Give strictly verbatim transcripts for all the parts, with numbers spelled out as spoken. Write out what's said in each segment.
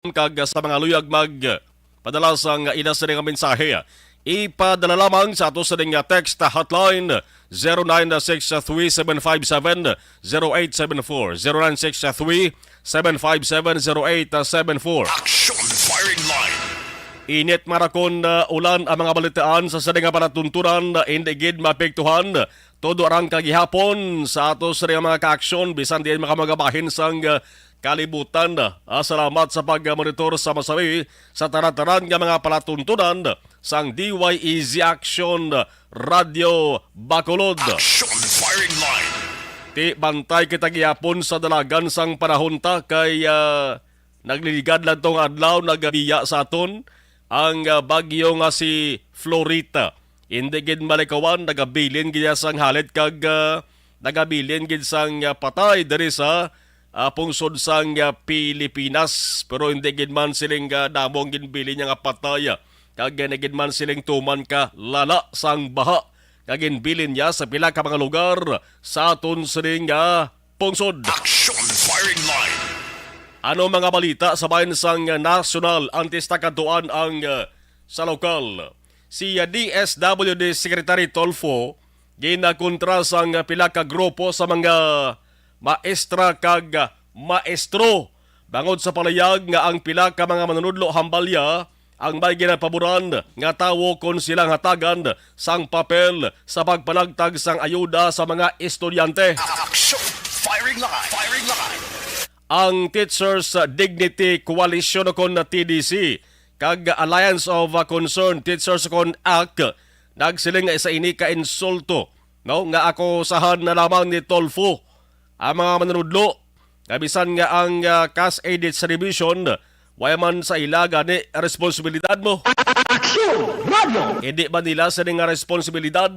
kag sa mga luyag magpadala sang ila sini nga mensahe, ipadala lamang sa ato sini nga text hotline, zero nine six three seven five seven zero eight seven four, zero nine six three seven five seven zero eight seven four. Action Firing Line. Init marakon, uh, ulan ang mga balitaan sa sini nga palatuntunan, uh, indi gid mapektuhan todo arang kagihapon sa ato sini nga mga kaaksyon, bisan diin makamagabahin sang, uh, kalibutan. Ah, salamat sa pagmonitor sa masari sa tanan-tanan nga mga palatuntunan sang D Y E Z Action Radio Bacolod. Action Firing Line. Ti bantay kita gihapon sa dalagan sang panahon ta kay, ah, nagliligad lang tong adlaw, nagabiya sa aton ang, ah, bagyo nga si Florita. Hindi gid malikawan, nagabilin gid sang halit kag, ah, nagabilin gid sang, ah, patay diri sa, ah, pungsod sang, ah, Pilipinas. Pero hindi gid man siling, ah, damo ang ginbilin niya nga patay, ah, kag hindi gid man siling tuman ka lala sang baha nga ginbilin niya sa pila ka mga lugar sa aton sining, ah, pungsod. Action Firing Line. Ano mga balita sa bahin sang nasyonal antes ta kadtuan ang, ah, sa lokal? Si, ah, D S W D Secretary Tulfo ginakontra sang pila ka grupo sa mga maestra kag maestro bangod sa palayag nga ang pila ka mga manunudlo hambalya ang may ginapaboran nga tawo kon silang hatagan sang papel sa pagpanagtag sang ayuda sa mga estudyante. Action! Firing line! Firing line! Ang Teachers Dignity Coalition o kon T D C kag Alliance of Concerned Teachers o kon ACT nagsiling nga isa ini ka insulto, no, nga akusahan na lamang ni Tulfo ang mga manunudlo nga bisan nga ang, ah, cash aid distribution, wala man sa ila gani responsibilidad mo. Aksyon! Radyo! Hindi ba nila sini nga responsibilidad?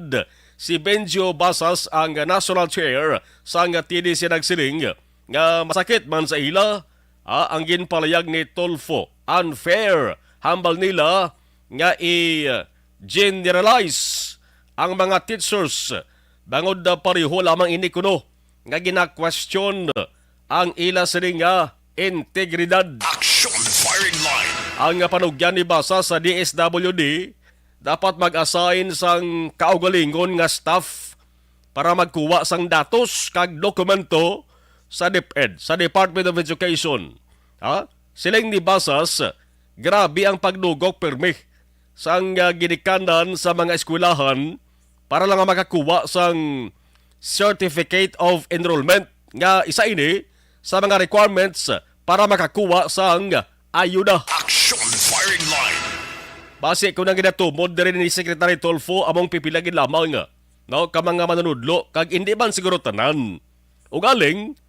Si Benjo Basas, ang national chair sang T D C, nagsiling nga masakit man sa ila, ah, ang ginpalayag ni Tulfo. Unfair, hambal nila, nga i-generalize ang mga teachers bangod na pareho lamang ini kuno nga gina-question ang ila sini nga integridad. Action Firing Line. Ang panugyan ni Basas sa D S W D, dapat mag-assign sang kaugalingon nga staff para magkuha sang datos kag dokumento sa DepEd, sa Department of Education. Ha? Siling ni Basas, grabe ang pagdugok pirmi sang, ah, ginikanan sa mga eskwelahan para lang makakuha sang Certificate of Enrollment, nga isa ini sa mga requirements para makakuha sang ayuda. Action Firing Line. Basi ko nang ginatumod diri ni Secretary Tulfo, among pipila gid lamang, no, ka mga manunudlo, kag indi man siguro tanan. Ugaling,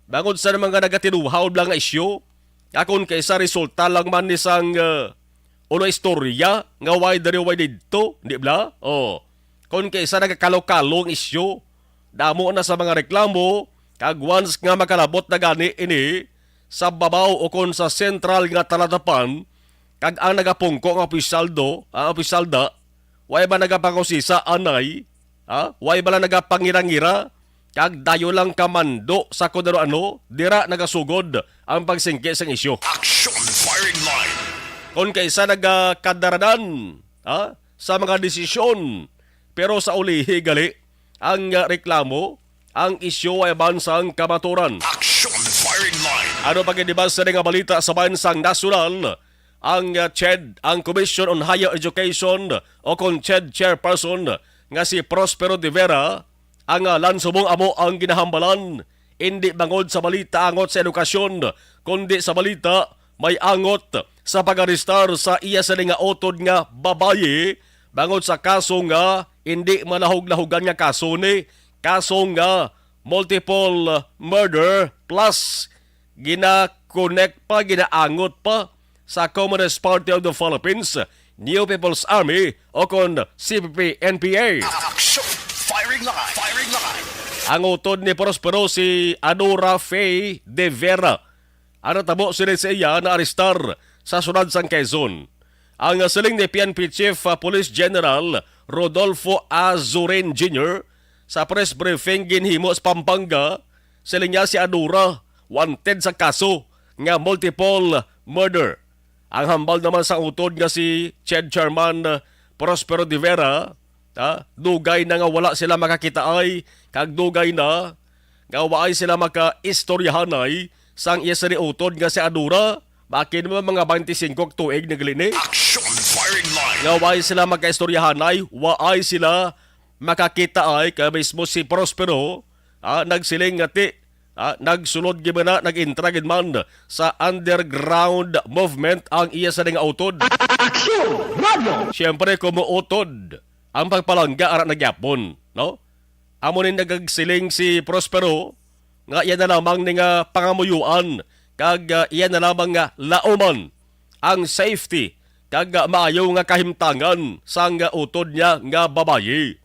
bangod sa mga nagatinuhaw lang nga isyu, akon kay sa resulta lang man ni sang, uh, ulo istorya nga way diri way didto, di bala? Oh. Kon kay sa nagakalo-kalo ang isyu, damo na sa mga reklamo, kag once nga makalabot na gani ini sa babaw o kon sa sentral nga talatapan, kag ang nagapungko nga opisyaldo, ang opisyalda, way ba nagapangausisa anay? Ha? Way ba lang nagapangira-ngira? Kag dayo lang kamando sa kung ano-ano, dira nagasugod ang pagsingki sang isyu. Action Firing Line. Kon kay sa nagakadaranan, ha? Sa mga desisyon, pero sa ulihi gali, ang, ah, reklamo, ang isyu ay bansang kamaturan. Action Firing Line. Ano pa gid ba sa nga balita sa bansang nasyonal? Ang, ah, CHED, ang Commission on Higher Education o kon CHED Chairperson nga si Prospero de Vera, ang, ah, ngalan subong amo ang ginahambalan, indi bangod sa balita angot sa edukasyon, kundi sa balita may angot sa pag-arestar sa iya sini nga utod nga babayi bangod sa kaso nga indi malahog-lahogan nga kaso ni, kaso nga multiple murder plus gina-connect pa, ginaangot pa sa Communist Party of the Philippines, New People's Army, o kon C P P N P A. Action! Firing line! Firing line! Ang utod ni Prospero si Adora Faye de Vera. Ang natabo sini sa iya naarestar sa siyudad sang Quezon. Ang siling ni P N P Chief, ah, Police General Rodolfo Azurin Junior sa press briefing ginhimo sa Pampanga, siling niya si Adora wanted sa kaso nga multiple murder. Ang hambal naman sa utod nga si Ched Chairman, uh, Prospero de Vera, ah, dugay na nga wala sila makakitaay, kag dugay na nga waay sila makaistoryahanay sang iya sini utod nga si Adora. Bakin mo, mga twenty-five ka tuig na gali ni. Action firing line. Nga waay sila makaistoryahanay, waay sila makakitaay, kay mismo si Prospero, ah, nagsiling nga ti, ah, nagsulod gid man na, nag-intra gid man sa underground movement ang iya sa nga utod. Action Radio! Siyempre, kumuutod ang pagpalangga ara na gyapon, no? Amo ni nagagsiling si Prospero nga iya na lamang ni nga pangamuyuan kag, ah, iya na lamang nga lauman ang safety kag, ah, maayo nga kahimtangan sang, ah, utod niya nga babayi.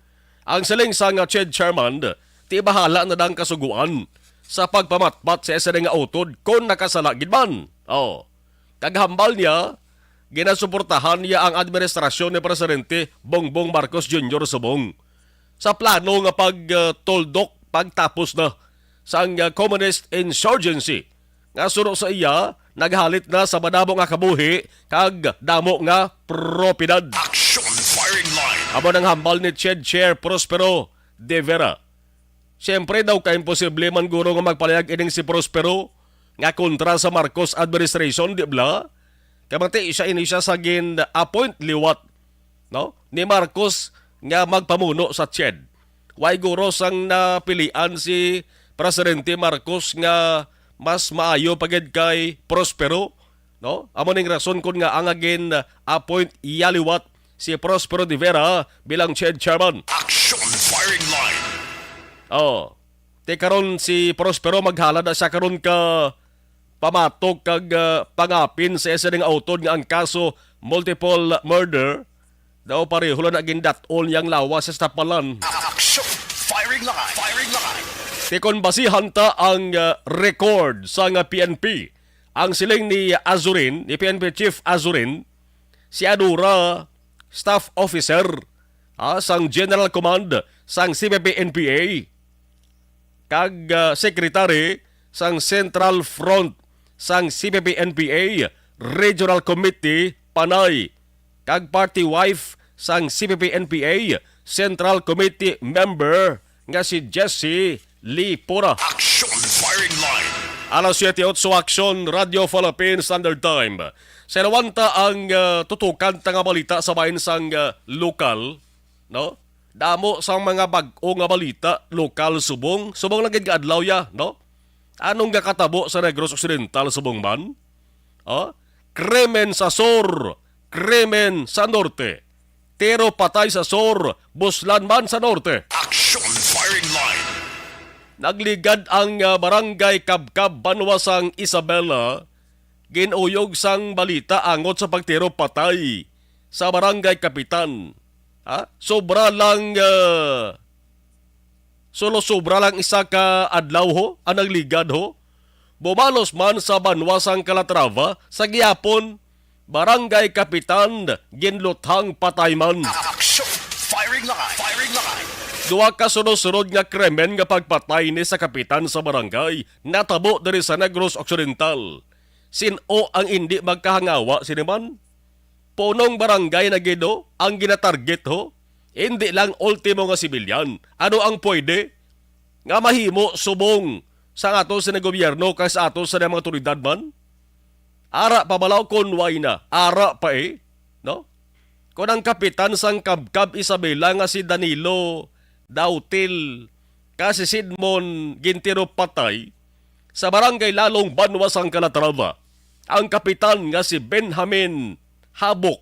Ang siling sang, ah, Ched Chairman, ti bahala na lang kasuguan sa pagpamatpat sa isa nga utod kon nakasala gid man. Oh. Kag hambal niya, ginasuportahan niya ang administrasyon ni Presidente Bongbong Marcos Junior subong sa plano nga pagtuldok pagtapos na sang, ah, communist insurgency nga suno sa iya naghalit na sa madamo nga kabuhi kag damo nga propiedad. Action firing line. Amo nang hambal ni Ched Chair Prospero de Vera. Siyempre daw, ka imposible man guro nga magpalayag ining si Prospero nga kontra sa Marcos administration, di bala? Kay mati siya ini siya sa gin-appoint liwat, no, ni Marcos nga magpamuno sa Ched. Way guro sang napilian si Presidente Marcos nga mas maayo pa gid kay Prospero, no? Amo ning rason kon ngaa nga gin-appoint iya liwat si Prospero de Vera bilang Ched Chairman. Action firing line. Oh. Ti karon si Prospero maghalad na siya karon ka pamatok kag, ah, pangapin sa isa nga utod nga ang kaso multiple murder daw pareho lang na gindat-on yang lawas sa tapalan. Action! Firing line! Firing line! Ti kon basihan ta ang, ah, record sa nga P N P, ang siling ni Azurin, ni P N P Chief Azurin, si Adora, staff officer, ah, sang General Command sang C P P N P A, kag, ah, secretary sang Central Front sang C P P N P A Regional Committee, Panay, kag party wife sang C P P N P A Central Committee member nga si Jessie Lee Pura. Action firing line. Alas siete otso, Action, Radio Philippine Standard Time. Sa nawanta ang, ah, tutukan ta nga balita sa bahin sang, ah, lokal, no? Damo sang mga bag-o nga balita, lokal subong, subong lang gid nga adlaw ya, no? Anong gakatabo sa Negros Occidental subong man? Oh? Krimen sa sur, krimen sa norte. Tiro patay sa sur, buslan man sa norte. Action firing line. Nagligad ang, ah, Barangay Kabkab, banwa sang Isabela, ginuyog sang balita angot sa pagtiro patay sa barangay kapitan. Ha? Sobra lang, ah, solo sobra lang isa ka adlaw ho ang nagligad ho. Bumalos man sa banwa sang Calatrava, sa gihapon, barangay kapitan ginluthang patay man. Action! Firing line! Firing line! Duha ka sunod-sunod nga krimen nga pagpatay ni sa kapitan sa barangay natabo diri sa Negros Occidental. Sin-o ang indi magkahangawa sini man? Punong barangay na gid, oh, ang ginatarget, ho. Indi lang ultimo nga sibilyan. Ano ang pwede nga mahimo subong sa ato sa gobyerno kag sa ato sa mga awtoridad man? Ara pa bala o kon way na? Ara pa, eh, no? Kon ang kapitan sang Kabkab Isabela nga si Danilo Dautil kag si Sidmon gintiro patay sa Barangay Lalong, banwa sang Calatrava, ang kapitan nga si Benjamin Habok,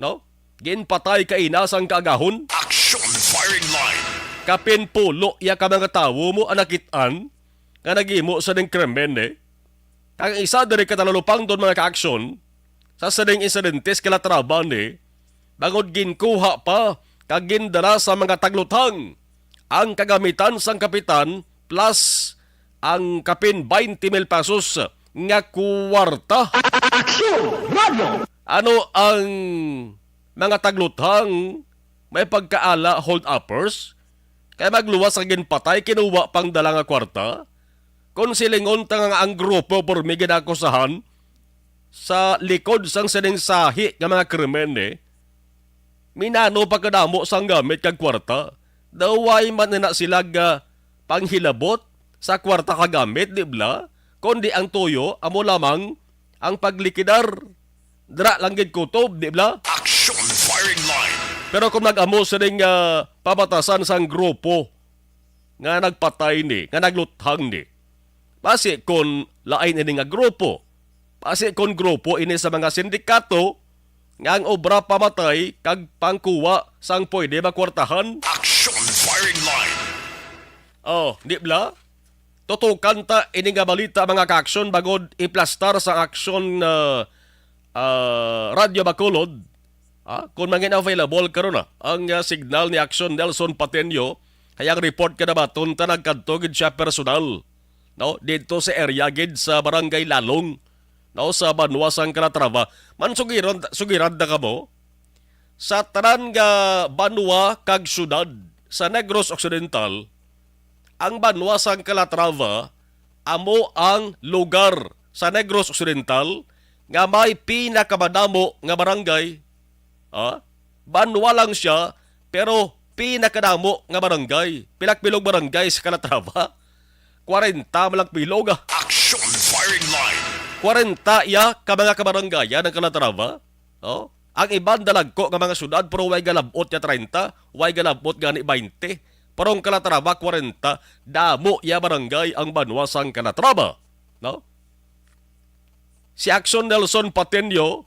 no? Ginpatay kaina sang kaagahon. Action firing line. Kapin pulo ya ka mga tawo mo ang nakit-an nga naghimo sa ning krimen, eh. Kag ang isa diri ka talupangdon, mga ka-action, sa sining insidente sa Calatrava ni, bangod ginkuha pa kag gindala sa mga tagluthang ang kagamitan sang kapitan plus ang kapin twenty mil pesos nga kuwarta. Action! Radio! Ano ang mga tagluthang may pagkaala, hold-uppers? Kay magluwas sa ginpatay, kinuha pang dala nga kwarta? Kung silingon ta nga ang grupo pormi ginakusahan, sa likod sang sining sahi nga mga krimen, eh, minano pa kadamo sang gamit kag kwarta. Daw way man na sila ga panghilabot sa kwarta ka gamit, di bala? Kundi ang tuyo amo lamang ang paglikidar. Dira lang gid kutob, di bala? Action firing line. Pero kung nag-amo sining, ah, pabatasan sang grupo nga nagpatay ni, nga nagluthang ni, basi kon lain ini nga grupo, basi kon grupo ini sa mga sindikato nga ang obra pamatay kag pangkuha sang pwede makwartahan. Action firing line. Oh, di bala? Tutukan ta ini nga balita, mga ka-aksyon, bangod iplastar sa aksyon, ah, ah, Radyo Bacolod. Ah, kung mangin available karon na ang, ah, signal ni Aksyon Nelson Pateño, kay ang report kadabaton ta nagkadto gid siya personal, no, dito sa area gid sa Barangay Lalong, no, sa banwa sang Calatrava. Man sugiran, sugiran na kamo, sa tanan nga banwa kag syudad sa Negros Occidental, ang banwa sang Calatrava amo ang lugar sa Negros Occidental nga may pinakamadamo nga barangay. Ah, banwa lang siya, pero pinakadamo nga barangay. Pila ka bilog barangay sa Calatrava? Kwarenta man lang bilog, ah. Action firing line. Kwarenta iya ka mga kabarangayan ang Calatrava. Oh, ang iban dalagko nga mga syudad, pero way galabot nga treinta, way galabot gani baynte. Pero ang Calatrava, kwarenta, damo iya barangay ang banwa sang Calatrava, no? Si Action Nelson Pateño,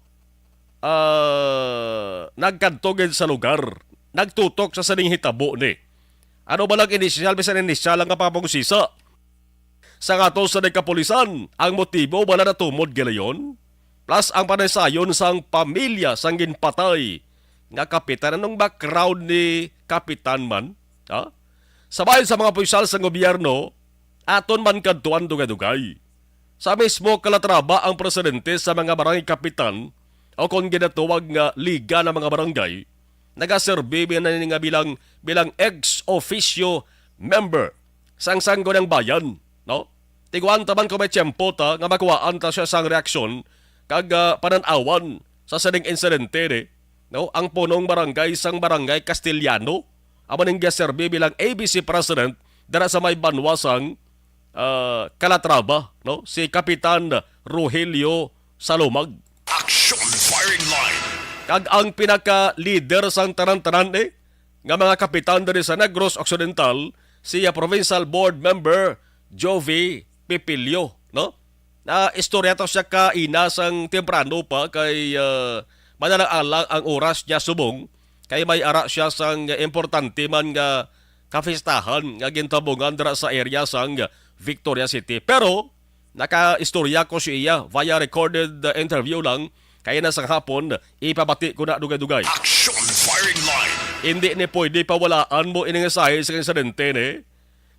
ah, nagkadto gid sa lugar, nagtutok sa sining hitabo ni. Ano ba lang inisyal, bisan inisyal ang kapapag-usisa? Sa aton sa kapulisan, ang motibo wala natumod gilayon, plus ang panaysayon sang pamilya sang ginpatay nga kapitan. Anong background ni kapitan man? Ha? Sa bahin sa mga opisyal sa gobyerno, aton man kadtuan dugay-dugay. Sa mismo Calatrava ang presidente sa mga barangay kapitan o kon ginatawag nga Liga ng mga Barangay, nagaserbi man ini nga bilang, bilang ex officio member sang Sangguniang Bayan, no? Tiguan ta man kung may tiyempo ta nga makuhaan ta siya sang reaksyon kag, ah, panan-awan sa sining insidente ni, no? Ang punong barangay sang Barangay Castellano, amo ning gaserbi bilang A B C president dira sa may banwa sang, ah, Calatrava, no? Si Kapitan Rogelio Salumag. Action firing line. Kag ang pinaka-leader sang tanan-tanan, eh, nga mga kapitan diri sa Negros Occidental, si, ah, Provincial Board Member Jovi Pipilio, no? Na istorya to siya ka ina sang temprano pa kay, ah, madalang alang ang oras niya subong, kay may ara siya sang importante man nga kapistahan nga gintabungan dira sa area sang Victoria City. Pero nakaistorya ko siya via recorded, uh, interview lang, kaya na sa hapon, ipabati ko na dugay-dugay. Action firing line. Hindi ni pwede pawalaan mo ining sahi sa insidente ni.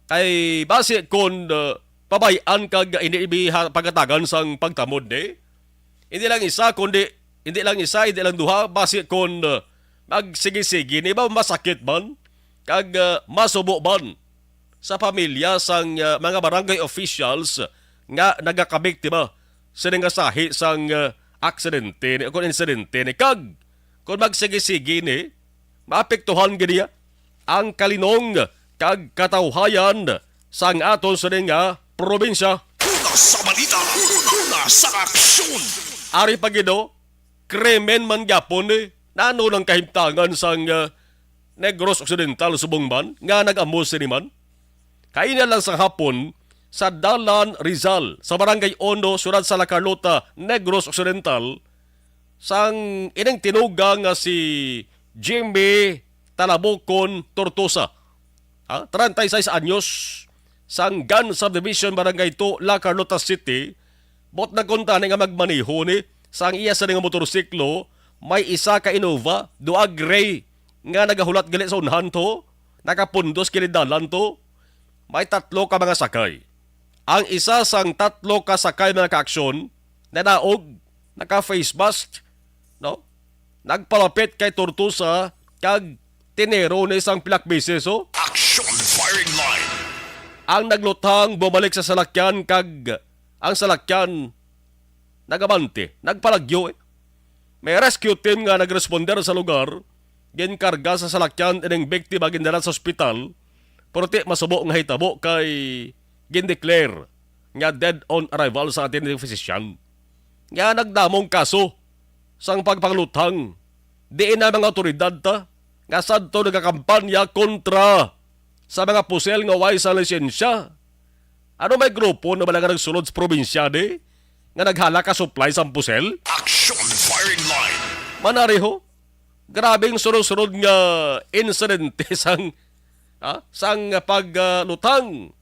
Kay basi kon, uh, pabay-an kag ini ibiha pagkatagan sang pagtamod ni. Hindi lang isa, kundi, hindi lang isa, hindi lang duha, basi kon, uh, magsigi-sigi ni ba masakit man kag, uh, masubo man sa pamilya sang, uh, mga barangay officials nga nagakabiktima sini nga sahi sang, uh, aksidente ni, kung insidente ni. Kag kung magsigi-sigi ni, maapektuhan gid niya ang kalinong kag katawhayan sang aton sini nga probinsya. Una sa balita, una sa aksyon. Ari pa gid, oh, krimen man gyapon ni. Nano lang kahimtangan sang, uh, Negros Occidental subong man nga nag-amo sini man? Kaina lang sa hapon, sa Dalan Rizal, sa Barangay Ono, siyudad sa La Carlota, Negros Occidental, sang ining tinuga nga si Jimmy Talabukon Tortosa, ha? Treinta y seis anyos, sang Gan Subdivision, Barangay Two, La Carlota City, buot na kuntani nga magmaneho ni sang iya sa nga motorsiklo, may isa ka Innova, duha gray, nga nagahulat gali sa unhan to, nakapundos kilid dalan to. May tatlo ka mga sakay. Ang isa sang tatlo ka sakay, mga kaaksyon, nanaog, naka-face mask, no? Nagpalapit kay Tortosa kag tinero ni sang pilak beses, oh. Action firing line. Ang nagluthang bumalik sa salakyan kag ang salakyan nagabante, nagpalagyo, eh. May rescue team nga nagresponder sa lugar, ginkarga sa salakyan ining biktima, gindala sa ospital, pero ti masubo nga hitabo kay gindeclare nga dead on arrival sa atin physician. Nga nagdamong kaso sang pagpangluthang, diin na mga awtoridad ta nga sadto nagakampanya kontra sa mga pusel nga way sa lisensya. Ano may grupo na bala nga nagsulod sa probinsya di nga naghala ka supply sang pusel? Action firing line. Manariho, grabing sunod-sunod nga insidente sang, ah, sang paglutang.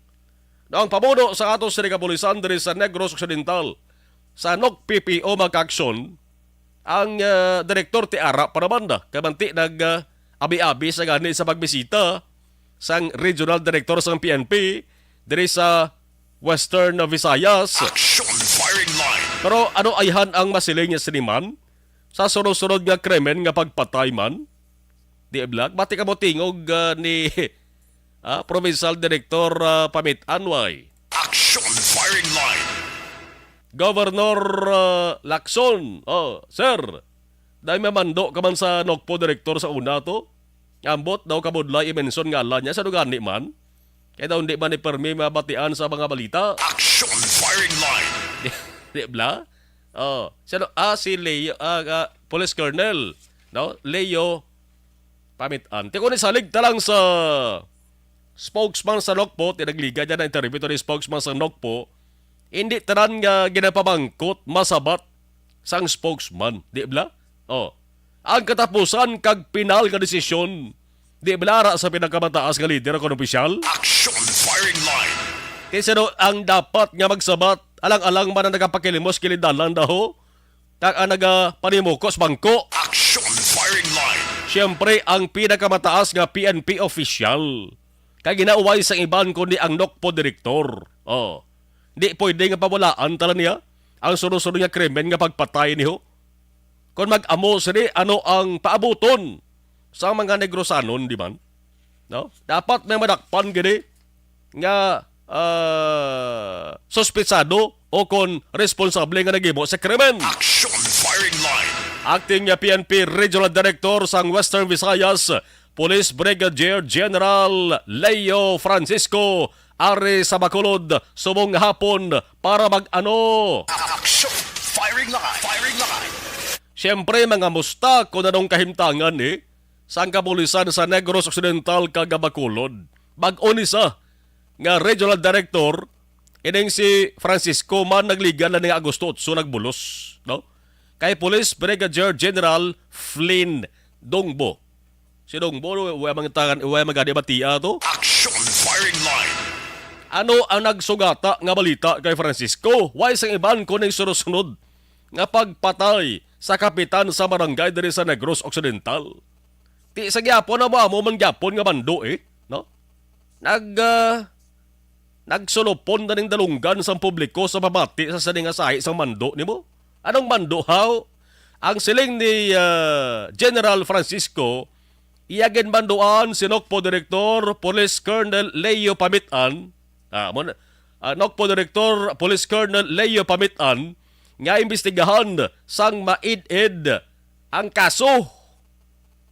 Now, ang pamuno sa ato sa kapulisan diri sa Negros Occidental, sa N O C P P O, mga kaaksyon, ang, ah, direktor ti ara pa naman na, kay manti nag, ah, abi-abi sa gani sa pagbisita sang regional director sang P N P diri sa Western Visayas. Action firing line. Pero ano ayhan ang masiling niya sini man? Sa sunod-sunod nga krimen nga pagpatay man? Di bala, bati ka mo tingog, ah, ni, ah, Provincial Director, ah, Pamit Anway. Action firing line. Governor, ah, Lacson, oh, sir, dahil mamando ka man sa N O C P O director sa una to, ambot daw kabudlay i-mention ngalan niya sa dugani man. Kaya daw hindi man ni permi mabatian sa mga balita. Action firing line. Di, di bala? Oh, siya no? Ah, si Leo, ah, ah, Police Colonel, no? Leo Pamitan. Ti kung isalig ta lang sa spokesman sa N O C P O, ti nagligad yan na interview to ni spokesman sa N O C P O, hindi tanan nga ginapamangkot masabat sang spokesman, di bala? Oh. Ang katapusan kag pinal nga desisyon, di bala, ara sa pinakamataas nga lider kon opisyal? Action firing line. Kay sino ang dapat nga magsabat, alang-alang man ang nagapakilimos kilid dalan daho, kag ang nagapanimukos bangko? Action firing line. Siyempre, ang pinakamataas nga P N P official. Kay ginauway sang iban kundi ang N O C P O direktor. Oh. Di pwede nga pawalaan tala niya ang sunod-sunod nga krimen nga pagpatay niho. Kon mag-amo sini, ano ang paabuton sa mga Negrosanon, di man? No? Dapat may madakpan gini nga, ah, suspitsado o kon responsable nga naghimo sa krimen. Action firing line. Acting P N P Regional Director sang Western Visayas, Police Brigadier General Leo Francisco, ari sa Bacolod, subong nga hapon para mag-ano. Action firing line. Firing line. Siyempre, mga musta kung anong kahimtangan ni sang kapulisan sa Negros Occidental kag Bacolod. Bag-o ni sa nga regional director, ining si Francisco man nagligan na ni nga Agosto otso nagbulos, no? Kay Police Brigadier General Flynn Dongbo. Si Dongbo, wa man tangan, wa man gani batia to. Action firing line. Ano ang nagsugata nga balita kay Francisco? Way sang iban kuning sunod-sunod nga pagpatay sa kapitan sa barangay diri sa Negros Occidental. Ti sa gyapon, amo-amo man gyapon nga mando, eh, no? Nag, ah, nagsulupon na ning dalunggan sang publiko sa pamati sa sini nga sahi sang mando nimo. Anong mando, haw? Ang siling ni, ah, General Francisco, iya ginmanduan si N O C P O Director Police Colonel Leo Pamitan, ah, mo na, ah, N O C P O Director Police Colonel Leo Pamitan nga imbestigahan sang maid-id ang kaso.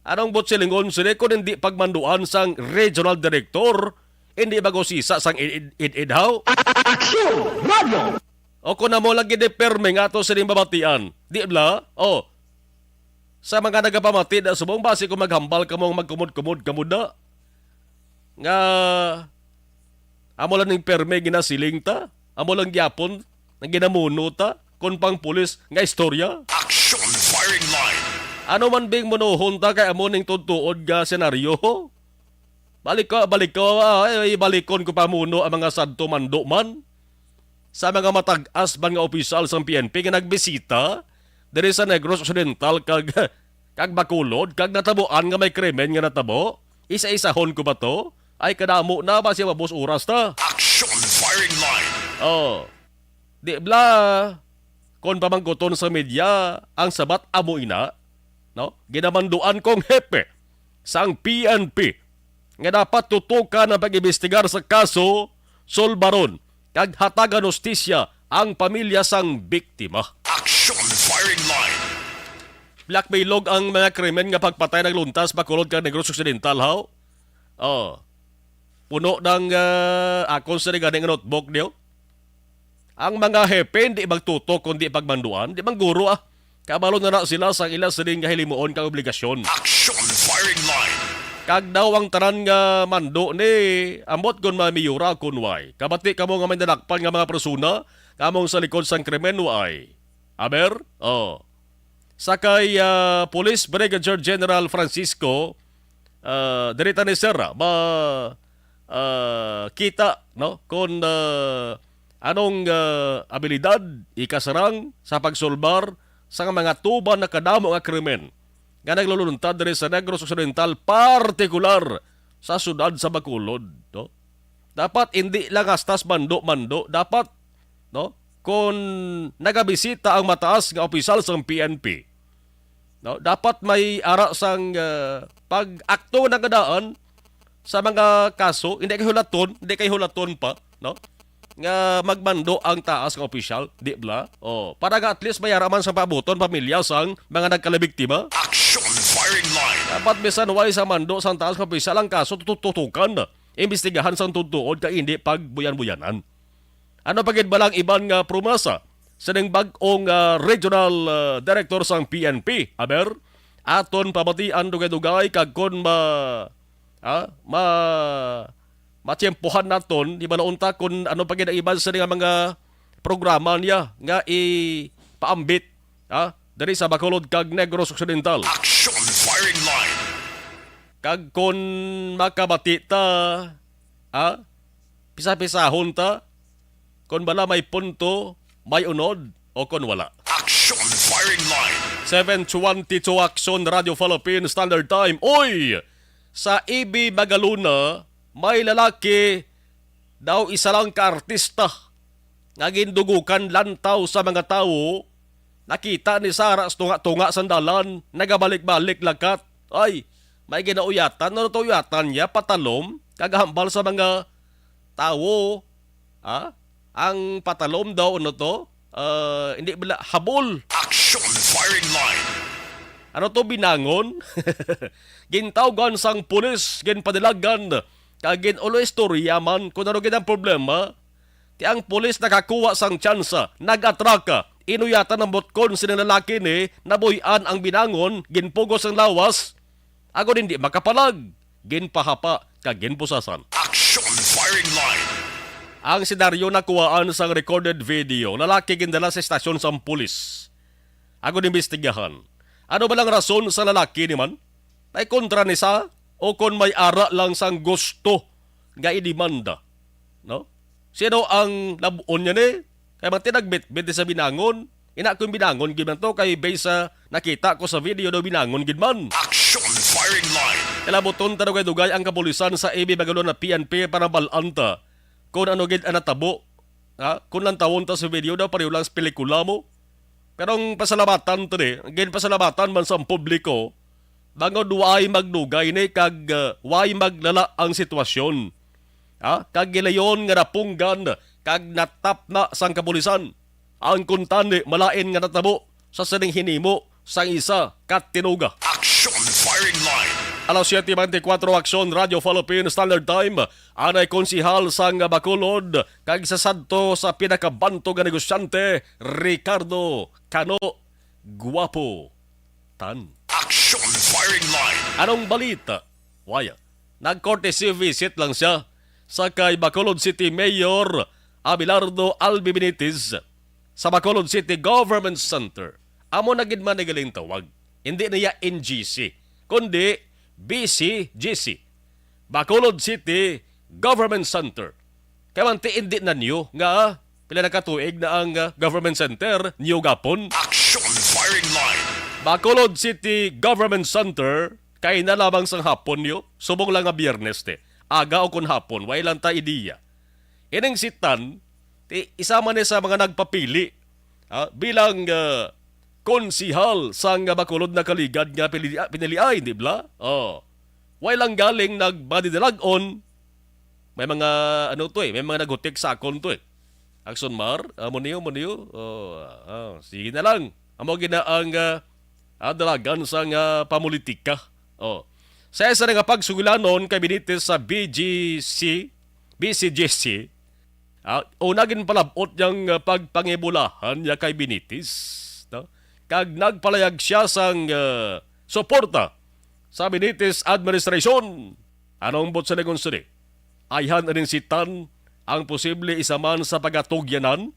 Anong buot silingon sini kung hindi pagmanduan sang regional director, hindi mag-usisa sang id-, id-, idhaw? Aksyon! Radyo! O kung amo lang gid ni permi nga ato sining mabatian, di bala? O, sa mga nagapamati na subong, basi kung maghambal kamo, magkumod-kumod kamo na. Nga, amo lang ning permi ginasiling ta, amo lang gyapon ang ginamuno ta, kon pang pulis nga istorya. Action firing line. Ano man bing munuhon ta kay amo ning tutuod nga senaryo? Balik ko, balik ko, ah, ay, balikon ko pa muno ang mga sadto mando man sa mga matag-as man nga opisyal sang P N P nga nagbisita diri sa Negros Occidental kag, kag Bacolod, kag natabuan nga may krimen nga natabo. Isa-isahon ko ba to? Ay, kadamo na ba siya mabos oras ta? Action firing line. Oh. Di bala, kon pamangkuton sa media, ang sabat amo ina, no? Ginamanduan kong hepe sang P N P nga dapat tutukan ang pag-imbestigar sa kaso, sulbaron, kag hatagan hustisya ang pamilya sang biktima. Action Firing Line. Blackmailog ang mga krimen nga pagpatay nagluntas Bacolod kag Negros Occidental, haw? Oh. Puno ng, ah, akon sa gani nga notebook niyo. Ang mga hepe hindi magtutok kundi pagmanduan, di man guro, ah. Kabalo na na sila sa ila sining nga hilimuon kag obligasyon. Action Firing Line. Kag daw ang tanan nga mando ni ambot kon mamiyura kon way. Kabati kamo nga may nadakpan nga mga persona nga among sa likod sang krimen, way. Aber? Oh. Sa kay, ah, Police Brigadier General Francisco, ah, diri ta ni Sir, ah, ma, ah, kita, no, kon, ah, anong, ah, abilidad ikasarang sa pagsulbar sa mga tuban na kadamo nga krimen nga nagluluntad diri sa Negros Occidental, partikular sa siyudad sa Bacolod, no? Dapat hindi lang hasta sa mando-mando, dapat, no, kung nagabisita ang mataas nga opisyal sang P N P, no, dapat may ara sang, ah, pag-akto na kadaan sa mga kaso, hindi kay hulaton, hindi kay hulaton pa, no? Nga magmando ang taas nga opisyal, di bala? Oh, para nga at least may ara man sa paabuton pamilya sang mga nagkalabiktima. Action Firing Line. Dapat bisan way sa mando sang taas nga opisyal ang kaso tututukan, imbestigahan sang tutuod kay hindi pagbuyan-buyanan. Ano pa gid bala ang iban nga promesa sining bag-ong, ah, regional, ah, director sang P N P? Aber, aton pabatian dugay-dugay kag kon ma, ah, ma, matiyempohan naton, di ba, naunta kon ano pa gid ang iban sa nga mga programa niya nga ipaambit, ah, diri sa Bacolod kag Negros Occidental. Action Firing Line. Kag kon makabati ta, ah, pisa-pisahon ta, kon bala may punto, may unod, o kon wala. Action Firing Line. Seven twenty-two Action Radio Philippines Standard Time. Oy! Sa A B Magalona, may lalaki daw isa lang ka artista nga gindugukan lantaw sa mga tawo. Nakita ni Sara sa tunga-tunga sang dalan, nagabalik-balik lakat. Ay, may ginauyatan. Ano to uyatan niya? Patalom, kag hambal sa mga tawo. Ha? Ang patalom daw, ano to? Ah, hindi bala, habol. Action Firing Line. Ano to, binangon? Gintawgan sang pulis, ginpanilagan, kag gin-ulo istorya man kung ano gid ang problema. Ti ang pulis nakakuha sang tsansa, nag-atraka, inuyatan ang butkon sining lalaki ni, nabuy-an ang binangon, ginpugos ang lawas, agod hindi makapalag, ginpahapa kag ginpusasan. Action Firing Line. Ang senaryo nakuhaan sang recorded video, lalaki gindala sa estasyon sang pulis. Agod imbestigahan, ano ba lang rason sa lalaki ni man? May kontra ni sa o kon may ara lang sang gusto nga idemanda, no? Sino ang lab-on niya ni? Kay man tinagbitbit sa binangon. Ina kung binangon gid man to kay based sa nakita ko sa video daw binangon gid man. Action Firing Line. Kalabuton ta dugay-dugay ang kapulisan sa A B Magalona P N P para bal-an ta kung ano gid ang natabo. Ha? Kung lantawon ta sa video daw pareho lang sa pelikula mo. Pero ang pasalamatan to ni, ang ginpasalamatan man sa publiko, bangod way magdugay ni kag, uh, way maglala ang sitwasyon. Ha? Kag gilayon nga napunggan kag natapna sang kapulisan. Ang kuntani malain nga natabo sa sining hinimo sang isa ka tinuga. Action Firing Line. Alas siete beintikwatro, Aksyon, Radyo Philippine Standard Time. Anay konsihal sang Bacolod kag isa sadto sa pinakabantog nga negosyante, Ricardo Cano Guapo Tan. Action Firing Line. Anong balita? Waya, nag-courtesy visit lang siya sa kay Bacolod City Mayor Abelardo Albi Benitez sa Bacolod City Government Center. Amo na gid man ni galing tawag. Hindi niya N G C, kundi B C G C, Bacolod City Government Center. Kay man ti, hindi na new nga pila na ka tuig na ang, ah, government center, new gapon. Action Firing Line. Bacolod City Government Center, kay na lamang sang hapon niyo, subong lang nga Biyernes ti. Aga o kon hapon, way lang ta ideya. Ining si Tan, ti, isa man ni sa mga nagpapili, ah, bilang, ah, konsihal sang Bacolod na kaligad nga pinili-, piniliay, di bala? Oh. Way lang galing nagmadidalagon, may mga, ano to eh, may mga naghutik sa akon to eh. Action Mar, ah, mo niyo, mo niyo. Oh, ah, ah, sige na lang. Amo gina ang, ah, ah, dalagan sa nga pamulitika. Oh. Sa isa na nga pagsugilanon kay Benitez sa B G C, B C G C, ah, una gin palab-ot niyang, ah, pagpangibulahan niya kay Benitez, no? Kag nagpalayag siya sang, ah, suporta sa Benitez administration. Anong buot sa lingon sini? Ayhan ininsitan ang posible isa man sa pagatugyanan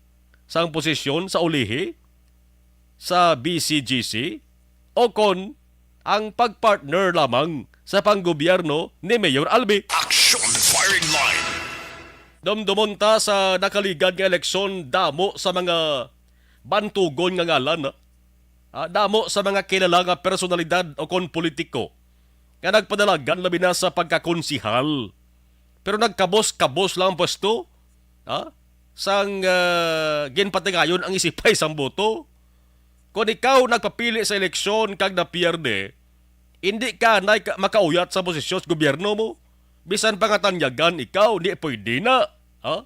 sang posisyon sa ulihi sa B C G C o kon ang pagpartner lamang sa panggobyerno ni Mayor Albi. Action Firing Line. Dumdumon ta sa nakaligad nga eleksyon, damo sa mga bantugon nga ngalan, ha? Ah, damo sa mga kilala nga personalidad o kon politiko nga nagpadalagan labi na sa pagkakonsihal. Pero nagkabos-kabos lang ang pwesto, ha? Sang, ah, ginpatigayon ang isipay sang boto. Kon ikaw nagpapili sa eleksyon kag napierde, hindi ka na ka-, makauyat sa posisyon sa gobyerno mo. Bisan pa nga tanyagan ikaw, di pwede na. Ha?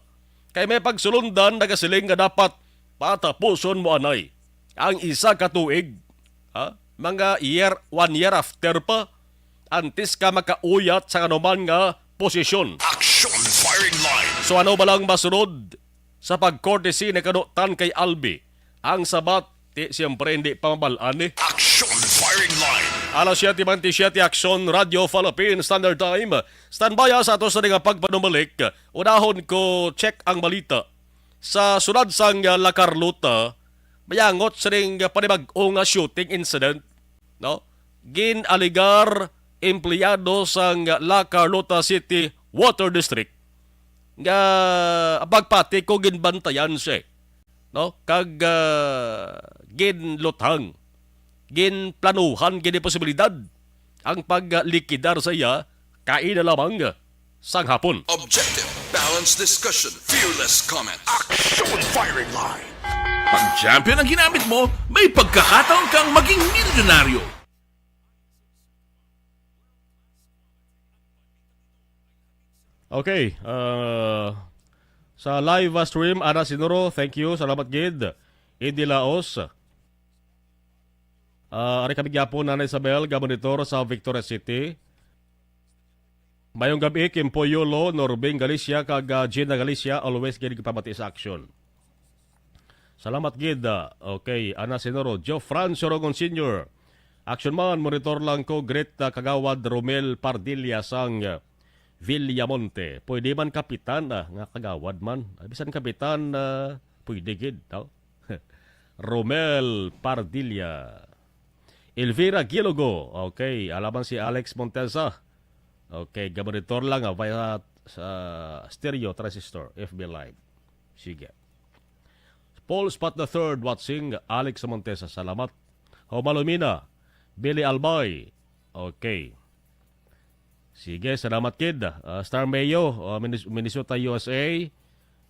Kay may pagsulundan nagasiling nga dapat patapuson mo anay ang isa ka tuig, ha? Mga year, one year after pa, antes ka makauyat sa anuman nga posisyon. Action Firing Line. So ano ba lang masunod sa pag-courtesy ni kanutan kay Albi? Ang sabat, ti, siyempre, hindi pa mabal-an, eh. Action Firing Line. Alas siyete bentisiete, Action Radio Philippine Standard Time. Standby, ah, sa ato sa nga pagpanumalik. Unahon ko check ang balita. Sa sulod sang, ah, La Carlota, mayangot sining, ah, panibag-o nga shooting incident, no? Gin-alegar empleyado sang La Carlota City Water District nga pagpati ko ginbantayan siya, no? Kag, ah, ginluthang, ginplanuhan, gini posibilidad ang paglikidar sa iya, kaina lamang sang hapon. Objective, balanced discussion, fearless comment. Action Firing Line. Pag champion ang ginamit mo, may pagkakataon kang maging milyonaryo. Okay, uh, sa live, uh, stream, Ana Sinuro, thank you, salamat gid. Indy Laos. Uh, ari kami gyapon, Nanay Isabel, gamonitor sa Victoria City. Mayong gab-i, Kimpo Yolo, Norbing Galicia, kag, ah, Gina Galicia, always gid pamati sa action. Salamat gid. Ah, okay, Ana Sinuro, Joe Franz Sorogon Senior. Action man, monitor lang ko, great, ah, Kagawad Romel Pardilla sang, ah, Villamonte. Pwede man kapitan, ah, nga kagawad man. Ah, bisan kapitan, ah, pwede gid, no? Romel Pardilla. Elvira Gilogo. Okay, alaman si Alex Montesa. Okay, gamonitor lang, ah, via sa stereo transistor, F B Live. Sige. Paul Spot the third watching, Alex Montesa, salamat. Homalumina, Billy Albay. Okay. Sige, salamat kid. Ah, Star Mayo, ah, Minnes-, Minnesota, U S A.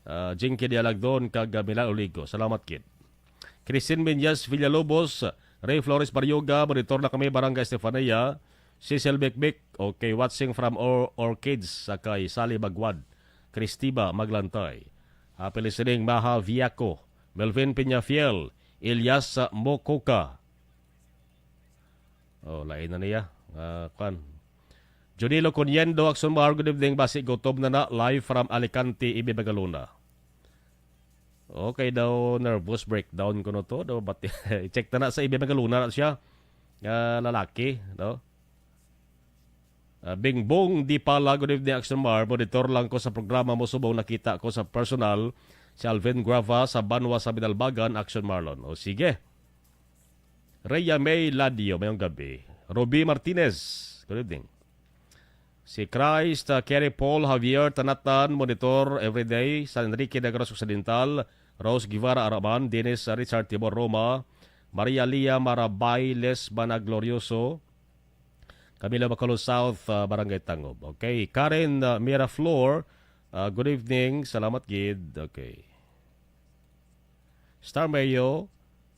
Ah, Jinky Dialagdon kag, ah, Milan Oligo. Salamat kid. Christine Menyas Villalobos, Ray Flores Baryoga, monitor na kami, Barangay Estefania. Cecil Bikbik, okay, watching from Or-, Orchids, sa kay Sally Bagwad, Cristiba Maglantay. Happy listening, Maha Viaco, Melvin Peñafiel, Elias Mococa. Oh, lain na niya. Ah, kwan. Junilo Coniendo, Action Mar, good evening. Basi gutom na na, live from Alicante, Ibe Magalona. Okay daw, nervous breakdown ko no to. Daw, but, i-check na na sa Ibe Magalona na siya. Nga lalaki, no? Ah, Bingbong Di Pala, good evening, Action Mar. Monitor lang ko sa programa mo, subong nakita ko sa personal si Alvin Guava sa Banwa sa Binalbagan, Action Marlon. O, sige. Rhea May Ladio, mayong gabi. Ruby Martinez, good evening. Si Christ, ah, Kerry Paul Javier Tanatan, monitor everyday. San Enrique, Negros Occidental. Rose Guevara Araman, Dennis, ah, Richard Tibor Roma, Maria Lia Marabay, Les Banaglorioso, Camilo Bacolod South, ah, Barangay Tangob. Okay, Karen, ah, Miraflor, ah, good evening. Salamat gid. Okay. Star Mayo,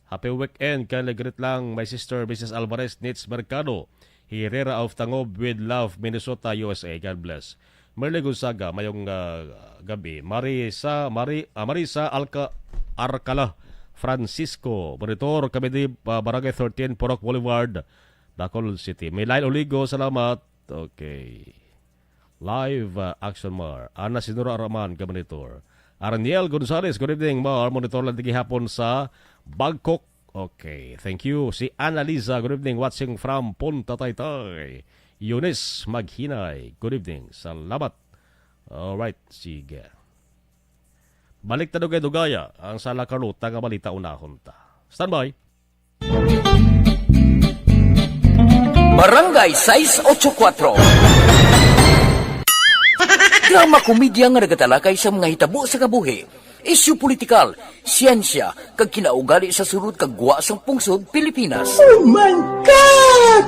happy weekend. Kindly greet lang my sister, Missus Alvarez Nitz Mercado, Herrera of Tangob with love, Minnesota, U S A. God bless. Merly Gonzaga, mayong, ah, gabi. Marisa, Mari-, ah, Marisa Alca-, Arcala Francisco, monitor kami di, ah, Barangay thirteen, Purok Boulevard, Bacolod City. May line Oligo, salamat. Okay. Live, ah, Action Mar. Ana Sinura Araman, ka monitor. Arniel Gonzalez, good evening, Mar. Monitor lang di gihapon sa Bangkok. Okay, thank you. Si Annalisa, good evening, watching from Punta Taytay. Eunice Maghinay, good evening. Salamat. Alright, sige. Balik ta dugay-dugaya ang sala karluta nga balita unahon ta. Standby. Barangay sais ocho kuwatro. Drama komedya nga nagatalakay sa mga hitabo sa kabuhi, isyu politikal, siyensya, kag kinaugali sa sulod kag gwa sang pungsod Pilipinas. Oh my God!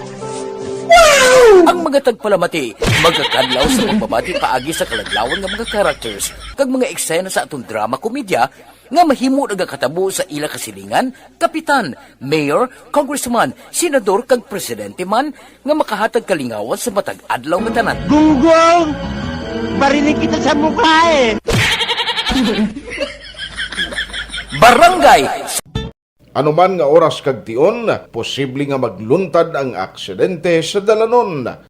Wow! Ang mga tagpalamati magakadlaw sa pagbabati paagi sa kaladlawan nga mga characters kag mga eksena sa aton drama komedya nga mahimo nagakatabo sa ila kasilingan, kapitan, mayor, congressman, senador, kag presidente man nga makahatag kalingawan sa matag adlaw nga tanan. Gunggong! Barinig kita sa mukha eh! Barangay. Ano man nga oras kag tion, posible nga magluntad ang aksidente sa dalanon.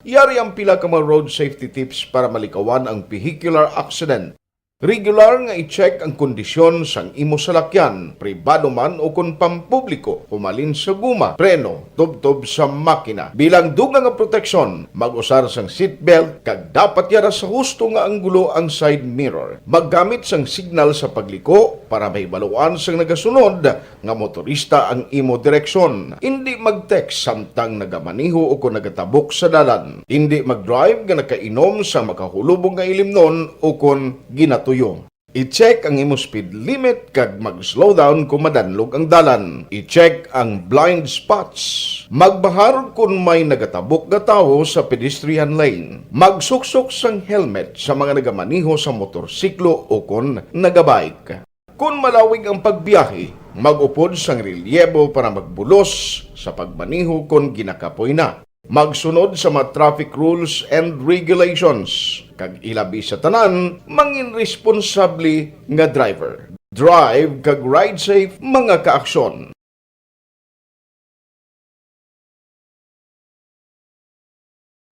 Yari ang pila ka mga road safety tips para malikawan ang vehicular accident. Regular nga i-check ang kondisyon sang imo salakyan, pribado man o kon pampubliko, humalin sa guma, preno, tubtob sa makina. Bilang dugang nga proteksyon, mag-usar sang seatbelt kag dapat yara sa husto nga anggulo ang side mirror. Maggamit sang signal sa pagliko para mahibaluan sang nagasunod nga motorista ang imo direksyon. Indi mag-text samtang nagamaneho o kon nagatabok sa dalan. Indi mag-drive nga nakainom sa makahulubong nga ilimnon o kon ginatuyo. I-check ang imo speed limit kag mag-slow down kon madanlog ang dalan. I-check ang blind spots. Magbahar kon may nagatabok nga tawo sa pedestrian lane. Magsuksok sang helmet sa mga nagamaneho sa motorsiklo o kon nagabike. Kon malawig ang pagbiyahe, mag-upod sang relyebo para magbulos sa pagmaneho kon ginakapoy na. Magsunod sa mga traffic rules and regulations, kag ilabi sa tanan, mangin responsable nga driver. Drive kag ride safe, mga kaaksyon.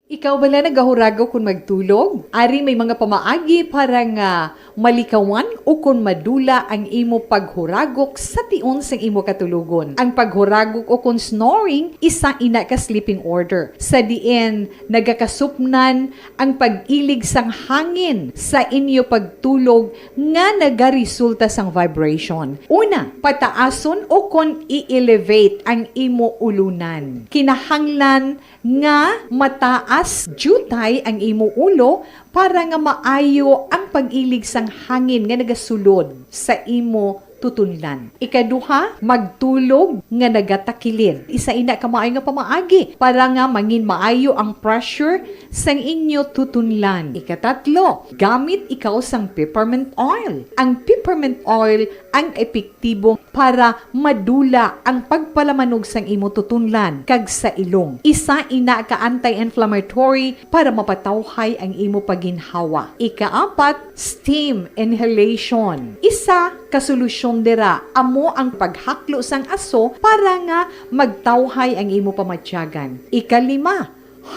Ikaw bala nagahuragok kon magtulog? Ari may mga pamaagi para nga malikawan ukon madula ang imo paghuragok sa tion sang imo katulogon. Ang paghuragok ukon snoring, isa ina ka sleeping order, sa diin nagakasupnan ang pag-ilig sang hangin sa inyo pagtulog nga nagaresulta sang vibration. Una, pataason ukon i-elevate ang imo ulunan. Kinahanglan nga mataas diutay ang imo ulo para nga maayo ang pag-ilig sang hangin nga nagasulod sa imo tutunlan. Ikaduha, magtulog nga nagatakilid. Isa ina ka maayo nga pamaagi para nga mangin maayo ang pressure sang inyo tutunlan. Ikatatlo, gamit ikaw sang peppermint oil. Ang peppermint oil ang epektibo para madula ang pagpalamanog sang imo tutunlan kag sa ilong. Isa ina ka anti-inflammatory para mapatawhay ang imo pagginhawa. Ikaapat, steam inhalation. Isa ka solusyon dira amo ang paghaklo sang aso para nga magtawhay ang imo pamatyagan. Ikalima,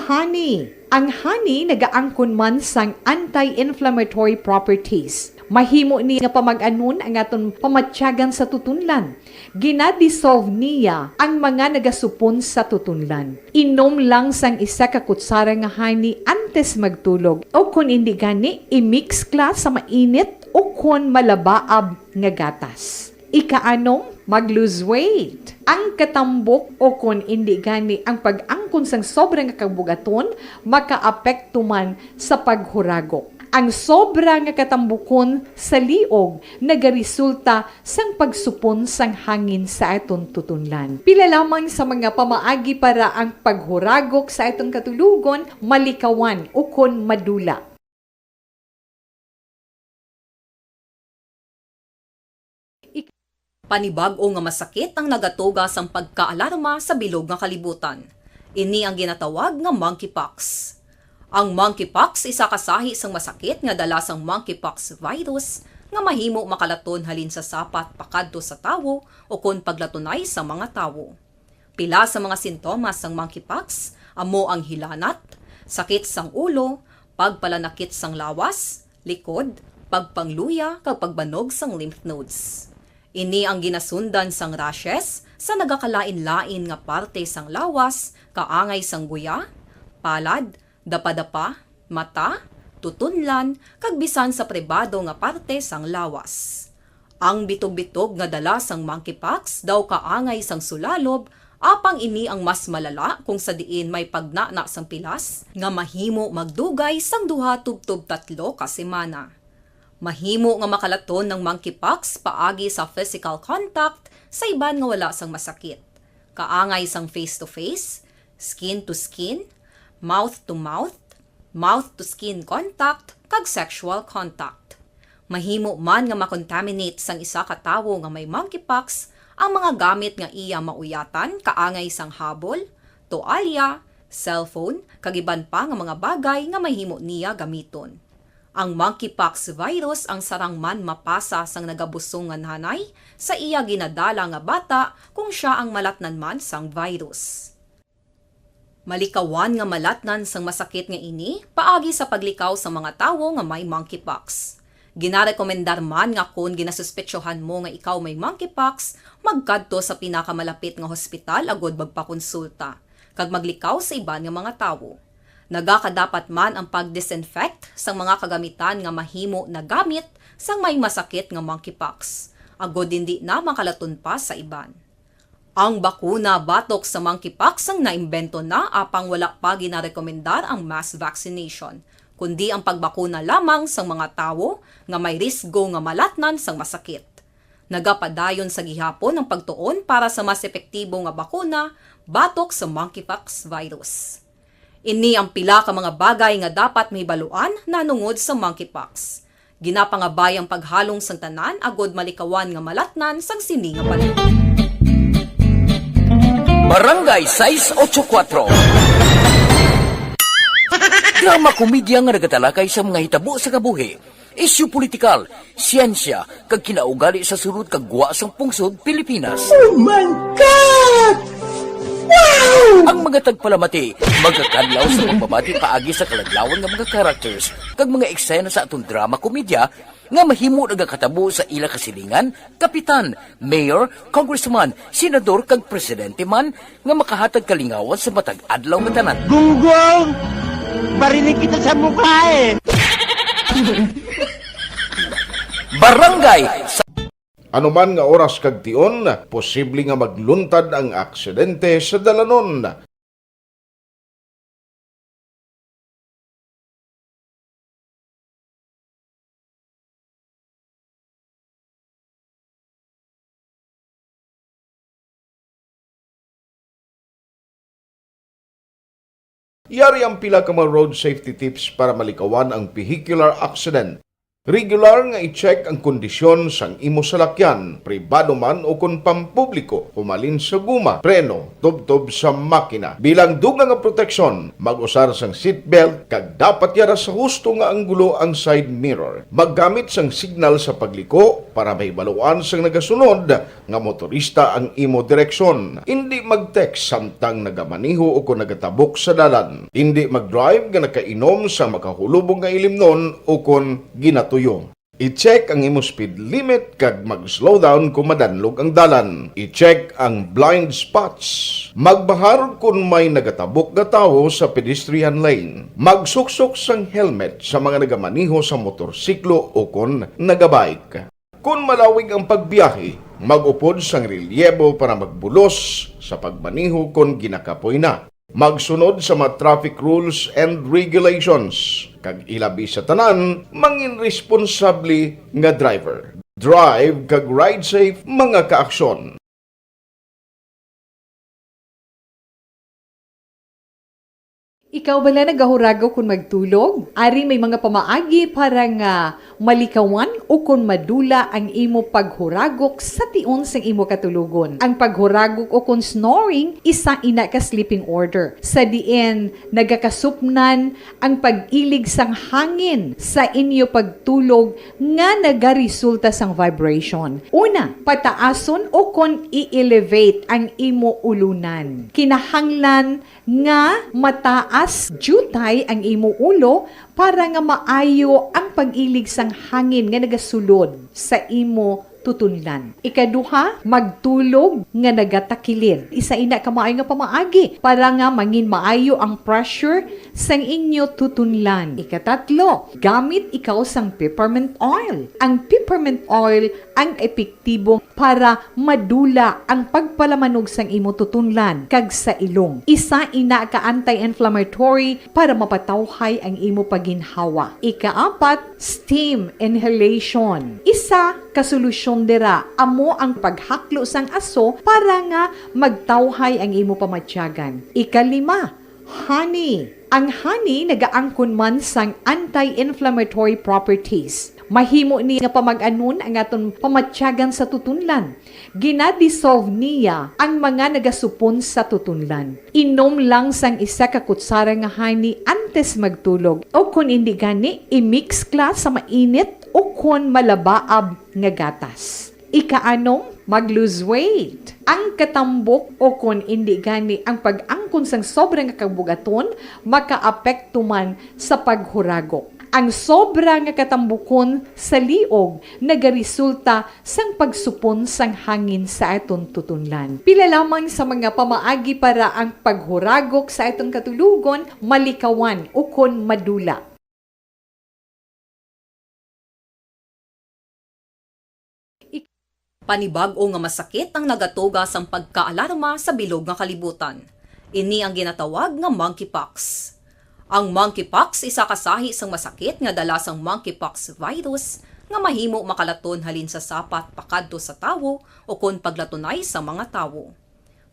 honey. Ang honey nagaangkon man sang anti-inflammatory properties. Mahimo ni nga pamag-anon ang aton pamatyagan sa tutunlan. Gina-dissolve niya ang mga nagasupon sa tutunlan. Inom lang sang isa ka kutsara nga honey antes magtulog, o kon indi gani, i-mix kla sa mainit o kon malabaab nga gatas. Ikaanom, mag-lose weight. Ang katambok o kon indi gani ang pag-angkon sang sobra nga kabugaton makaapekto man sa paghuragok. Ang sobra nga katambukon sa liog nagaresulta sang pagsupon sang hangin sa aton tutunlan. Pila lamang sa mga pamaagi para ang paghuragok sa aton katulogon malikawan ukon madula. Panibag-o nga masakit ang nagatuga sang pagkaalarma sa bilog nga kalibutan. Ini ang ginatawag nga monkeypox. Ang monkeypox isa ka sahi sang masakit nga dala sang monkeypox virus nga mahimo makalaton halin sa sapat pakadto sa tawo ukon paglatunay sa mga tawo. Pila sa mga sintomas sang monkeypox amo ang hilanat, sakit sang ulo, pagpalanakit sang lawas, likod, pagpangluya, kag pagbanog sang lymph nodes. Ini ang ginasundan sang rashes sa nagakalain-lain nga parte sang lawas, kaangay sang guya, palad, dapadapa, mata, tutunlan, kag bisan sa pribado nga parte sang lawas. Ang bitog-bitog nga dala sang monkeypox daw kaangay sang sulalob, apang ini ang mas malala kung sa diin may pagnana sang pilas nga mahimo magdugay sang duha tubtob tatlo ka semana. Mahimo nga makalaton ang monkeypox paagi sa physical contact sa iban nga wala sang masakit, kaangay sang face-to-face, skin-to-skin, mouth-to-mouth, mouth-to-skin contact, kag sexual contact. Mahimo man nga makontaminate sang isa ka tawo nga may monkeypox ang mga gamit nga iya mauyatan, kaangay sang habol, toalya, cellphone, kag iban pa nga mga bagay nga mahimo niya gamiton. Ang monkeypox virus ang sarang man mapasa sang nagabusong nga nanay sa iya ginadala nga bata kung sia ang malatnan man sang virus. Malikawan nga malatnan sang masakit nga ini paagi sa paglikaw sa mga tawo nga may monkeypox. Ginarekomendar man nga kon ginasuspetsohan mo nga ikaw may monkeypox, magkadto sa pinakamalapit nga hospital agud magpakonsulta, kag maglikaw sa iban nga mga tawo. Nagakadapat man ang pag-disinfect sang mga kagamitan nga mahimo nagamit sang may masakit nga monkeypox, agud indi na makalaton pa sa iban. Ang bakuna batok sa monkeypox ang naimbento na, apang wala pa ginarekomendar ang mass vaccination, kundi ang pagbakuna lamang sang mga tawo nga may risgo nga malatnan sang masakit. Nagapadayon sa gihapon ang pagtuon para sa mas epektibo nga bakuna batok sa monkeypox virus. Ini ang pila ka mga bagay nga dapat mahibaluan nahanungod sa monkeypox. Ginapangabay ang paghalong sang tanan agud malikawan nga malatnan sang sini nga balay. Barangay sais ocho kuatro. Drama komedya nga nagatalakay sa mga hitabo sa kabuhi, isyu politikal, siyensya, kag kinaugali sa sulod kag gwa sang pungsod Pilipinas. Oh my God! Wow! Ang mga tagpalamati magakadlaw sa pagbabati paagi sa kaladlawan nga mga characters kag mga eksena sa aton drama komedya nga mahimo nagakatabo sa ila kasilingan, kapitan, mayor, congressman, senador, kag presidente man nga makahatag kalingawan sa matag adlaw nga tanan. Gunggong! Barinig kita sa mukha eh! Barangay sa Anuman nga oras kag tion, posible nga magluntad ang aksidente sa dalanon. Yari ang pila ka mga road safety tips para malikawan ang vehicular accident. Regular nga i-check ang kondisyon sang imo salakyan, pribado man o kon pampubliko, humalin sa guma, preno, tubtob sa makina. Bilang dugang nga proteksyon, mag-usar sang seatbelt kag dapat yara sa husto nga anggulo ang side mirror. Maggamit sang signal sa pagliko para mahibaluan sang nagasunod nga motorista ang imo direksyon. Indi mag-text samtang nagamaneho o kon nagatabok sa dalan. Indi mag-drive nga nakainom sa makahulubong nga ilimnon o kon ginatuyo. I-check ang imo speed limit kag mag-slow down kon madanlog ang dalan. I-check ang blind spots. Magbahar kon may nagatabok nga tawo sa pedestrian lane. Magsuksok sang helmet sa mga nagamaneho sa motorsiklo o kon nagabike. Kon malawig ang pagbiyahe, mag-upod sang relyebo para magbulos sa pagmaneho kon ginakapoy na. Magsunod sa mga traffic rules and regulations, kag ilabi sa tanan, mangin responsable nga driver. Drive kag ride safe, mga kaaksyon. Ikaw bala nagahuragok kon magtulog? Ari may mga pamaagi para nga malikawan ukon madula ang imo paghuragok sa tion sang imo katulogon. Ang paghuragok ukon snoring, isa ina ka sleeping order, sa diin nagakasupnan ang pag-ilig sang hangin sa inyo pagtulog nga nagaresulta sang vibration. Una, pataason ukon i-elevate ang imo ulunan. Kinahanglan nga mataas diutay ang imo ulo para nga maayo ang pag-ilig sang hangin nga nagasulod sa imo tutunlan. Ikaduha, magtulog nga nagatakilid. Isa ina ka maayo nga pamaagi para nga mangin maayo ang pressure sang inyo tutunlan. Ikatatlo, gamit ikaw sang peppermint oil. Ang peppermint oil ang epektibo para madula ang pagpalamanog sang imo tutunlan kag sa ilong. Isa ina ka anti-inflammatory para mapatawhay ang imo pagginhawa. Ikaapat, steam inhalation. Isa ka solusyon dira amo ang paghaklo sang aso para nga magtawhay ang imo pamatyagan. Ikalima, honey. Ang honey nagaangkon man sang anti-inflammatory properties. Mahimo ni nga pamag-anon ang aton pamatyagan sa tutunlan. Gina-dissolve niya ang mga nagasupon sa tutunlan. Inom lang sang isa ka kutsara nga honey antes magtulog, o kon indi gani, i-mix kla sa mainit o kon malabaab nga gatas. Ikaanom, mag-lose weight. Ang katambok o kon indi gani ang pag-angkon sang sobra nga kabugaton makaapekto man sa paghuragok. Ang sobra nga katambukon sa liog nagaresulta sang pagsupon sang hangin sa aton tutunlan. Pila lamang sa mga pamaagi para ang paghuragok sa aton katulogon malikawan ukon madula. Panibag-o nga masakit ang nagatuga sang pagkaalarma sa bilog nga kalibutan. Ini ang ginatawag nga monkeypox. Ang monkeypox isa ka sahi sang masakit nga dala sang monkeypox virus nga mahimo makalaton halin sa sapat pakadto sa tawo ukon paglatunay sa mga tawo.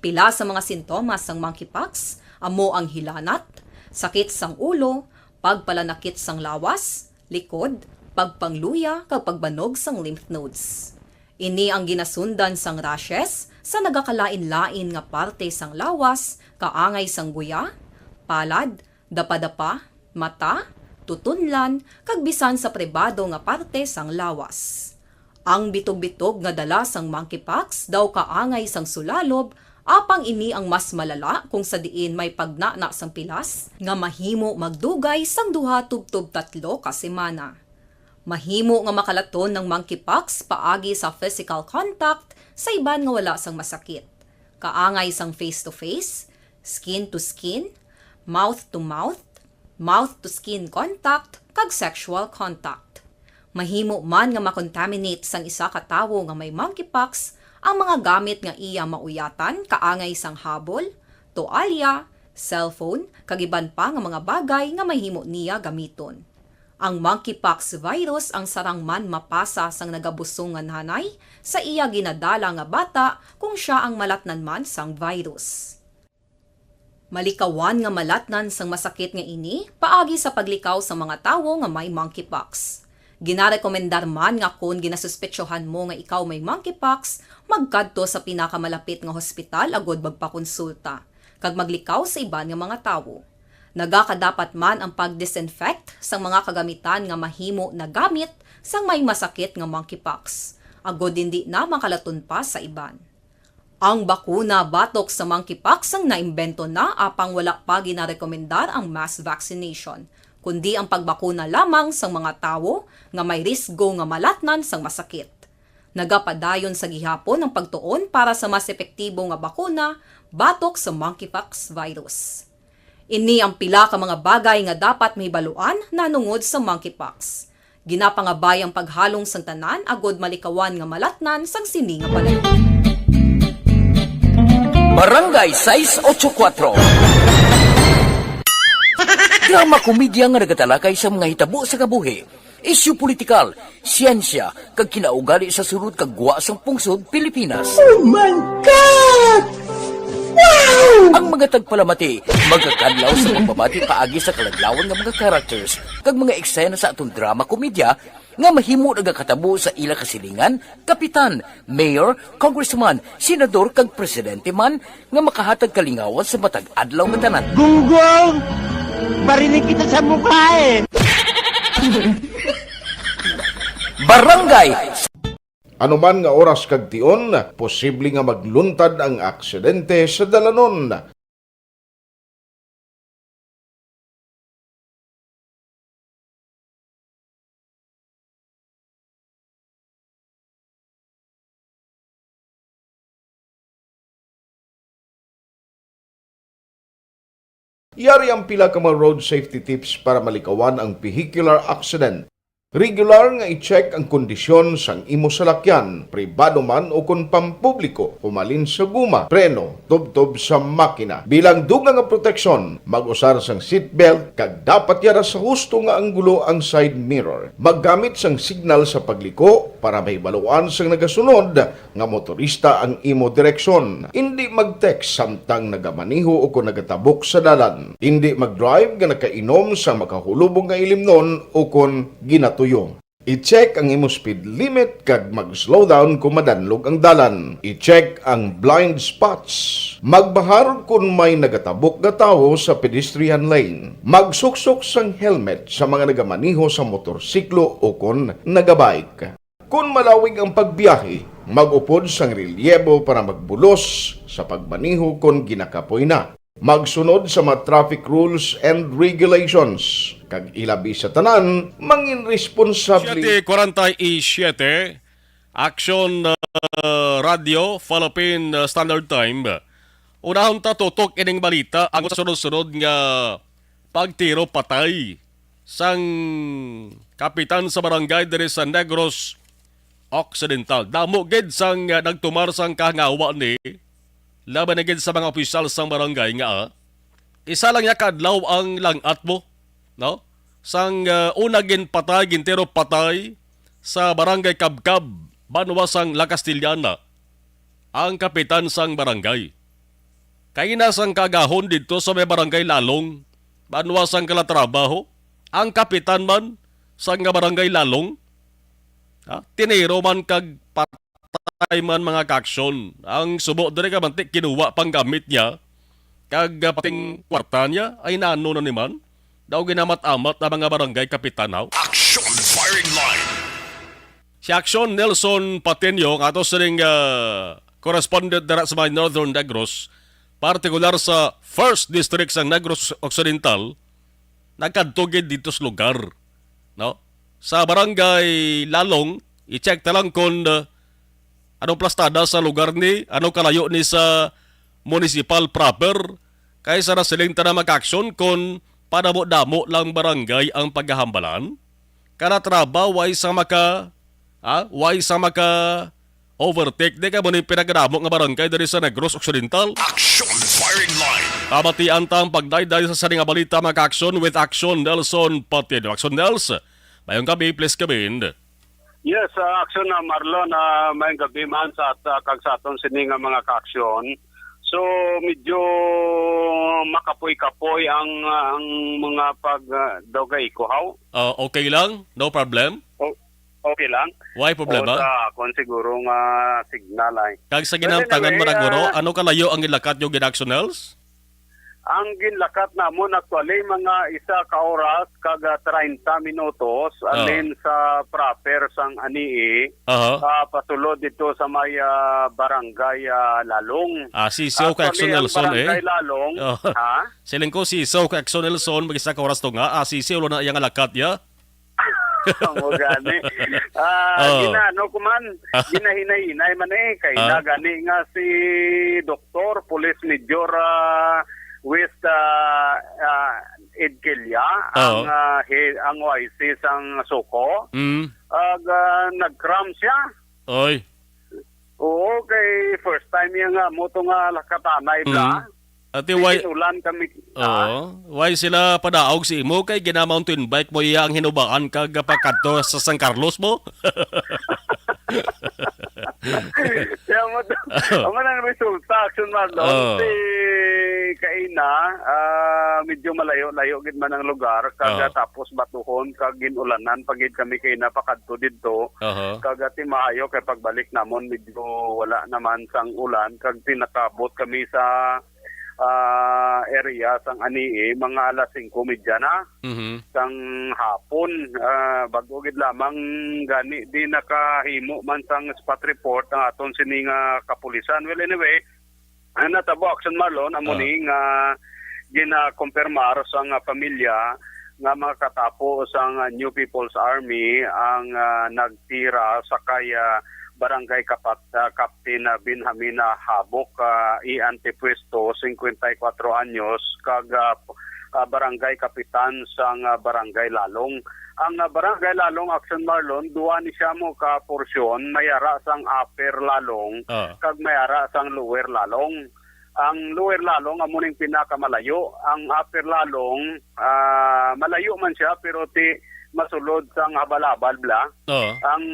Pila sa mga sintomas sang monkeypox amo ang hilanat, sakit sang ulo, pagpalanakit sang lawas, likod, pagpangluya, kag pagbanog sang lymph nodes. Ini ang ginasundan sang rashes sa nagakalain-lain nga parte sang lawas, kaangay sang guya, palad, dapadapa, mata, tutunlan, kag bisan sa pribado nga parte sang lawas. Ang bitog-bitog nga dala sang monkeypox daw kaangay sang sulalob, apang ini ang mas malala kung sa diin may pagnana sang pilas nga mahimo magdugay sang duha tubtob tatlo ka semana. Mahimo nga makalaton ang monkeypox paagi sa physical contact sa iban nga wala sang masakit, kaangay sang face-to-face, skin-to-skin, mouth-to-mouth, mouth-to-skin contact, kag sexual contact. Mahimo man nga ma-contaminate sang isa ka tawo nga may monkeypox ang mga gamit nga iya mauyatan, kaangay sang habol, toalya, cellphone, kag iban pa nga mga bagay nga mahimo niya gamiton. Ang monkeypox virus ang sarang man mapasa sang nagabusong nga nanay sa iya ginadala nga bata kung sia ang malatnan man sang virus. Malikawan nga malatnan sang masakit nga ini paagi sa paglikaw sa mga tawo nga may monkeypox. Ginarekomendar man nga kon ginasuspetsohan mo nga ikaw may monkeypox, magkadto sa pinakamalapit nga hospital agud magpakonsulta kag maglikaw sa iban nga mga tawo. Nagakadapat man ang pag-disinfect sang mga kagamitan nga mahimo nagamit sang may masakit nga monkeypox, agud indi na makalaton pa sa iban. Ang bakuna batok sa monkeypox ang naimbento na apang wala pa ginarekomendar ang mass vaccination, kundi ang pagbakuna lamang sang mga tawo nga may risgo nga malatnan sang masakit. Nagapadayon sa gihapon ang pagtuon para sa mas epektibo nga bakuna batok sa monkeypox virus. Ini ang pila ka mga bagay nga dapat mahibaluan nahanungod sa monkeypox. Ginapangabay ang paghalong sang tanan agud malikawan nga malatnan sang sini nga panahon. Barangay sais ocho kuwatro. Drama komedya nga nagatalakay sa mga hitabo sa kabuhi, isyu politikal, siyensya, kag kinaugali sa sulod kag gwa sang pungsod Pilipinas. Oh my God! Wow! Ang mga tagpalamati magakadlaw sa pagbabati paagi sa kaladlawan nga mga characters kag mga eksena sa aton drama komedya nga mahimo nagakatabo sa ila kasilingan, kapitan, mayor, congressman, senador, kag presidente man nga makahatag kalingawan sa matag adlaw nga tanan. Gunggong! Barinig kita sa mukha eh! Barangay. Anuman nga oras kag tion, posible nga magluntad ang aksidente sa dalanon. Yari ang pila ka mga road safety tips para malikawan ang vehicular accident. Regular nga i-check ang kondisyon sang imo salakyan, pribado man o kon pampubliko, humalin sa guma, preno, tubtob sa makina. Bilang dugang nga proteksyon, mag-usar sang seatbelt kag dapat yara sa husto nga anggulo ang side mirror. Maggamit sang signal sa pagliko para mahibaluan sang nagasunod nga motorista ang imo direksyon. Indi mag-text samtang nagamaneho o kon nagatabok sa dalan. Indi mag-drive nga nakainom sang makahulubong nga ilimnon o kon ginatuyo. I-check ang imo speed limit kag mag-slow down kon madanlog ang dalan. I-check ang blind spots. Magbahar kon may nagatabok nga tawo sa pedestrian lane. Magsuksok sang helmet sa mga nagamaneho sa motorsiklo o kon nagabike. Kon malawig ang pagbiyahe, mag-upod sang relyebo para magbulos sa pagmaneho kon ginakapoy na. Magsunod sa mga traffic rules and regulations, kag ilabi sa tanan, mangin responsable. Siyete kwarenta y siyete, Aksyon, uh, Radio, Philippine, uh, Standard Time. Unahon ta tutok ining balita ang sa sunod-sunod nga pagtiro patay sang kapitan sa barangay diri sa Negros Occidental. Damo gid sang, ah, nagtumar sang kahangawa ni, labi na gid sa mga opisyal sang barangay nga, ah, isa lang ya ka adlaw ang lang-at mo, no? Sang, ah, una ginpatay, gintiro patay sa barangay Kabkab, banwa sang La Castellana, ang kapitan sang barangay. Kaina sang kaagahon didto sa may barangay Lalong, banwa sang Calatrava, ho, ang kapitan man sang nga barangay Lalong, ha, tiniro man kag patay man, mga kaaksyon. Ang subo diri ka manti, kinuha pang gamit niya, kag, ah, pating kwarta niya, ay nano na ni man. Daw ginamat-amat na mga barangay kapitan, haw? Action Firing Line. Si Aksyon Nelson Pateño, nga ato sining, ah, correspondent dira sa may Northern Negros, partikular sa First District sa Negros Occidental, nagkadto gid dito sa lugar, no? Sa barangay Lalong, i-check ta lang kung, ah, ano plastada sa lugar ni, ano kalayo ni sa municipal proper, kay sa nasiling ta na mag-aksyon kung padamo-damo lang barangay ang paghahambalan. Calatrava, way sa maka, ha? Way sa maka overtake. Di ka mo ni pinagdamo nga barangay diri sa Negros Occidental. Action Firing Line. Pamatian ta ang pagdayday sa sini nga balita, mga kaaksyon, with Action Nelson Patino. Action Nels, mayong gabi, please come in. Yes, ah, Action na Marlon, ah, mayong gabi man sa at, ah, kag sa aton sini nga mga kaaksyon. So, medyo makapoy-kapoy ang, ah, ang mga pag, ah, dugay ko, haw? Ah, okay lang? No problem? O-, okay lang? Why problema? O, sa akon siguro nga signal ay. Kag sa But ginamtangan anyway, mo na, guro, ah, ano kalayo ang gilakat yung ginaksyon, Nels? Ang ginlakat namon actually, mga isa ka oras kag, ah, treinta minutos, Oh. alin sa proper sang Anii, Aha. ah, pasulod dito sa may, ah, barangay, ah, Lalong. Ah, sisiw ka, Actually, Action ang Nelson, eh. barangay Lalong, Oh. ha? Siling ko, sisiw ka, Action Nelson, mag-isa ka oras to nga. Ah, sisiw, wala na iyang lakat, ya? Amo gani. Ah, Oh. ginaano ko man, Ah. ginahinay-hinay man eh. Kay Ah. na gani nga si Doktor, Police Major, ah, West, ah, ah, Ed Kelia, ang, Oh. ah, he-, ang Y C sang Suko. Mm. Ag, ah, nag-cramp siya. Oy. Oo, kay first time niya nga mo to nga lakatanay bla. Mm. Ate, why, Inulan kami. Ah, oo. Why sila padaog si imo kay gina-mountain bike mo iya ang hinubaan kag pagkadto sa San Carlos mo? Kaya mo to. Amo nang resulta, Action Marlon. Oo. Si kaina, ah, medyo malayo-layo gid man ang lugar, kag Oo. tapos batuhon, kag ginulanan pa gid kami kaina pakadto didto. Aha. Kag ati maayo kay pagbalik namon medyo wala naman sang ulan, kag pinakabot kami sa, ah, area sang anii mga alas singko medya na Mhm. sang hapon. Ah, bag-o gid lamang gani di nakahimo man sang spot report ang aton sini nga kapulisan. Well, anyway, ang natabo, Action Marlon, amo Ah. ni nga ginakumpirmar sang pamilya nga mga katapo sang New People's Army ang, ah, nagtira sa kay, ah, barangay kapat-, ah, Captain, ah, Benjamin, ah, Habok, ah, E. Antipuesto, singkwenta y kuwatro anyos, kag, ah, ah, barangay kapitan sang, ah, Barangay Lalong. Ang, ah, Barangay Lalong, Action Marlon, duha ni siya mo ka porsyon, may ara sang Upper Lalong Ah. kag may ara sang Lower Lalong. Ang Lower Lalong amo ning pinakamalayo. Ang Upper Lalong, ah, malayo man siya pero ti masulod sang habal-habal bla. Oo. Ang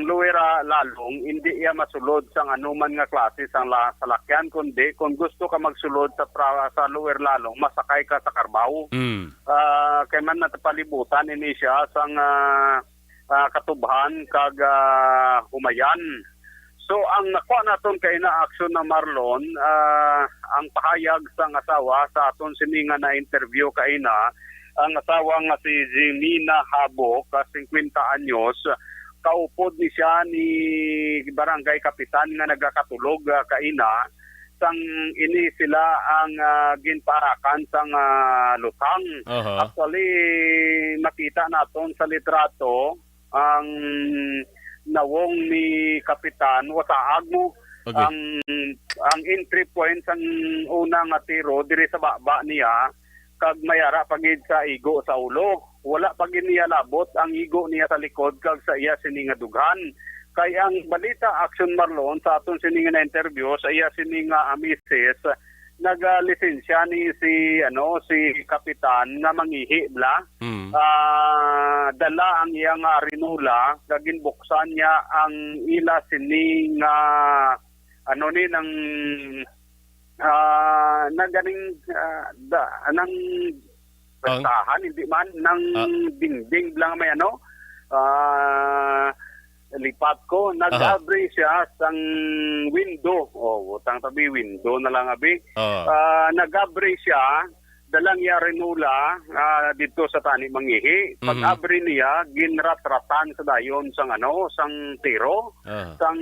Lower, ah, Lalong, hindi iya masulod sang anuman nga klase sang la-, salakyan, kundi kung gusto ka magsulod sa pra-, sa Lower Lalong, masakay ka sa Carabao. Mm. Ah, kay man natapalibutan ini siya sang, ah, ah, Katubhan kag, ah, Humayan. So, ang nakuha naton kaina, Action na Marlon, ah, ang pahayag sang asawa sa aton sini nga na-interview kaina, ang asawa nga si Jimina Habok, ka singkwenta anyos, kaupod ni siya ni Barangay Kapitan nga nagakatulog, ah, kaina, sang ini sila ang, ah, ginpaarakan sang, ah, lutang. Aha. Actually, makita naton sa litrato ang nawong ni Kapitan, wasaag mo. Okay. Ang, ang entry point sang una nga tiro diri sa baba niya, kag may ara pa gid sa igo sa ulo. Wala pa gid niya labot ang igo niya sa likod kag sa iya sini nga dughan. Kay ang balita, Action Marlon, sa aton sini nga na-interview, sa iya sini nga misis, nagalisensya ni si, ano, si Kapitan nga mangihi bla. Mm. Ah, dala ang iya nga arinola, kag ginbuksan niya ang ila sini nga, ano ni, nang, ah, naganing, ah, da-, nang Ang pestahan, hindi man, nang Ah. dingding lang may, ano, ah, lipat ko. Aha. Nag-abri siya sang window. Oh, butang tabi, window na lang, abi. Oo. Ah, nag-abri siya, dalang iya rinola, ah, dito sa tani mangihi. Mhm. Pag-abri niya, ginratratan sa dayon sang, ano, sang tiro, Aha. sang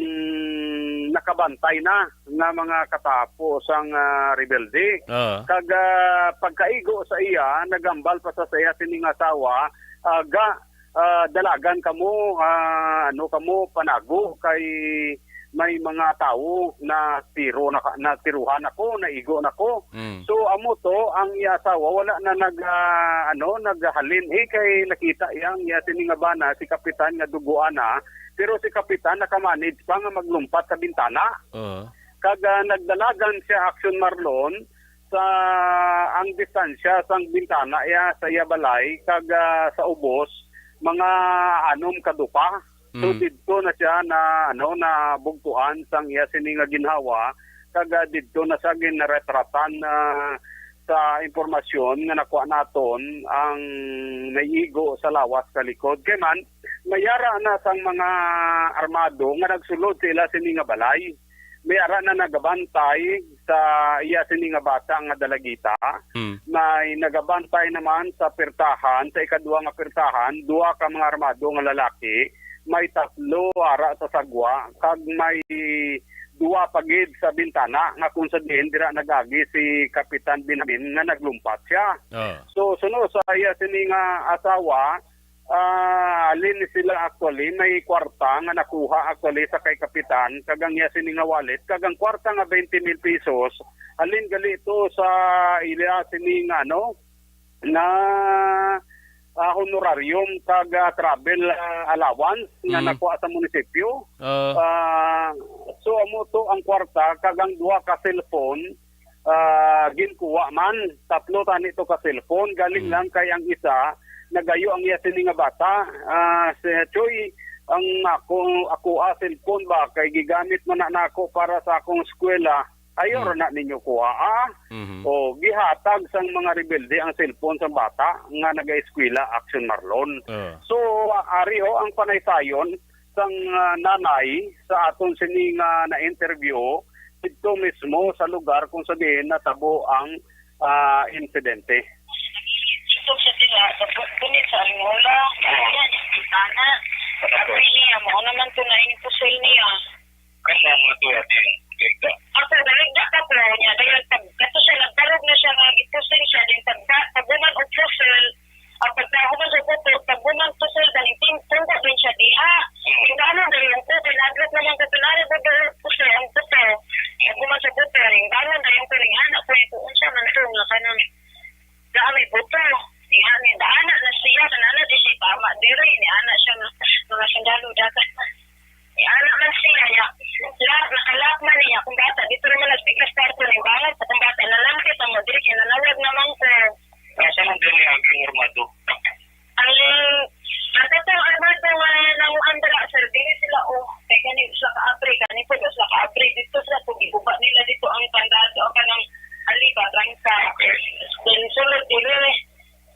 nakabantay na nga mga katapo sang, ah, rebelde. Oo. Kag, ah, pagkaigo sa iya, nagambal pa sa, sa iya sining asawa, ah, ga, ah, dalagan kamo, ah, ano kamo, panago kay may mga tawo na tiro na, natiruhan ako, naigo na ko. Mm. So, amo to, ang iya asawa wala na nag, ah, ano, naghalin, eh, kay nakita iya ang iya sini nga bana, si Kapitan, nga duguan na, pero si Kapitan nakamanage pa nga maglumpat sa bintana. Oo. Kag, ah, nagdalagan siya, Action Marlon, sa ang distansya sang bintana iya sa iya balay kag, ah, sa ubos mga anom ka dupa. So, Mm. didto na siya na, ano, nabugtuan sang iya sini nga ginhawa, kag, ah, didto na siya ginretratan, ah, sa impormasyon nga nakuha naton ang naigo sa lawas sa likod. Kay man, may ara na sang mga armado nga nagsulod sa ila sini nga balay. May ara na nagabantay sa iya sini nga bata nga dalagita. Hmm. May nagabantay naman sa pertahan, sa ikaduha nga pertahan, duha ka mga armado nga lalaki. May tatlo ara sa sagwa, kag may duha pa gid sa bintana, nga kung sa diin dira nag-agi si Kapitan Benjamin nga naglumpat siya. Ah. So, suno sa iya sini nga asawa, ah, halin ni sila actually, may kwarta nga nakuha actually sa kay Kapitan, kag ang iya sini nga wallet, kag ang kwarta nga twenty mil pesos, halin gali ito sa ila sini nga, ano, nga ah, honorarium kag, ah, travel, ah, allowance nga Mm. nakuha sa munisipyo. Ah. Ah, so, amo to ang kwarta kag ang duha ka cellphone, ah, ginkuha man. Tatlo tani to ka cellphone. Galing Mm. lang kay ang isa, nagayo ang iya sini nga bata. Ah, si Choy, ang ako, ako, ah, cellphone ba, kay gigamit man na nako para sa akong eskwela. Ayaw Mm. ra na ninyo kuha, ah. Mhm. O, gihatag sang mga rebelde ang cellphone sang bata nga nagaeskwela, Action Marlon. Ah. So, ari ho ang panaysayon sang, ah, nanay sa aton sini nga na-interview didto mismo sa lugar kung sa diin natabo ang, ah, insidente. Ito sa sila, bunit sa Angola, yan, yung bintana. Pag-abri niya, mao naman to na yung pusil niya. Kamo nga tuwa din, Linda. Ako, naligda ka po niya. Dayon, pag, kato siya, nagbarog na siya nga, ipusil siya, din pag, pag-uman og pusil, ang pagkahuman sa buto, pag-uman pusil, dayon, ting-, tungko din siya diha. Hmm. Yung ano, dayon, ko, pinadlok naman ko, pinarag ko, dayon, pusil, ang buto. Pag-uman sa buto, yung ano, dayon, ko, ring anak ko, yung kuon siya, man to, nga kanang, daan may buto. Ni, ni, daan na siya, kanana, di siya tama, diri, ni, ana siya, nga, mga sundalo, dapat. Ni ana man siya, ya. Lab, nakalab man niya akong bata. Dito naman nagpikas kwarto ni bangon sa akong bata. Nalangkit ang mo, diri kay nanawag naman ko. Asa man din niya ang armado? Ang, ang katong armado nga nanguan dira, sir, dili sila, oh, kay kani sila ka-abri, kani po sila ka-abri. Dito sila, kung ibuba nila dito ang kandado, ang kanang aliba, trangka. Okay. Then, sulod diri.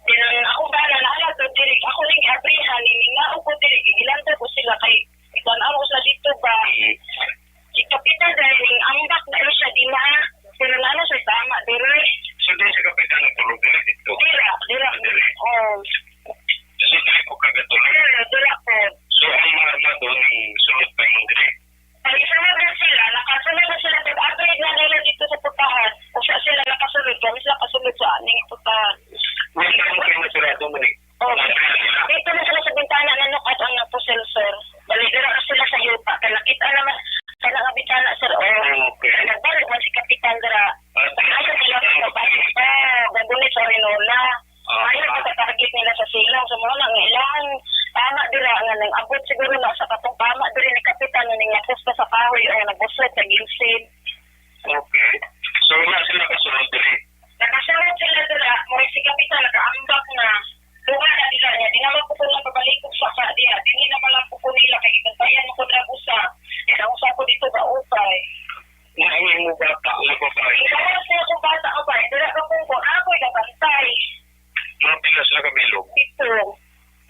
Then, ang akong bana, naala to diri. Ako rin, abrihan, ni, ningaw ko diri, gigilanto ko sila kay Tan-aw sa dito ba? Mm. Si Kapitan dahil ning ambak na siya di na. Pero nano sa tama, diri. So, di si Kapitan ang tulog diri dito? Dira, dira. Diri. Oh. So, diri po ka gatulog? Dira, dira po. So, ang mga armado ang sulod pa yung diri? Pag isunod na sila, nakasunod na sila. Pag-upgrade na nila dito sa putahan, kung siya sila nakasunod, kami sila kasunod sa aning putahan. May tanong kayo na sila, Dominic? Oh, dito na sila sa bintana, nanukad ang napusil, sir. Bali, dira na sila sa yuta. Kaya nakita naman sa nga bintana, sir. Oh, okay. Kaya nagbalik man si Kapitan dira. Ah, ayaw nila sa baba. Oh, gagunit sa Rinola. Ah, ayaw sa target nila sa silang. So, mao na nga ilang tama dira nga nang abot siguro na sa katong tama diri ni Kapitan nga ning napusta sa kahoy o nagbuslot sa gilsid. Okay. So, wala sila kasunod diri? Nakasunod sila dira, murag si Kapitan nakaambak na. Duha na nila niya, di naman po ko lang pabalik sa ka diha. Dili naman lang po ko nila, kay gibantayan mo ko dira usa. Di na usa ko dito ba upay. Naingin mo bata, ang babae? Ikaw na siya kung bata ka ba? Dira ka kung kung ako'y nabantay. Mga pila sila ka bilog? Pito.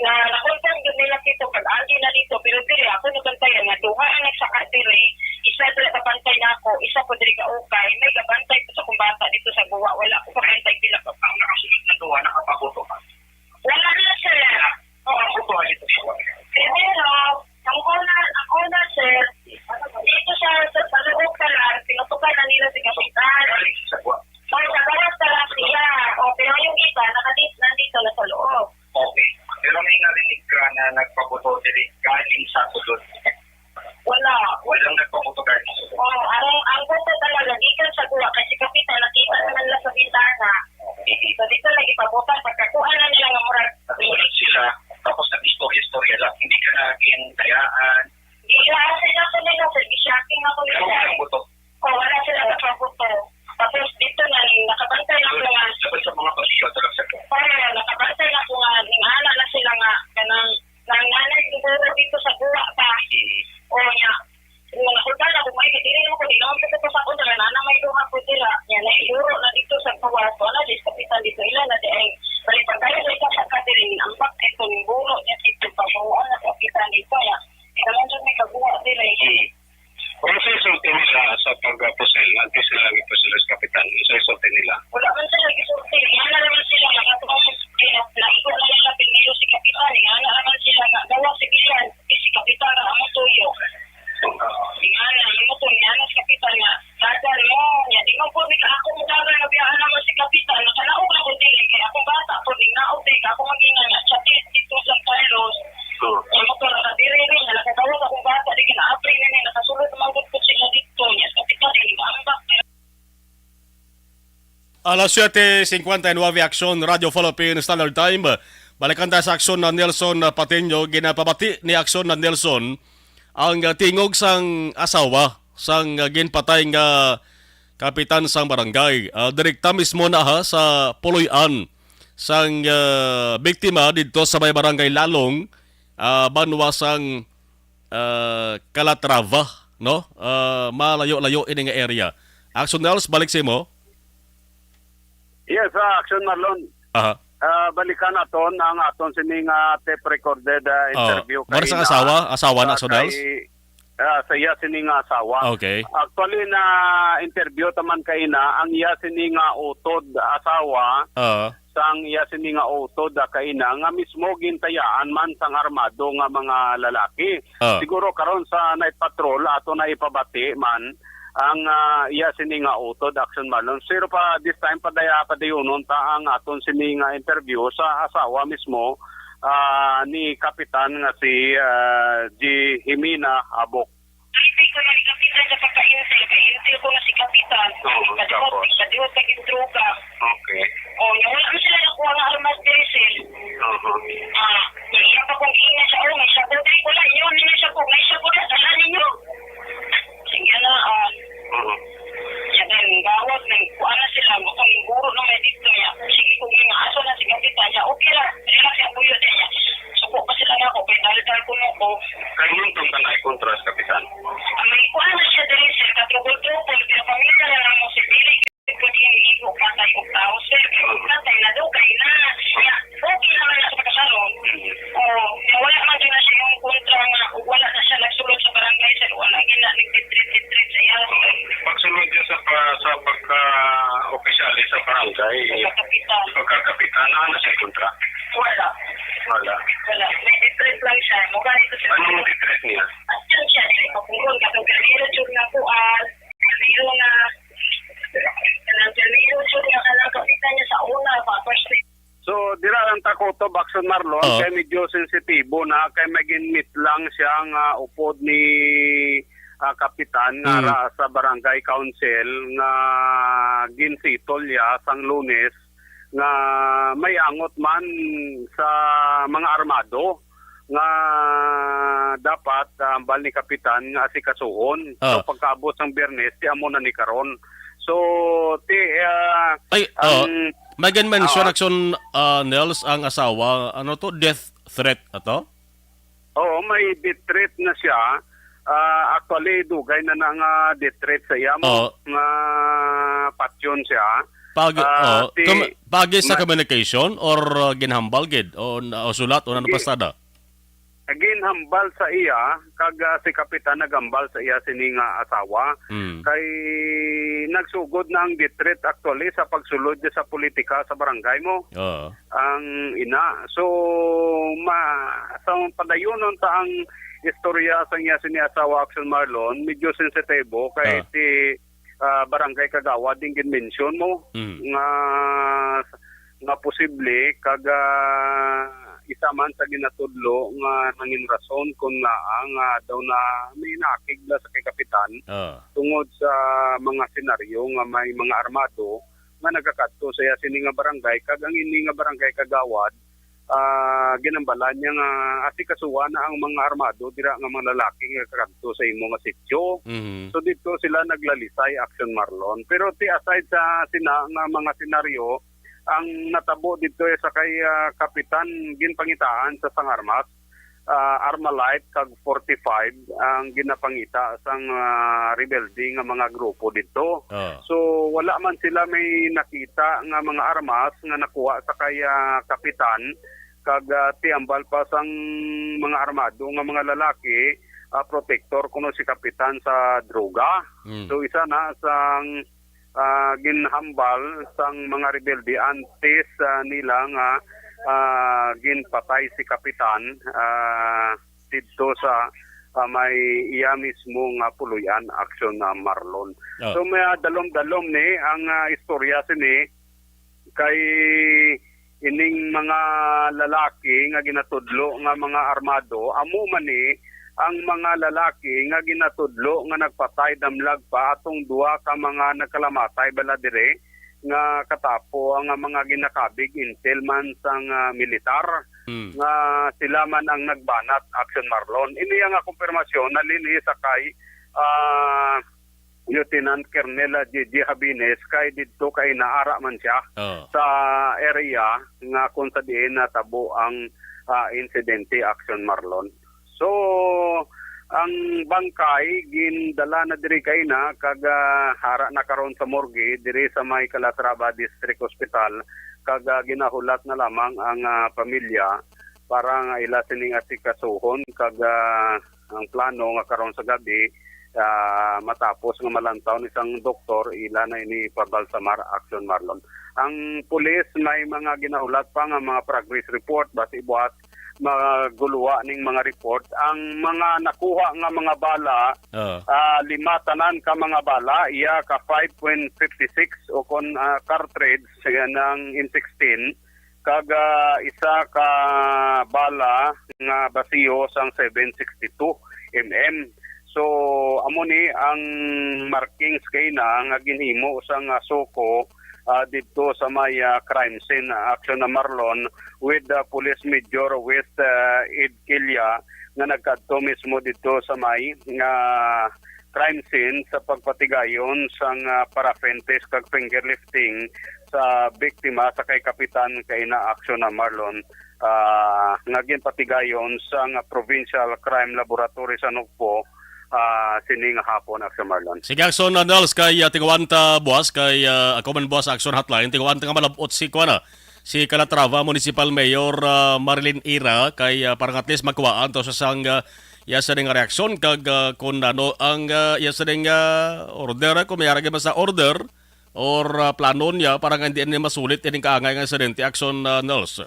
Na, na-confirm gyud nila pito pag agi na dito, pero diri ako nabantayan nga duha ang nagsaka diri, isa dira kabantay nako, isa po diri kaukay, may gabantay po sa kong bata dito sa guwa, wala ko kabantay pila pa. Ang nakasunod na duha, nakapabuto ka? Wala na sila. Oo, ako po, ano ito siya? Primero, ang una, ang una, sir, dito sa, sa, sa loob pa lang, tinutukan na nila si Kapitan. Galing sa guwa. Sa, sa gawas pa lang siya. O, pero yung iba, nakadit, nandito na sa loob. Okay. Pero may narinig ka na nagpabuto diri galing sa sulod? Wala. Walang nagpabuto galing sa sulod? Oh, ang, ang buto talaga, gikan sa guwa, kasi Kapitan, nakita naman lang sa bintana. Okay. So, dito lagi pabutan, pagkakuha na nila nga murag. Nagsulat sila, tapos nag-istorya-istorya lang. Hindi ka na ginayaan. Hindi na, sila ko nila, sir, gishopping ako Pero nila. Walang buto? Oh, wala sila nagpabuto. Tapos dito na, nakabantay na ko nga. Dapat sa mga pag-iyaw, talaga sa Oo, nakabantay na ko nga, ning ana na sila nga, kanang, nang nanay siguro dito sa guwa pa. Mm. O niya, yung mga kulban na, kung may dili mo ko, di naman ko sa una, na may duha ko dira. Yan, na siguro na dito sa gawas, wala, di sa Kapitan dito, ila na di ay, balik pag tayo sa isa sa katiring, ang bakit kung buro niya dito, pabuhan na sa Kapitan dito, ya. Di naman dyan may kaguwa dira, eh. Mm. Kung sa isulti nila sa pagpusil, antes sila nagpusil sa Kapitan, sa isulti nila. Wala man sila gisulti. Yan na naman sila, nakatungkol sa naigo na nila, pinilo si Kapitan, yan na naman sila, nga, gawa si Bilan, si Kapitan, ang amo tuyo. Yan na, amo to, yan na si Kapitan nga, "Dagan mo, yan, di man po, may ka ako mo dagan, nga biyaan naman si Kapitan, nakalaog na ko dili, kaya akong bata po, di naog, di ka ako mag-ingan, nga, chatit, dito sa Carlos." Hmm. Amo to, nakadiri rin, nga, nakatawag akong bata, di kinaabri na niya, nakasulod, manggod po sila dito, niya, si Kapitan, di, maambak, Alas siete cincuenta y nueve, Aksyon, Radyo Philippine Standard Time. Balikan ta sa aksyon na Nelson, ah, Patino. Ginapabati ni aksyon na Nelson ang, ah, tingog sang asawa sang, ah, ginpatay nga kapitan sang barangay. Ah, direkta mismo na ha sa puloy-an sang, ah, biktima didto sa may barangay Lalong, ah, banwa sang, ah, Calatrava, no? Ah, malayo-layo ini nga area. Action Nels, balik sa imo. Yes, ah, Action Marlon. Aha. Ah, balikan naton ang aton sini nga tape recorded, ah, Oh, interview para sa kaina, asawa, asawa na, ah, Action Nels? Kay, ah, sa iya sini nga asawa. Okay. Actually, na interview taman kaina ang iya sini nga utod asawa, Oo. sang iya sini nga utod, ah, kaina nga mismo gintayaan man sang armado nga mga lalaki. Ah. Siguro karon sa night patrol ato na ipabati man ang, ah, iya sini nga utod, Action Marlon. Pero pa this time, padaya-, padayunon ta ang aton sini nga interview sa asawa mismo, ah, ni Kapitan nga si, ah, Jimena Abok. Ay, di ko na ni Kapitan sa pagka-intel. Kay intel ko na si Kapitan. Oo, Padihot, tapos? Padihot, naging droga. Okay. Oh, nawala man sila nakuha nga armas diri, sir. Aha. Ah, iya pa kong ina siya, oh, may sabot. Ay, wala, yun, yun, may sabot. May sabot na, dala ninyo. Sige na, ah. Oo. Yan, yan, gawat, nang kuha na sila, mo kami guro na may dito niya. Sige, kung yung aso na si Kapitan niya, okay lang. Relax ang puyo niya. Suko pa sila na ako, kay dal-dal ko mo ko. Kay yung tong tanay kontra sa Kapitan? Ang may kuha na siya diri, sir, katrubol-trubol, pero pamilya na lang mo si Billy. Pwede yung igo patay og tao, sir. Kay kung patay, nadugay na. Kaya, okay naman na sa pagkasaron. Mm. Oo. Kaya wala man yun na siya yung kontra nga, wala na siya nagsulod sa barangay, sir. Wala yun na nagtitreat-titreat sa iya. Pagsulod niya sa pa-, sa pagka-opisyal, sa barangay, Sa kapitan. Pagkakapitan, ano siya kontra? Wala. Wala. Wala. Nagtitreat lang siya. Mukha ito, sir. Anong nagtitreat niya? At yun siya, eh, papuron, katong karnero, tsura nga kuan. Pero nga, kanang permi-, yun, yun, nga kanang kapitan niya sa una, pa, first week. So, dira lang ta kutob, Action Marlon, Oo. kay medyo sensitibo na, kay may ginmit lang siya nga upod ni, ah, Kapitan nga Mm. ra sa barangay council nga ginsitol niya sang Lunes nga may angot man sa mga armado nga dapat, ah, hambal ni Kapitan nga asikasuhon. Ah. So, pagkaabot sang Biyernes, ti amo na ni karon. So, ti, ah, Ay, ang oh, may gin-mention, Ah. Action, ah, Nels, ang asawa, ano to, death threat ato? Oo, may death threat na siya. Ah, actually, dugay na na nga death threat sa iya mo, Oo. nga patyon siya. Pag, Ah, oh, ti, kum-, pagi sa ma- communication or, uh, ginhambal gid o, o sulat o ano Gi- pasada? Ginhambal sa iya, kag, ah, si Kapitan naghambal sa iya sini nga asawa. Mm. Kay nagsugod na ang death threat actually sa pagsulod niya sa politika sa barangay mo. Oo. Ang ina. So, ma-, sa padayonon ta ang istorya sang iya sini asawa, Action Marlon, medyo sensitibo kay Ah. si, ah, barangay kagawad din gin-mention mo Mm. nga, nga posible kag, ah, isa man sa ginatudlo nga nangin rason kun ngaa nga daw na may nakig na sa kay kapitan Ah. tungod sa mga senaryo nga may mga armado nga nagakadto sa iya sini nga barangay, kag ang ini nga barangay kagawad, ah, ginambalan niya nga asikasuhan na ang mga armado dira nga mga lalaki nga nagakadto sa imo nga sityo. Mhm. So, dito sila naglalisay, Action Marlon. Pero ti aside sa sina nga mga senaryo, ang natabo dito sa kay, ah, Kapitan ginpangitaan sa sang armas, ah, Armalite kag forty-five ang ginapangita sang, ah, rebelde nga mga grupo didto. Ah. So, wala man sila may nakita nga mga armas nga nakuha sa kay, ah, kapitan, kag, ah, ti hambal pa sang mga armado nga mga lalaki, ah, protektor kuno si kapitan sa droga. Mm. So, isa na sang ah, ginhambal sang mga rebelde antes, ah, nila nga, ah, ginpatay si Kapitan, ah, didto sa, ah, may iya mismo nga puloy-an, Action, ah, Marlon. Oh. So, may, ah, dalom-dalom ni ang, ah, istorya sini kay ining mga lalaki nga ginatudlo nga mga armado, amo man ni ang mga lalaki nga ginatudlo nga nagpatay damlag pa atong duha ka mga nagkalamatay bala diri nga katapo ang mga ginakabig intel man sang, ah, militar Mm. nga sila man ang nagbanat, Action Marlon. Ini nga kumpirmasyon nalin-i sa kay, ah, Lieutenant Colonel J J Habines kay didto kay naara man siya Oh. sa area nga kung sa diin natabo ang, ah, insidente, Action Marlon. So, ang bangkay gindala na diri kay na kag, ah, ara na karon sa morgue diri sa may Calatrava District Hospital kag, ah, ginahulat na lamang ang, ah, pamilya para nga ila sining asikasuhon kag, ah, ang plano nga karon sa gabi, ah, matapos nga malantaw ni sang doktor, ila na ini pabalsamar, Action Marlon. Ang pulis may mga ginahulat pa nga mga progress report basi buas maguluwa ning mga report. Ang mga nakuha nga mga bala, Ah. ah, lima tanan ka mga bala, iya ka five point fifty six o kon, ah, cartridge nga ng M sixteen, kag, ah, isa ka bala nga basiyo sang seven sixty-two M M. So, amo ni ang markings kay na nga ginhimo sang, ah, SOCO, ah, didto sa may, ah, crime scene, ah, Action na Marlon, with, ah, Police Major West, ah, Ed Quilla, nga nagkadto mismo didto sa may, ah, crime scene sa pagpatigayon sang, ah, paraffin test kag finger lifting sa biktima sa kay Kapitan kay na Action na Marlon, ah, nga ginpatigayon sang Provincial Crime Laboratory sa Nugpo, ah, sini nga hapon, Action Marlon. Sige, Action, uh, Nels, kay, uh, tingawanta buas, kay, uh, ako man buas, Action Hotline, tingawanta nga malabot si, kuwan na, si Calatrava Municipal Mayor, uh, Marilyn Ira, kay, uh, para at least magkuwaan to sa sang, uh, iya sa ning reaksyon, kag, uh, kung ano ang, uh, iya sa ning, uh, order, uh, kung may aragay ba sa order, or, uh, plano niya, para nga hindi na masulit ining kaangay nga insidente, Action, uh, Nels.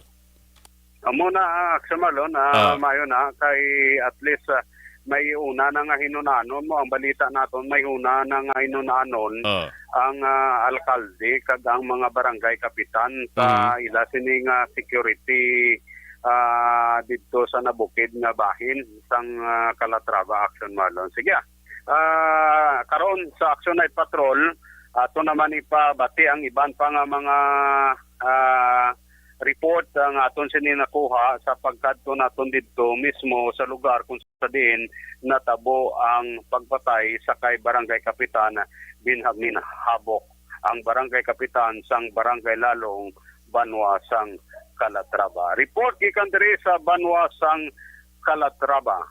Amo na, ah, Action Marlon, ah, Ah. maayo na kay at least, ah, may una na nga hinunanon mo ang balita naton, may una na nga hinunanon Ah. ang, ah, alkalde kag ang mga barangay kapitan sa Mhm. ila sini nga security, ah, didto sa nabukid nga bahin sang, ah, Calatrava, Action Marlon. Sige, ah. Ah, karon sa Action Night Patrol, ato naman ipabati ang iban pa nga mga, ah, report nga aton sini nakuha sa pagkadto naton didto mismo sa lugar kung sa diin natabo ang pagpatay sa kay Barangay Kapitan Benjamin Habok, ang Barangay Kapitan sang Barangay Lalong, banwa sang Calatrava. Report gikan diri sa banwa sang Calatrava.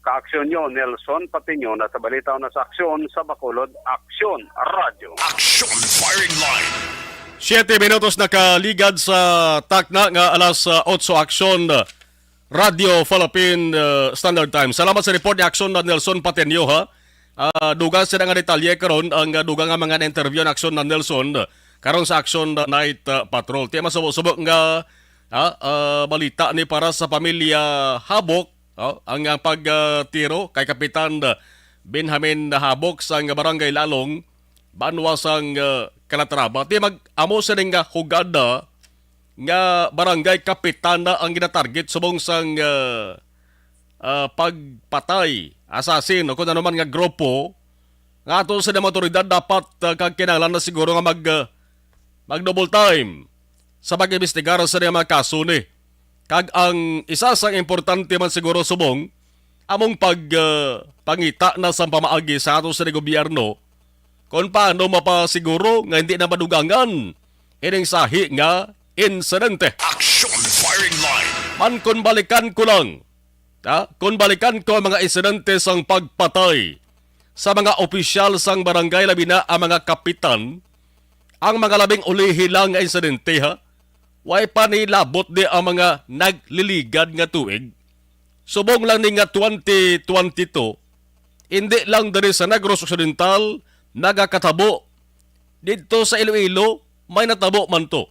Kaaksyon nyo, Nelson Patiño, na sa balita na sa aksyon sa Bacolod, Aksyon Radyo. Action Firing Line. Siyete minutos nakaligad sa takna nga alas, ah, otso, Aksyon Radyo Philippine, ah, Standard Time. Salamat sa report ni Aksyon na Nelson Patiño, ha. Ah, dugang sila nga detalye karon ang, ah, dugang nga mga na-interview ang Aksyon na Nelson, ah, karon sa Action Night, ah, Patrol. Ti masubo-subo nga, ah, ah, balita ni para sa pamilya Habok. Oh, ang, ah, pag, ah, tiro kay Kapitan, ah, Benjamin Habok sang Barangay Lalong, banwa sang, ah, Calatrava. Ti mag-amo sining, ah, hugada nga barangay kapitan na ang ginatarget subong sang, ah, ah, pagpatay, assassin, o kung ano man nga grupo, nga ato sa mga otoridad dapat, ah, kag kinahanglan na siguro nga mag, ah, mag-double time sa pag-imbestigar sa mga kaso ni. Kag ang isa sang importante man siguro subong, among pag, ah, pangita na sa pamaagi sa ato sa gobyerno kung paano mapasiguro nga hindi na madugangan ining sahi nga insidente. Action Firing Line. Man, kung balikan ko lang, ha? Kung balikan ko ang mga insidente sang pagpatay sa mga opisyal sang barangay, labi na ang mga kapitan, ang mga labing ulihi lang nga insidente, ha? Way pa nilabot di ang mga nagliligad nga tuig. Subong lang ni nga twenty twenty-two, hindi lang diri sa Negros Occidental nagakatabo. Didto sa Iloilo, may natabo man to.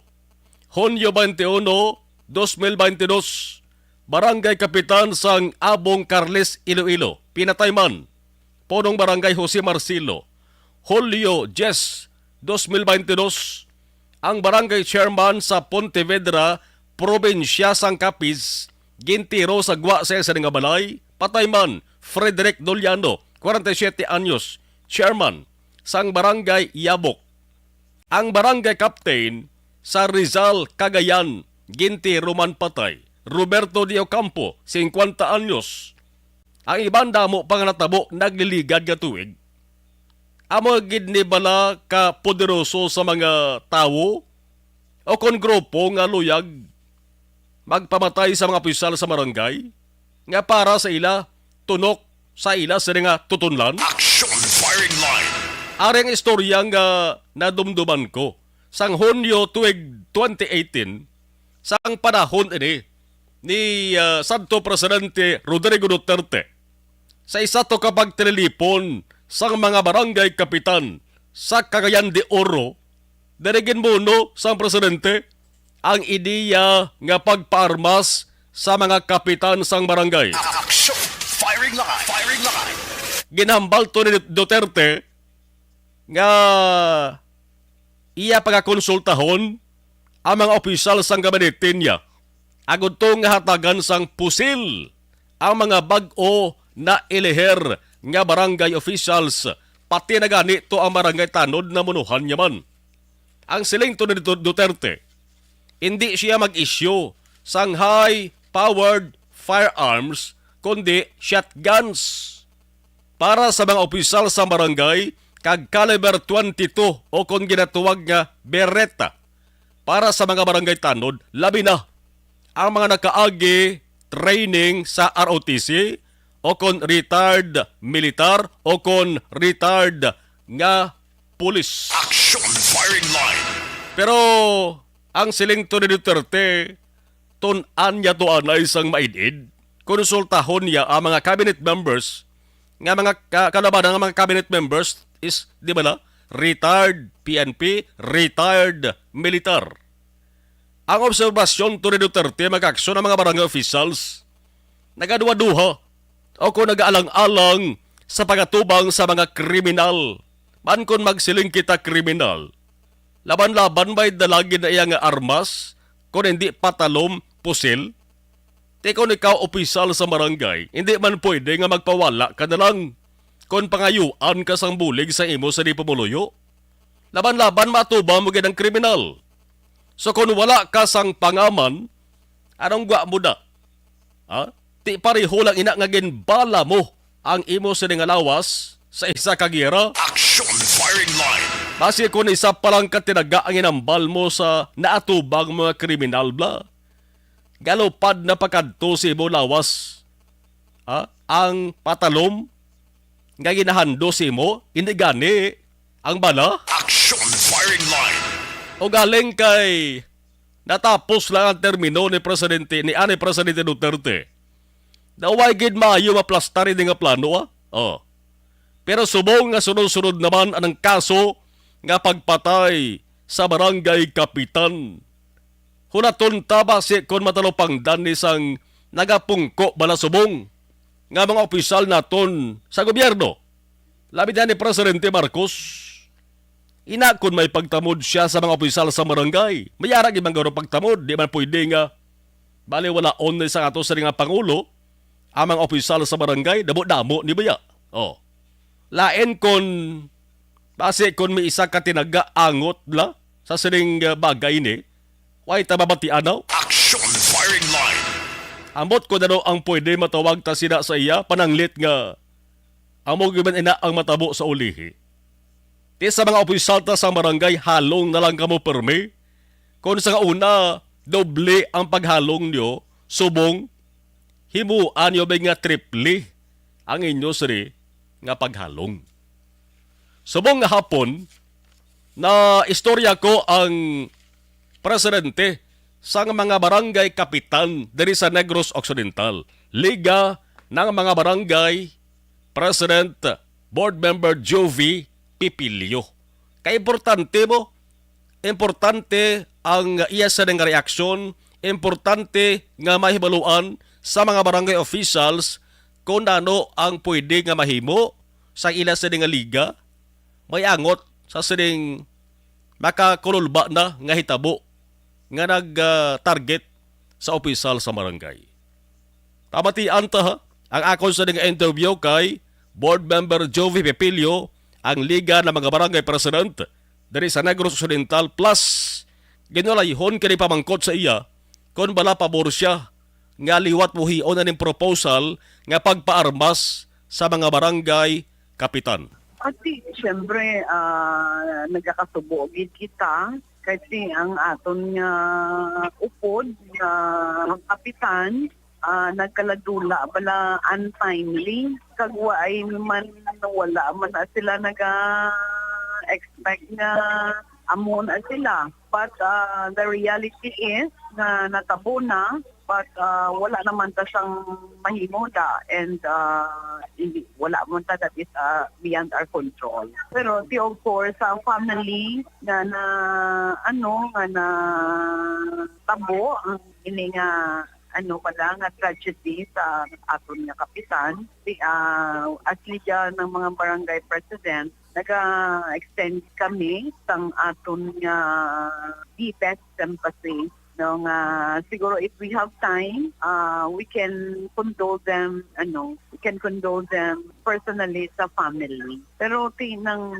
Hunyo twenty-one, dos mil bente dos, Barangay Kapitan sang Abong Carles, Iloilo, pinatay man. Punong Barangay Jose Marcelo. Hulyo diyes, dos mil bente dos, ang Barangay Chairman sa Pontevedra, Probinsya sang Capiz, gintiro sa gwa sa isa nga balay, patay man, Frederick Doliano, kwarenta y siyete anyos, Chairman sang Barangay Yabok. Ang barangay captain sa Rizal, Cagayan, gintiro man patay, Roberto de Ocampo, singkwenta anyos. Ang iban damo pa nga natabo nagliligad nga tuig. Amo gid ni bala ka poderoso sa mga tawo o kon grupo nga luyag magpamatay sa mga opisyal sa barangay nga para sa ila tunok sa ila sini nga tutunlan? Action firing line. Ari ang istorya nga nadumduman ko sang Hunyo tuig twenty eighteen, sang panahon ini ni, ah, Santo Presidente Rodrigo Duterte. Sa isa to ka pagtililipon sang mga barangay kapitan sa Cagayan de Oro, diri ginmuno sang presidente ang ideya nga pagpaarmas sa mga kapitan sang barangay. Action! Firing line! Firing line! Ginhambal to ni Duterte nga iya pagakonsultahon ang mga opisyal sang gabinete niya, agud to nga hatagan sang pusil ang mga bag-o na eleher nga barangay officials, pati na gani to ang barangay tanod na munuhan niya man. Ang siling to ni Du-, Duterte, hindi siya mag-issue sang high-powered firearms, kundi shotguns para sa mga opisyal sa barangay, kag caliber twenty-two o kon ginatawag nga Beretta para sa mga barangay tanod, labi na ang mga nakaagi training sa R O T C o kon retired militar o kon retired nga pulis. Action firing line. Pero ang siling to ni Duterte, tun-an niya to anay sang maid-id. Konsultahon niya ang mga cabinet members nga mga ka-, kalabanan nga mga cabinet members is, di ba na, retired P N P, retired militar. Ang obserbasyon to ni Duterte, mag-aksyon ang mga barangay officials. Nagaduha-duha o kung nag-aalang-alang sa pagatubang sa mga kriminal. Man kon magsiling kita kriminal, laban-laban ba'y dalagin na iya nga armas, kon hindi patalom, pusil? Ti kon ikaw opisyal sa barangay, hindi man pwede nga magpawala ka na lang kon pangayuan ka sang bulig sa imo sa di pumuluyo. Laban-laban matubang mo gid ang kriminal. So kon wala ka sang pangaman, anong gwa mo da? Ha? Ti pareho lang ina nga ginbala mo ang imo sini nga lawas sa isa ka giyera. Action firing line. Basi kon isa pa lang ka tinaga ang inambal mo sa naatubang mga kriminal bla, galupad na pakadto sa imo lawas. Ha? Ang patalom nga ginahandos sa imo, hindi gani ang bala. Action firing line. O galing kay natapos lang ang termino ni Presidente, ni ani Presidente Duterte. Daw way gid maayo maplastar ini nga plano, ah. Oh. Pero subong nga sunod-sunod naman ang kaso nga pagpatay sa barangay kapitan. Hulaton ta basi kon matalupangdan ni sang nagapungko bala subong nga mga opisyal naton sa gobyerno. Labi na ni Presidente Marcos. Ina, kon may pagtamod siya sa mga opisyal sa barangay, may ara gid man garo pagtamod, di man pwede nga baliwalaon ni sa ato sa nga pangulo ang mga opisyal sa barangay, damo-damo ni baya. Oh. Lain kon, basi kon may isa ka tinaga angot la sa sining, uh, bagay ni, way ta mabatian, no? Action firing line. Ambot ko na, no, ang pwede matawag ta sina sa iya, pananglit nga amo gyud man ina ang matabo sa ulihi. Ti sa mga opisyal ta sa barangay, halong na lang kamo permi. Kung sa una, doble ang paghalong nyo, subong, himuan nyo ba nga triple ang inyo sini nga paghalong? Subong nga hapon, na istorya ko ang presidente sang mga barangay kapitan diri sa Negros Occidental, Liga ng mga Barangay, President, Board Member Jovie Pipilio. Kay importante mo, importante ang iya sa nga reaksyon, importante nga mahibaluan sa mga barangay officials kung ano ang pwede nga mahimo sa ila sa nga liga, may angot sa sining makakululba na nga hitabo nga nag, ah, target sa opisyal sa barangay. Pamatian ta, ha, ang akon sa nga interview kay Board Member Jovie Pepilio, ang Liga ng mga Barangay President, diri sa Negros Occidental, plus ginulayhon kini pamangkot sa iya kon bala pabor siya nga liwat buhion aning proposal nga pagpaarmas sa mga barangay kapitan. Ati, siyempre, ah, nagakasubo gid kita kasi ang aton nga upod nga kapitan, ah, nagkaladula bala untimely, kag waay man, wala man na sila naga-expect nga amo na sila. But, ah, the reality is nga natabo na, but, ah, wala naman ta sang mahimo da, and, ah, hindi, wala man ta that is, ah, beyond our control. Pero ti, of course, sa family nga na, ano, nga na tabo ang ini nga, ano pala, nga tragedy sa aton nga kapitan. Ti, ah, as Liga ng mga Barangay President, naga-extend kami sang aton nga deepest sympathy, no, nga siguro if we have time, ah, we can condole them, ano, we can condole them personally sa family. Pero ti nang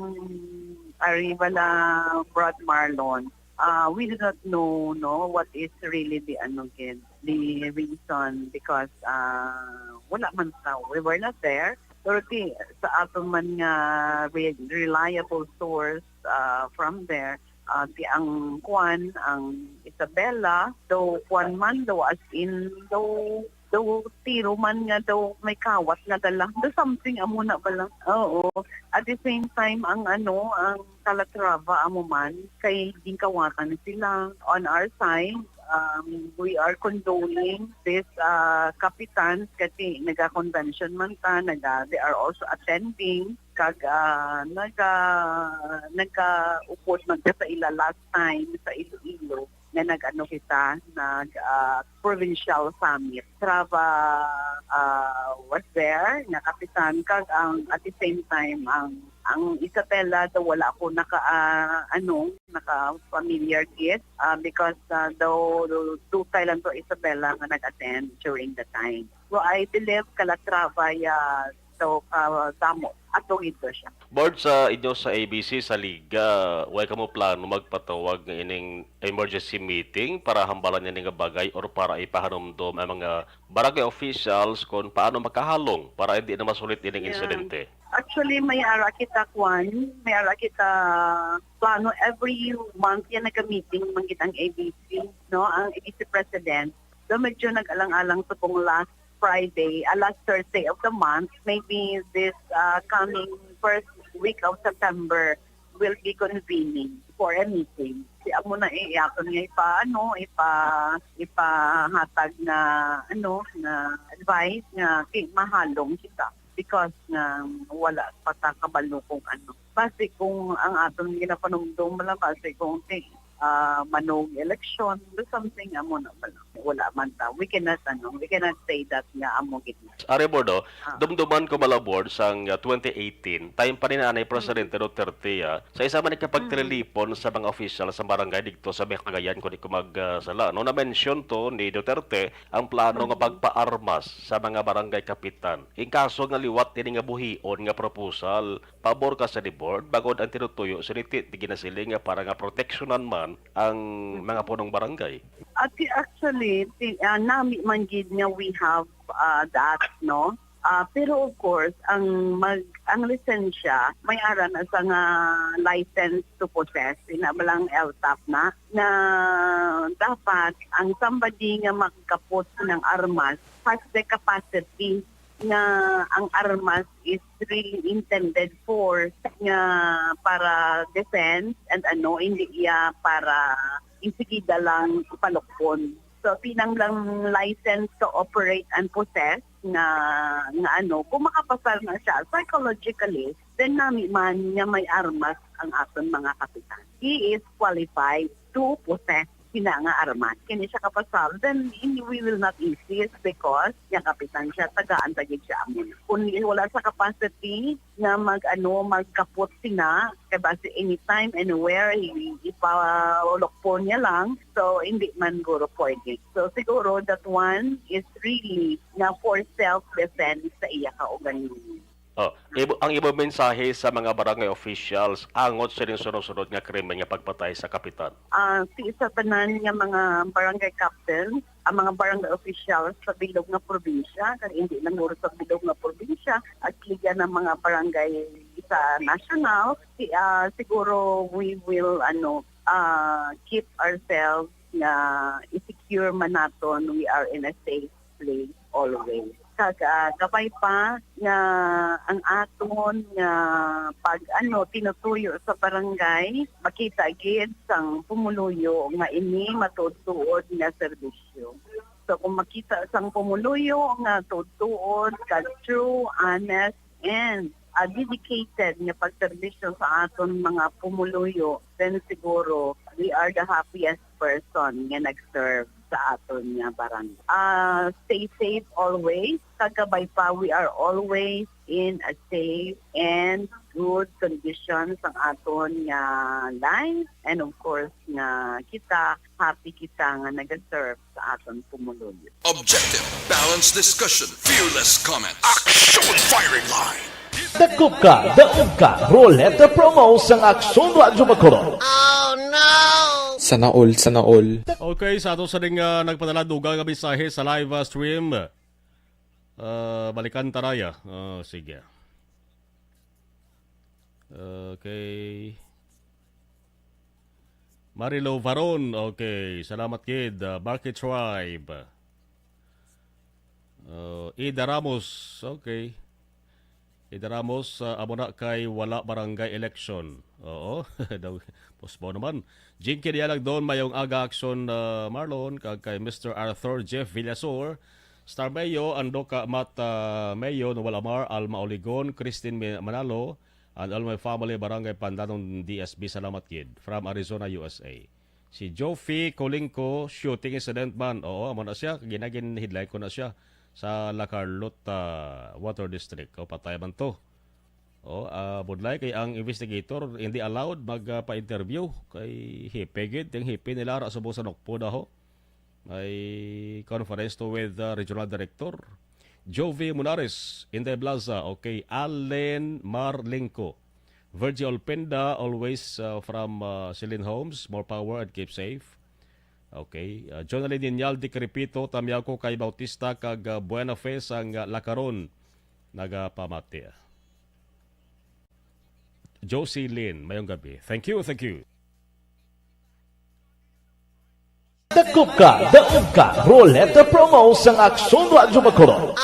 ari bala, Brad Marlon, ah, we do not know, no, what is really the, ano, gid, the reason, because, ah, wala man sa, we were not there. Pero ti, sa aton man nga re-, reliable source, ah, from there, ah, ti ang kwan, ang Isabela, daw kwan man, daw as in, daw, daw tiro man nga daw may kawat nga dala. Daw something amo na bala. Oo. At the same time, ang, ano, ang Calatrava amo man, kay ginkawatan sila. On our side, um, we are condoling this, ah, kapitan, kasi naga-convention man ta, naga, they are also attending, kag, ah, naga, nagaupod man ta sa ila last time sa Iloilo nga nag-ano kita, nag, ah, provincial summit. Trava, ah, was there nga kapitan, kag ang, at the same time, ang, ang Isabela daw wala ko naka, ah, ano, naka familiar gid, ah, because, ah, daw dutay lang to Isabela nga nag-attend during the time. So I believe Calatrava ya daw kadamo ato gid to siya. Board, sa inyo sa A B C, sa Liga, way kamo plano magpatawag nga ining emergency meeting para hambalan ini nga bagay or para ipahanumdom ang mga barangay officials kung paano makahalong para hindi na masulit ining Yeah. insidente? Actually, may ara kita, kwan, may ara kita plano every month yan, naga-meeting man gid ang A B C, no, ang A B C president. So, medyo nag-alang-alang subong last Friday, ah, last Thursday of the month, maybe this, ah, coming first week of September, will be convening for a meeting. Si amo na, eh, akon nga ipa-, ano, ipa-, ipahatag nga, ano, nga advice nga ti mahalong kita because nga wala pa ta kabalo kung ano. Basi kung ang aton ginapanumdom lang, basi kung ti, ah, manog eleksyon, something amo na bala. Wala man ta. We cannot, ano, we cannot say that nga amo gid na. Ari, Board, oh, Ah. dumduman ko bala, Board, sang, ah, twenty eighteen, time pa ni Nanay Presidente Mm. Duterte, ah, sa isa man ka pagtililipon Mm. sa mga opisyal sa barangay dito sa Cagayan, kung di ko mag, ah, sala, no? Na-mention to ni Duterte ang plano nga Mm. pagpaarmas sa mga barangay kapitan. In kaso nga liwat ini nga buhion nga proposal, pabor ka sa ni Board, bangod ang tinutuyo sini ti, ti ginasiling nga para nga proteksyonan man ang mga punong barangay? Ati, actually, ti, ah, nami man gid nga we have, ah, that, no? Ah, pero of course, ang mag-, ang lisensya, may ara na sa nga license to possess, ina ba lang L T O P na, na dapat ang somebody nga magkapot ng armas has the capacity nga ang armas is really intended for nga para defense and ano, hindi iya para insigida lang ipalukpon. So, pinang lang license to operate and possess nga, nga ano, kung makapasar na siya psychologically, then nami man nga may armas ang aton mga kapitan. He is qualified to possess sina nga armas. Kini siya kapasar, then hindi, we will not insist because nga kapitan siya, tagaan ta gid siya amo na. Kung wala sa capacity nga mag, ano, magkapot sina, kay basi anytime, anywhere, i-, ipalukpon niya lang. So, hindi man guro pwede. So, siguro that one is really nga for self-defense sa iya kaugalingon. Oh, imo, ang imo mensahe sa mga barangay officials angot sining sunod-sunod nga krimen nga pagpatay sa kapitan? Ah, si sa tanan nga mga barangay captain, ang mga barangay officials sa bilog nga probinsya, kag hindi lang guro sa bilog nga probinsya, at liga ng mga barangay sa national, si, ah, siguro we will ano, ah, keep ourselves nga i-secure man naton, we are in a safe place always. Kag, ah, kabay pa nga ang aton nga pag, ano, tinutuyo sa barangay, makita gid sang pumuluyo nga ini matuod-tuod nga serbisyo. So kung makita sang pumuluyo nga tuod-tuod kag true, honest, and, ah, dedicated nga pagserbisyo sa aton mga pumuluyo, then siguro we are the happiest person nga nag-serve sa aton nga barangay. Ah, stay safe always. Kag kabay pa, we are always in a safe and good condition sa aton nga life. And of course, nga kita, happy kita nga nag-serve sa aton pumuluyo. Objective, balanced discussion, fearless comment. Action Firing Line. Dakop ka, daog ka, Roleta Promo sang Aksyon Radyo Bacolod. Sana all, sana all. Okay, sa ato sa ding ah, nagpadala dugang nga mensahe sa live ah, stream. Ah, balikan ta raya. Ah, sige. Okay. Marilo Varon, okay. Salamat gid. Ah, Baki Tribe. Ah, Ida Ramos, okay. Ida Ramos, ah, amo na kay wala barangay election. Oo, daw postpone naman. Jinky Dialag Don, mayong aga Aksyon, ah, Marlon, kag kay Mister Arthur Jeff Villasor, Star Mayo, Andoka Mat ah, Mayo, Noel Amar, Alma Oligon, Christine Mi- Manalo, and all my family, Barangay Pandanon D S B, salamat gid. From Arizona, U S A. Si Jofi Kolingko, shooting incident man. Oo, amo na siya. Ginagin headline ko na siya sa La Carlota Water District. O, patay man to. O, ah, budlay kay ang investigator hindi allowed magpa-interview kay hepe gid, ang hepe nila ra subong sa Nokpo daho. May conference to with uh, Regional Director Jovi Munares, Inday Blaza, okay, Allen Marlingco, Virgie Olpenda, always uh, from uh, Celine Homes, more power and keep safe. Okay, uh, Jonalyn Inyaldi Crepito, Tamyaco kay Bautista, kag uh, Buena Fe sang uh, Lacaron, nagapamati. Josie Lynn, mayong gabi. Thank you, thank you. Dakop ka, daog ka, Roleta Promo sang Aksyon Radyo Bacolod.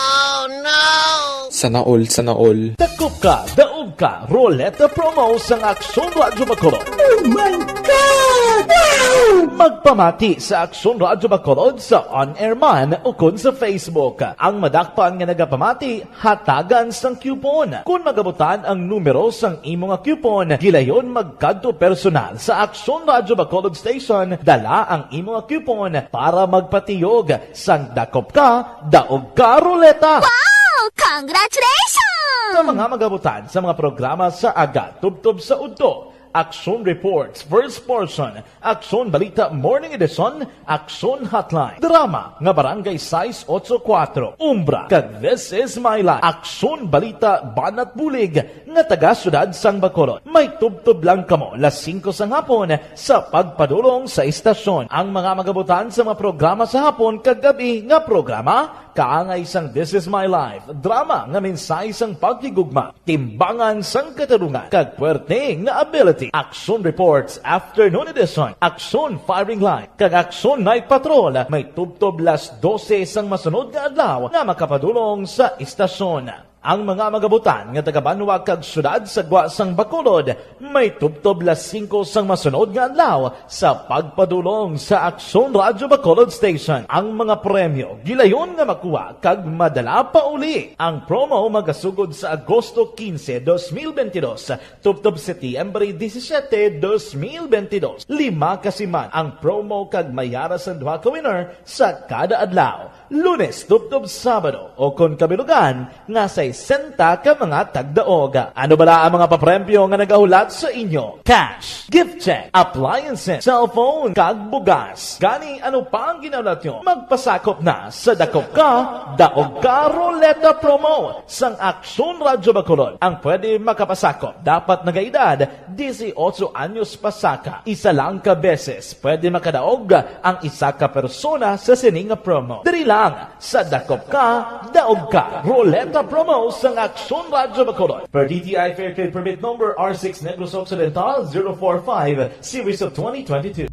Sana all, sana all. Dakop ka, daog ka, Roleta Promo sang Aksyon Radyo Bacolod. Oh my God! Wow! Magpamati sa Aksyon Radyo Bacolod sa on-air man ukon sa Facebook. Ang madakpan nga nagapamati, hatagan sang coupon. Kon magabutan ang numero sang imo nga coupon, gilayon magkadto personal sa Aksyon Radyo Bacolod Station, dala ang imo nga coupon para magpatiyog sang dakop ka, daog ka, Roleta. Wow! Congratulations! Sa mga magabutan sa mga programa sa aga tubtob sa udto, Aksyon Reports, First Portion, Aksyon Balita Morning Edition, Aksyon Hotline, drama nga Barangay sais ocho kuatro, Umbra, kag This Is My Life, Aksyon Balita Banat Bulig nga taga Siyudad sang Bacolod. May tubtob lang kamo las singko sang hapon sa pagpadulong sa istasyon. Ang mga magabutan sa mga programa sa hapon kag gab-i nga programa, kaangay sang This Is My Life, drama nga mensahe sang paghigugma, timbangan sang katarungan, kag puwerte nga ability. Aksyon Reports Afternoon Edition, Aksyon Firing Line, kag Aksyon Night Patrol may tubtob las dose sang masunod nga adlaw nga makapadulong sa istasyon. Ang mga magabutan nga taga-banwa kag siyudad sa gwa sang Bacolod may tubtob las singko sang masunod nga adlaw sa pagpadulong sa Aksyon Radyo Bacolod Station. Ang mga premyo gilayon nga makuha kag madala pauli. Ang promo magasugod sa Agosto quince, dos mil veintidós, tubtob Setyembre disisiete, dos mil veintidós. Lima ka siman ang promo kag may ara sang duha ka winner sa kada adlaw, Lunes tubtob Sabado, o kon kabilugan nga sa sesenta ka mga tagdaog. Ano bala ang mga papremyo nga nagahulat sa inyo? Cash, gift check, appliances, cellphone, kag bugas. Gani, ano pa ang ginahulat nyo? Magpasakop na sa Dakop Ka, Daog Ka Ruleta Promo sang Aksyon Radyo Bacolod. Ang pwede makapasakop dapat nagaedad dieciocho anyos pasaka. Isa lang ka beses pwede makadaog ang isa ka persona sa sini nga promo. Diri lang sa Dakop Ka, Daog Ka Ruleta Promo sang Aksyon Radyo Bacolod. Per D T I Fair Trade Permit Number R six Negros Occidental zero four five, Series of twenty twenty-two.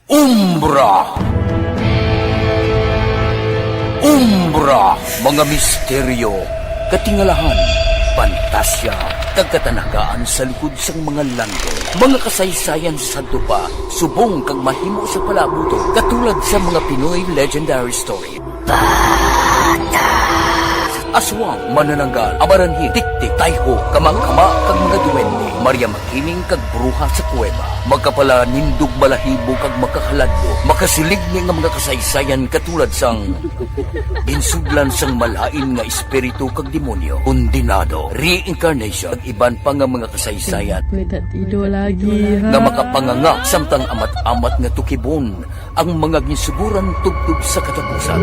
Umbra. Umbra, mga misteryo, katingalahan, pantasya, kag katanagaan sa likod sang mga langgam. Mga kasaysayan sa sadto pa, subong kag mahimo sa palaabuton, katulad sa mga Pinoy legendary story. Aswang, manananggal, amaranhil, tiktik, tayho, kamangkama, kag mga duwende, Maria Makiling, kag bruha sa kuweba. Makapalanindog balahibo kag makakaladlok, makasiling ni nga mga kasaysayan katulad sang ginsudlan sang malain nga espiritu kag demonyo, kondenado, reincarnation, kag iban pa nga mga kasaysayan May tatido lagi, ha? Nga makapanganga samtang amat-amat nga tukibon ang mga ginsuguran tubtob sa katapusan.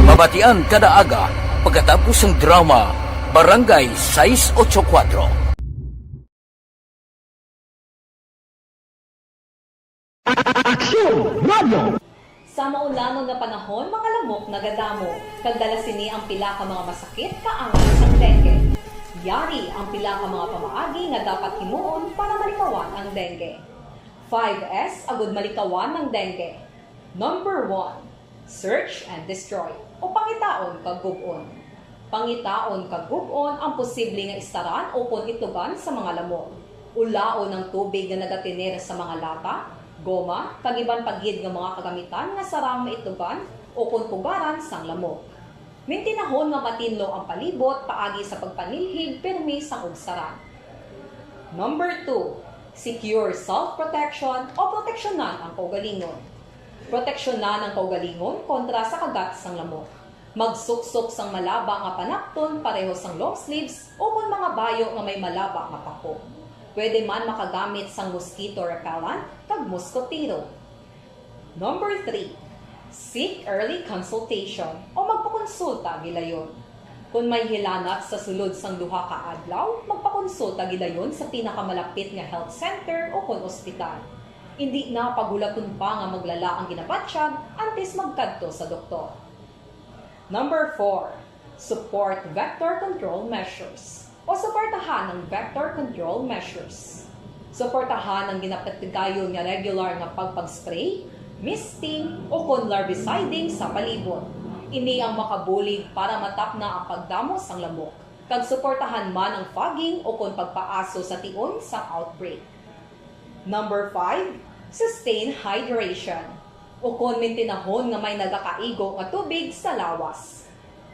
Mabatian kada aga pagkatapos sang drama Barangay sais ocho kuwatro. Aksyon Radio! Sa maulanon nga panahon, mga lamok nagadamo, kag dala sini ang pila ka mga masakit kaangay sang dengue. Yari ang pila ka mga pamaagi nga dapat himuon para malikawan ang dengue. Five S agud malikawan ang dengue. Number one, search and destroy, o pangitaon kag gub-on. Pangitaon kag gub-on ang posible nga istaran ukon itugan sa mga lamok. Ulaon ang tubig nga nagatener sa mga lata, goma, kag iban pa gid nga mga kagamitan nga sarang maitugan ukon pugaran sang lamok. Mintinahon nga matinlo ang palibot paagi sa pagpanilhig pirmi sang ugsaran. Number two, secure self-protection o proteksyonan ang kaugalingon. Proteksyonan ang kaugalingon kontra sa kagat sang lamok. Magsuksok sang malaba nga panapton pareho sang long sleeves ukon mga bayo nga may malaba nga pako. Pwede man makagamit sang mosquito repellent kag moskotero. Number three, seek early consultation o magpakonsulta gilayon. Kon may hilanat sa sulod sang duha ka adlaw, magpakonsulta gilayon sa pinakamalapit nga health center ukon ospital. Indi na paghulaton pa nga maglala ang ginabatyag antes magkadto sa doktor. Number four, support vector control measures o suportahan ang vector control measures. Suportahan ang ginapatigayon nga regular nga pagpag-spray, misting, ukon larviciding sa palibot. Ini ang makabulig para matapna ang pagdamo sang lamok, kag suportahan man ang fogging ukon pagpaaso sa tion sang outbreak. Number five, sustain hydration, ukon mintinahon nga may nagakaigo nga tubig sa lawas.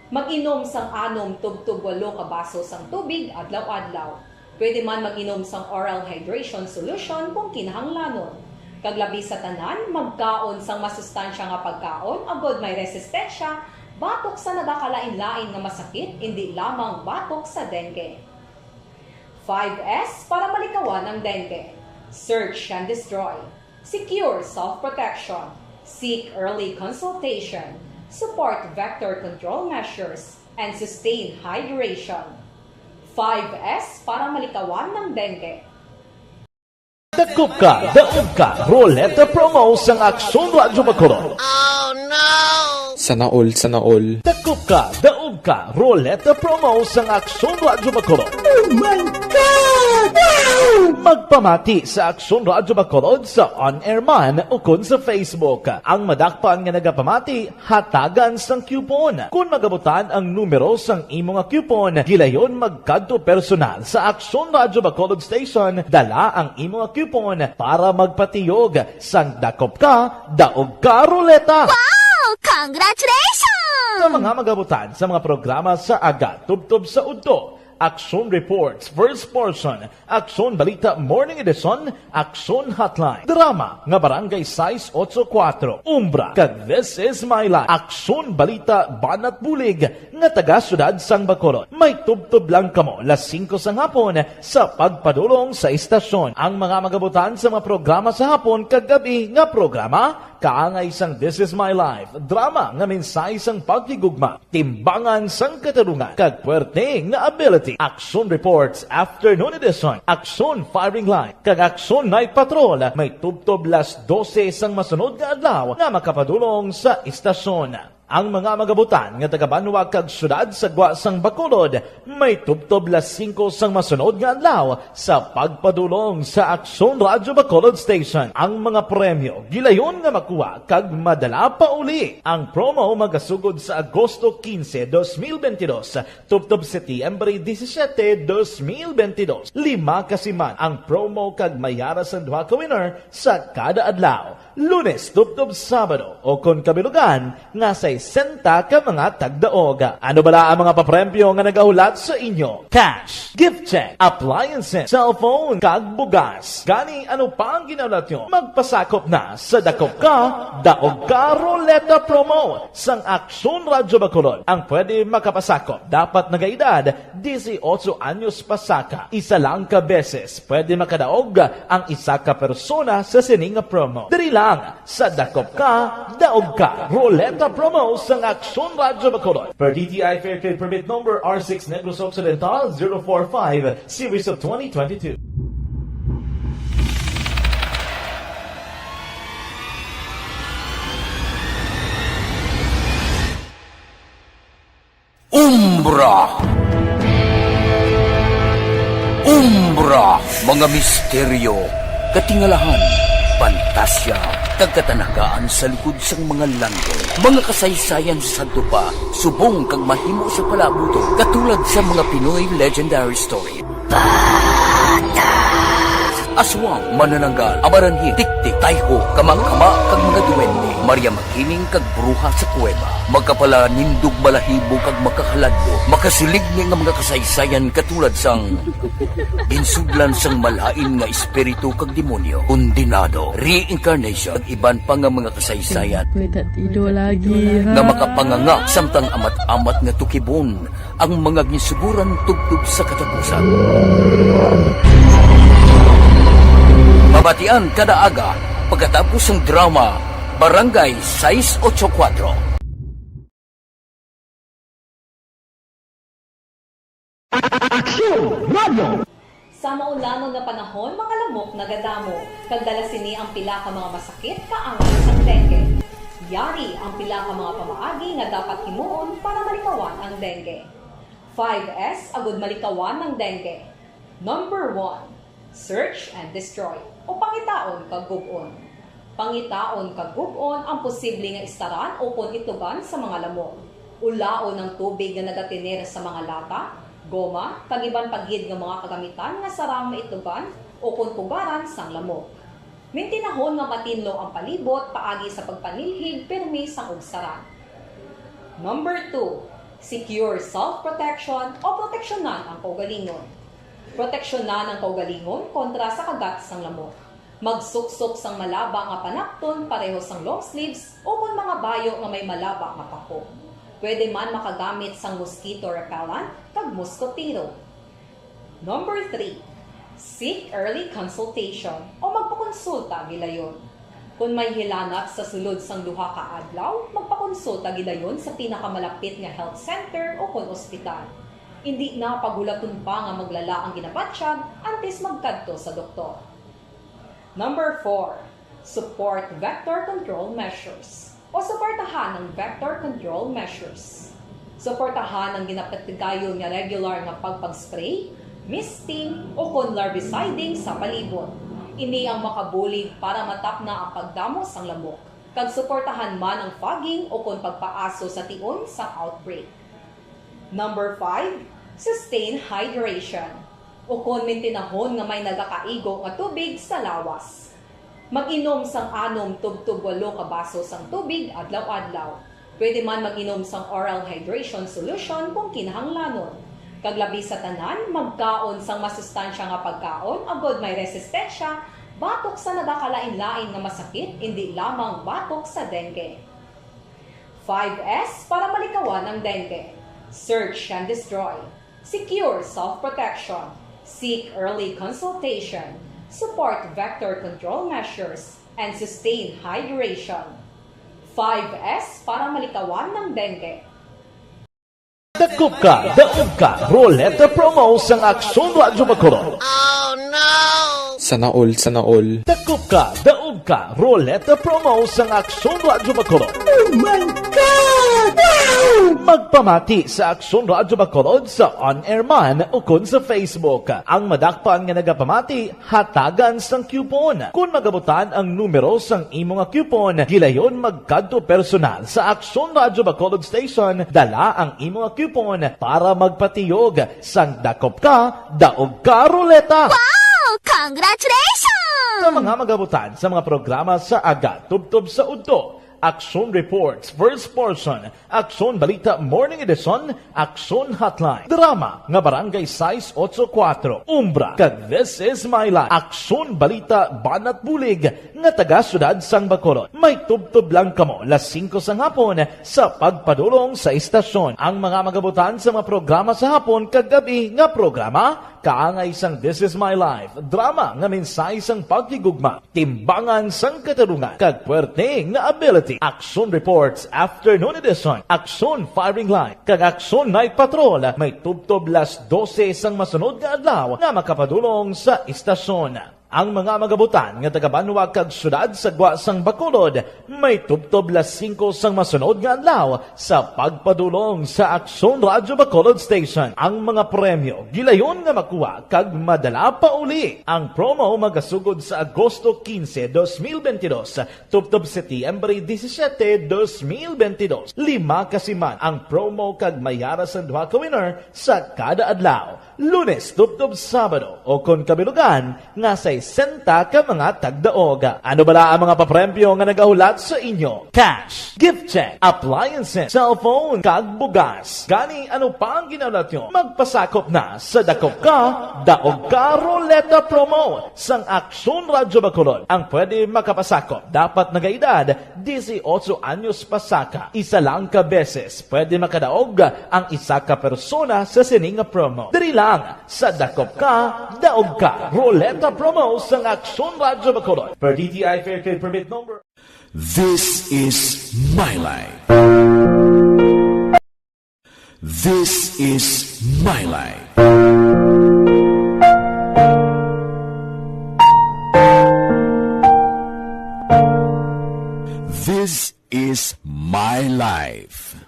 Mag-inom sang anom tubtob walo ka baso sang tubig adlaw-adlaw. Pwede man mag-inom sang oral hydration solution kung kinahanglanon. Kag labi sa tanan, magkaon sang masustansya nga pagkaon agod may resistensya batok sa nagakalain-lain nga masakit, indi lamang batok sa dengue. Five S para malikawan ang dengue. Search and destroy. Secure self-protection. Seek early consultation. Support vector control measures. And sustain hydration. Five S para malikawan ang dengue. Dakop Ka, Daog Ka Ruleta Promo sang Aksyon Radyo Bacolod. Sana all, sana all. Dakop Ka, Daog Ka Ruleta Promo sang Aksyon Radyo Bacolod. Oh my God! Wow! Magpamati sa Aksyon Radyo Bacolod sa on-air man ukon sa Facebook. Ang madakpan nga nagapamati, hatagan sang coupon. Kon magabutan ang numero sang imo nga coupon, gilayon magkadto personal sa Aksyon Radyo Bacolod Station, dala ang imo nga coupon para magpatiyog sang Dakop Ka, Daog Ka Ruleta. Wow! Congratulations! Sa mga magabutan sa mga programa sa aga tubtob sa udto, Aksyon Reports, First Portion, Aksyon Balita Morning Edition, Aksyon Hotline, drama nga Barangay sais otso kuwatro, Umbra, kag This Is My Life, Aksyon Balita Banat Bulig, nga taga Siyudad sang Bacolod. May tubtob lang kamo las singko sang hapon sa pagpadulong sa istasyon. Ang mga magabutan sa mga programa sa hapon kag gab-i nga programa, kaangay sang This Is My Life, drama nga mensahe sang paghigugma, timbangan sang katarungan, kag puwerte nga ability. Action Reports Afternoon Edition, Action Firing Line, kag Action Night Patrol may tubtob las dose sang masunod nga adlaw nga makapadulong sa istasyon. Ang mga magabutan nga taga-banwa kag siyudad sa gwa sang Bacolod may tubtob las singko sang masunod nga adlaw sa pagpadulong sa Aksyon Radyo Bacolod Station. Ang mga premyo gilayon nga makuha kag madala pa uli. Ang promo magasugod sa Agosto quince, dos mil veintidós, tubtob Setyembre disisiete, dos mil veintidós. Lima ka siman ang promo kag may ara sang duha ka winner sa kada adlaw. Lunes tubtob Sabado, o kon kabilugan, nga sesenta ka mga tagdaog. Ano bala ang mga papremyo nga nagahulat sa inyo? Cash, gift check, appliances, cellphone, kag bugas. Gani, ano pa ang ginahulat nyo? Magpasakop na sa Dakop Ka, Daog Ka Ruleta Promo sang Aksyon Radyo Bacolod. Ang pwede makapasakop dapat nagaedad disiotso anyos pasaka. Isa lang ka beses pwede makadaog ang isa ka persona sa sini nga promo. Diri lang sa Dakop Ka, Daog Ka Ruleta Promo sang Aksyon Radyo Bacolod. Per D T I Fair Trade Permit Number R six Negros Occidental zero four five, Series of twenty twenty-two. Umbra. Umbra, mga misteryo, katingalahan, pantasya, kag katanagaan sa likod sang mga langgam. Mga kasaysayan sa sadto pa, subong kag mahimo sa palaabuton, katulad sa mga Pinoy legendary story. Aswang, manananggal, amaranhit, tiktik, tayho, kamangkama, kag mga duwende, Maria Makiling, kag bruha sa kuweba. Makapalanindog balahibo kag makahaladlok, makasiligni nga mga kasaysayan katulad sang ginsudlan sang malain nga espiritu kag demonyo, kondenado, reincarnation, kag iban pa nga mga kasaysayan. May tatido lagi, ha? Nga makapanganga samtang amat-amat nga tukibon ang mga ginsuguran tubtob sa katapusan. Mabatian kada aga pagkatapos sang drama Barangay sais otso kuwatro. Aksyon Radio! Sa maulan nga panahon, mga lamok nagadamo, kag dala sini ang pila ka mga masakit kaangay sang dengue. Yari ang pila ka mga pamaagi nga dapat himuon para malikawan ang dengue. Five S agud malikawan ang dengue. Number one, search and destroy, o pangitaon kag gub-on. Pangitaon kag gub-on ang posible nga istaran ukon itugan sa mga lamok. Ulaon ang tubig nga nagatener sa mga lata, goma, kag iban pa gid nga mga kagamitan nga sarang maitugan ukon pugaran sang lamok. Mintinahon nga matinlo ang palibot paagi sa pagpanilhig pirmi sang ugsaran. Number two, secure self-protection o proteksyonan ang kaugalingon. Proteksyonan ang kaugalingon kontra sa kagat sang lamok. Magsuksok sang malaba nga panapton pareho sang long sleeves ukon mga bayo nga may malaba nga pako. Pwede man makagamit sang mosquito repellent kag moskotero. Number three, seek early consultation o magpakonsulta gilayon. Kon may hilanat sa sulod sang duha ka adlaw, magpakonsulta gilayon sa pinakamalapit nga health center ukon ospital. Indi na paghulaton pa nga maglala ang ginabatyag antes magkadto sa doktor. Number four, support vector control measures o suportahan ang vector control measures. Suportahan ang ginapatigayon nga regular nga pagpag-spray, misting, ukon larviciding sa palibot. Ini ang makabulig para matapna ang pagdamo sang lamok, kag suportahan man ang fogging ukon pagpaaso sa tion sang outbreak. Number five, sustain hydration, ukon mintinahon nga may nagakaigo nga tubig sa lawas. Mag-inom sang anom tubtob walo ka baso sang tubig adlaw-adlaw. Pwede man mag-inom sang oral hydration solution kung kinahanglanon. Kag labi sa tanan, magkaon sang masustansya nga pagkaon agod may resistensya batok sa nagakalain-lain nga masakit, indi lamang batok sa dengue. Five S para malikawan ang dengue. Search and destroy. Secure self-protection. Seek early consultation. Support vector control measures and sustain hydration. Five S para malikawan ng dengue. Dakop ka, daog ka, Roleta Promo sang Aksyon Radyo Bacolod. Sana all, sana all. Dakop ka, daog ka, Roleta Promo sang Aksyon Radyo Bacolod. Oh my God! Wow! Magpamati sa Aksyon Radyo Bacolod sa on-air man ukon sa Facebook. Ang madakpan nga nagapamati, hatagan sang coupon. Kon magabutan ang numero sang imo nga coupon, gilayon magkadto personal sa Aksyon Radyo Bacolod Station, dala ang imo nga coupon para magpatiyog sang Dakop Ka, Daog Ka Roleta. Wow! Congratulations! Sa mga magabutan sa mga programa sa aga tubtob sa udto, Aksyon Reports, First Portion, Aksyon Balita Morning Edition, Aksyon Hotline, drama nga Barangay sais otso kuwatro, Umbra, kag This Is My Life, Aksyon Balita Banat Bulig, nga taga Siyudad sang Bacolod. May tubtob lang kamo las singko sang hapon sa pagpadulong sa istasyon. Ang mga magabutan sa mga programa sa hapon kag gab-i nga programa, kaangay sang This Is My Life, drama nga mensahe sang paghigugma, timbangan sang katarungan, kag puwerte nga ability. Aksyon Reports, Afternoon Edition, Aksyon Firing Line, kag Aksyon Night Patrol may tubtob las dose sang masunod nga adlaw nga makapadulong sa istasyon. Ang mga magabutan nga taga-banwa kag siyudad sa gwa sang Bacolod may tubtob las singko sang masunod nga adlaw sa pagpadulong sa Aksyon Radyo Bacolod Station. Ang mga premyo gilayon nga makuha kag madala pauli. Ang promo magasugod sa Agosto quince, dos mil veintidós, tubtob Setyembre disisiete, dos mil veintidós. Lima ka siman ang promo kag may ara sang duha ka winner sa kada adlaw, Lunes tubtob Sabado, o kon kabilugan nga sesenta ka mga tagdaog. Ano bala ang mga papremyo nga nagahulat sa inyo? Cash, gift check, appliances, cellphone, kag bugas. Gani, ano pa ang ginahulat nyo? Magpasakop na sa Dakop Ka, Daog Ka Roleta Promo sang Aksyon Radyo Bacolod. Ang pwede makapasakop dapat nagaedad disiotso anyos pasaka. Isa lang ka beses pwede makadaog ang isa ka persona sa sini nga promo. Diri lang sa Dakop Ka, Daog Ka Roleta Promo sang Aksyon Radyo Bacolod, per D T I Fair Trade Permit Number. This is my life. This is my life. This is my life.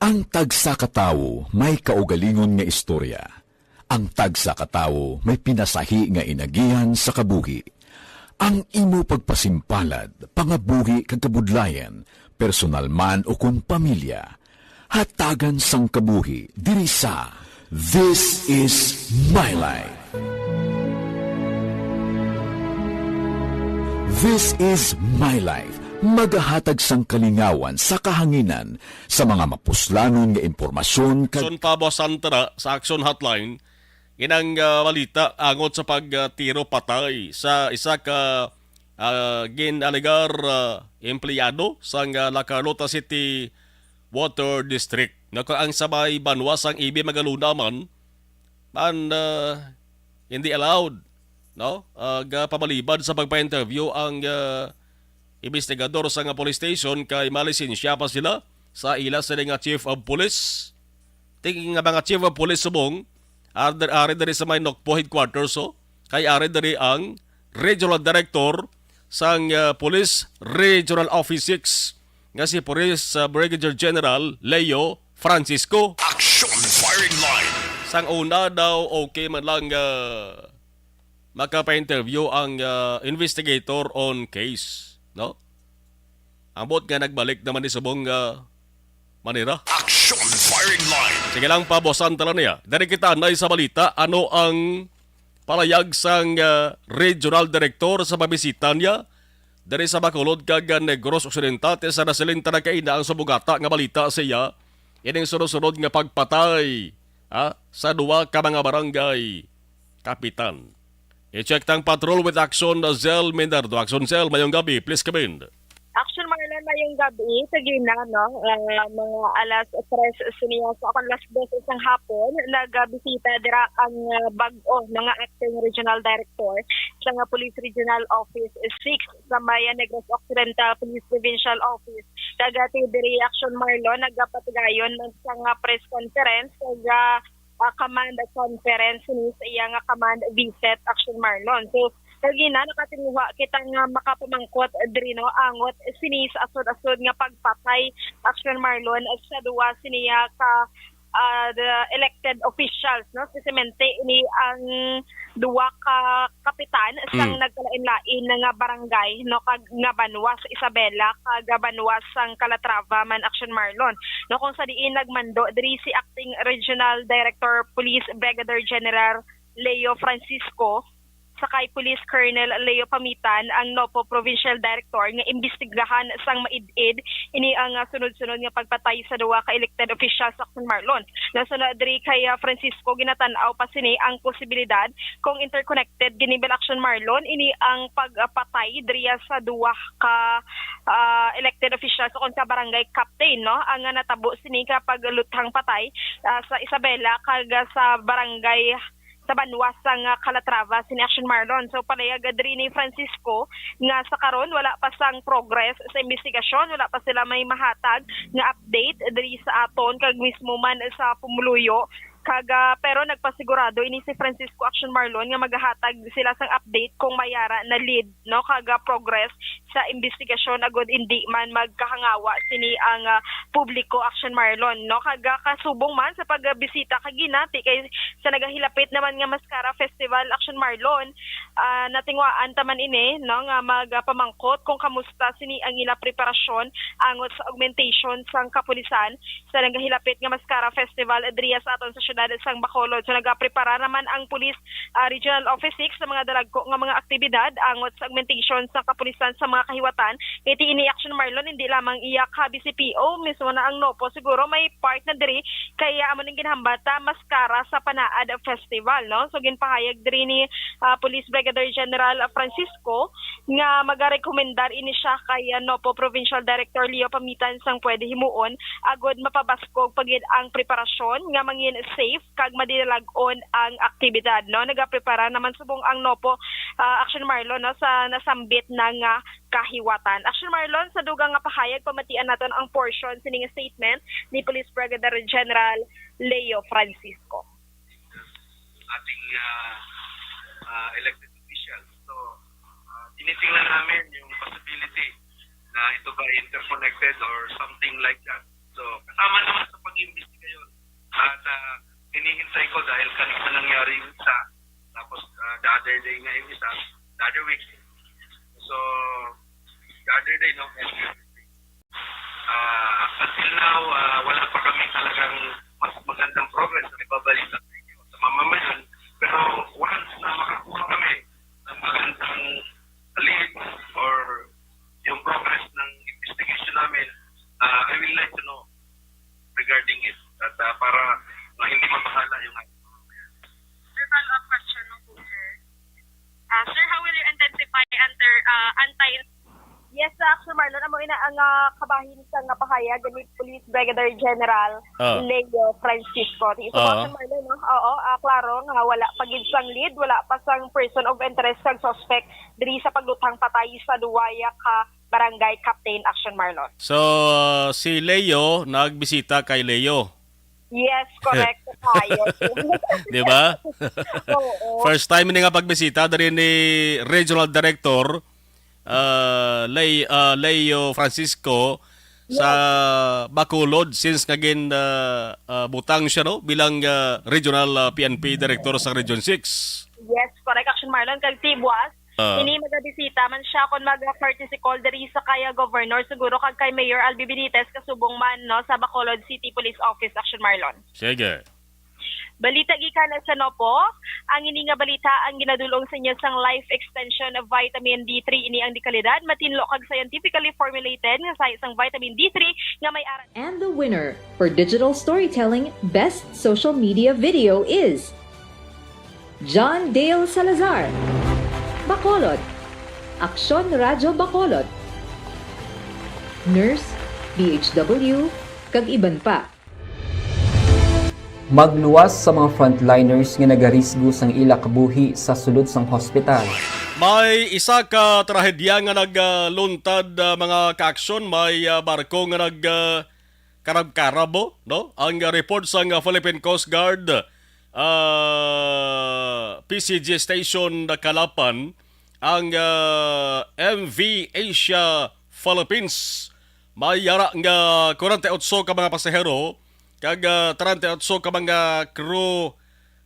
Ang tagsa ka tawo may kaugalingon nga istorya. Ang tagsa ka tawo may pinasahi nga inagihan sa kabuhi. Ang imo pagpasimpalad, pangabuhi kag kabudlayan, personal man ukon pamilya, hatagan sang kabuhi diri sa This is My Life. This is My Life, magahatag sang kalingawan sa kahanginan sa mga mapuslanon nga impormasyon kag Son pa, Boss Santana, sa Action Hotline, inang, ah, balita angot sa pagtiro patay sa isa ka, ah, gin-alegar, ah, empleyado sang, ah, La Carlota City Water District. Nga kung ang sa may banwa sang Ibi Magalona man, man, ah, hindi allowed, no? Ah, ga pamalibad sa pagpa-interview ang, ah, investigador sa nga police station kay malisensya pa sila sa ila sila nga chief of police. Ting nga mga chief of police subong, ar-, ari diri sa may Nokpo headquarters, oh, kay ari diri ang regional director sang, ah, Police Regional Office six nga si Police, ah, Brigadier General Leo Francisco. Action Firing Line. Sang una daw, okay man lang, ah, makapa-interview ang, ah, investigator on case, no? Ambot nga nagbalik naman ni subong, ah, manira. Action Firing Line. Sige lang, pabosan tala niya. Dari kita anay sa balita, ano ang palayag sang, ah, regional director sa pabisita niya diri sa Bacolod kag, ah, Negros Occidental, sa nasiling ta na kaina ang subugata nga balita siya ining sunod-sunod nga pagpatay ah, sa duwa ka mga barangay kapitan. I-check tang patrol with Action Cell Mindardo. Action Cell, mayong gabi. Please come in. Action Marlon, mayong gabi. Kagina, no? Ah, mga alas tres siniya sa akong alas dos sang hapon, nagabisita dira ang, ah, bag-o, no, nga acting regional director sa nga Police Regional Office six sa Maya Negros Occidental Police Provincial Office. Kag, ah, ti diri Action Marlon, nagapatigayon man sa nga press conference, kag, ah, ah, command conference ni sa iya nga command visit Action Marlon. So, kagina nakatinguha kita nga makapamangkot diri, no, angot sini sa asod-asod nga pagpatay Action Marlon sa duwa siniya ka, ah, the elected officials, no, espesiyalmente ini ang duwa ka kapitan sang Mm. nagkalain-lain na nga barangay, no, kag nga banwa sa Isabela kag banwa sang Calatrava man Action Marlon, no, kung sa diin nagmando diri si Acting Regional Director Police Brigadier General Leo Francisco, sa kay Police Colonel Leo Pamitan ang NOPO Provincial Director nga imbestigahan sang maid-id ini ang, ah, sunod-sunod nga pagpatay sa duwa ka elected officials sa Action Marlon. Nasunod diri kay, ah, Francisco, ginatan-aw pa sini ang posibilidad kung interconnected gini bil Action Marlon ini ang pagpatay diriya sa duwa ka, ah, elected officials o kon ka barangay captain, no, ang, ah, natabo sini ka pagluthang patay, ah, sa Isabela kag, ah, sa barangay sa banwa sang, ah, Calatrava sini Action Marlon. So, palayag diri ni Francisco nga sa karon wala pa sang progress sa imbestigasyon, wala pa sila may mahatag nga update diri sa aton kag mismo man sa pumuluyo. Kag, ah, pero nagpasigurado ini si Francisco Action Marlon nga magahatag sila sang update kung may ara na lead, no, kag, ah, progress sa imbestigasyon agud indi man magkahangawa sini ang, ah, publiko Action Marlon, no? Kag, ah, kasubong man sa pagbisita kagina ti kay sa nagahilapit naman nga Mascara Festival Action Marlon, ah, natinguhaan ta man ini, no, nga magapamangkot kung kamusta sini ang ila preparasyon angot sa augmentation sang kapulisan sa nagahilapit nga Mascara Festival diriya sa aton sa siyudad sang Bacolod. So nagaprepara naman ang pulis, ah, Regional Office six sa mga dalagko nga mga aktibidad angot sa augmentation sa kapulisan sa mga kahiwatan. Kay ti ini Action Marlon, hindi lamang iya ka B C P O, mismo na ang NOPO siguro may part na diri, kaya amo ning ginhambata Mascara sa Panaad Festival, no? So ginpahayag diri ni, ah, Police Brigadier General Francisco nga magarekomendar ini siya kay, ah, NOPO Provincial Director Leo Pamitan sang pwede himuon agud mapabaskog pa gid ang preparasyon nga mangin safe kag madinalag-on ang aktibidad, no? Nagaprepara naman subong ang NOPO, ah, Action Marlon, no, sa nasambit na nga kahiwatan. Action Marlon, sa dugang nga pahayag, pamatian naton ang portion sining statement ni Police Brigadier General Leo Francisco. Ating, ah, ah, elected officials. So, ah, tinitingnan namin yung possibility na ito ba interconnected or something like that. So, kasama naman sa pag-imbestiga yun. At, ah, hinihintay ko dahil kanina nangyari yung isa, tapos, ah, the other day nga yung isa, the other week. So, the other day, no? And, ah, until now, ah, wala pa kami talagang mas magandang progress na ibabalita sa inyo, sa mamamayan. Pero once na makakuha kami ng magandang lead or yung progress ng investigation namin, ah, I will let you know regarding it. At, ah, para na hindi mabahala yung ating mga bayan. Sir, follow-up question lang po, sir. Ah, sir, how will you intensify under, ah, anti- Yes, sir, Action Marlon, amo ina ang, ah, kabahin sa nga pahayag ni Police Brigadier General Ah. Leo Francisco. Ti sa Ah. Action Marlon, no? Oo, ah, klaro nga wala pa gid sang lead, wala pa sang person of interest kag suspect diri sa pagluthang patay sa duwaya ka barangay captain, Action Marlon. So, uh, si Leo nagbisita kay Leo. Yes, correct. Tayo. Di ba? Oo. First time ni nga pagbisita diri ni Regional Director, uh, Lay, uh, Leo Francisco sa Yes. Bacolod since nga gin, uh, uh, butang siya, no, bilang, uh, Regional, uh, P N P Director sa Region six. Yes, correct, Action Marlon. Kag ti buas, Ah. Ini magabisita man siya kon mag-courtesy call diri sa kay Governor siguro kag kay Mayor Albi Benitez kasubong man, no, sa Bacolod City Police Office, Action Marlon. Sige. Balita gikan sa Nopo. Ang ini nga balita ang ginadul-ong sa inyo sang Life Extension Vitamin D three. Ini ang dekalidad, matinlo kag scientifically formulated nga sahi sang vitamin D three nga may aran. And the winner for digital storytelling best social media video is John Dale Salazar, Bacolod, Aksyon Radyo Bacolod, Nurse, D H W, kag iban pa. Magluwas sa mga frontliners nga nagarisgo sang ila kabuhi sa sulod sang hospital. May isa ka trahedya nga nagluntad, ah, mga kaaksyon. May, ah, barko nga nag, ah, karab-karab, oh, no? Ang, ah, report sang, ah, Philippine Coast Guard, ah, P C G Station Calapan, ang, ah, M V Asia Philippines. May yara nga kwarenta y otso ka mga pasahero kag, ah, treinta y otso ka mga crew,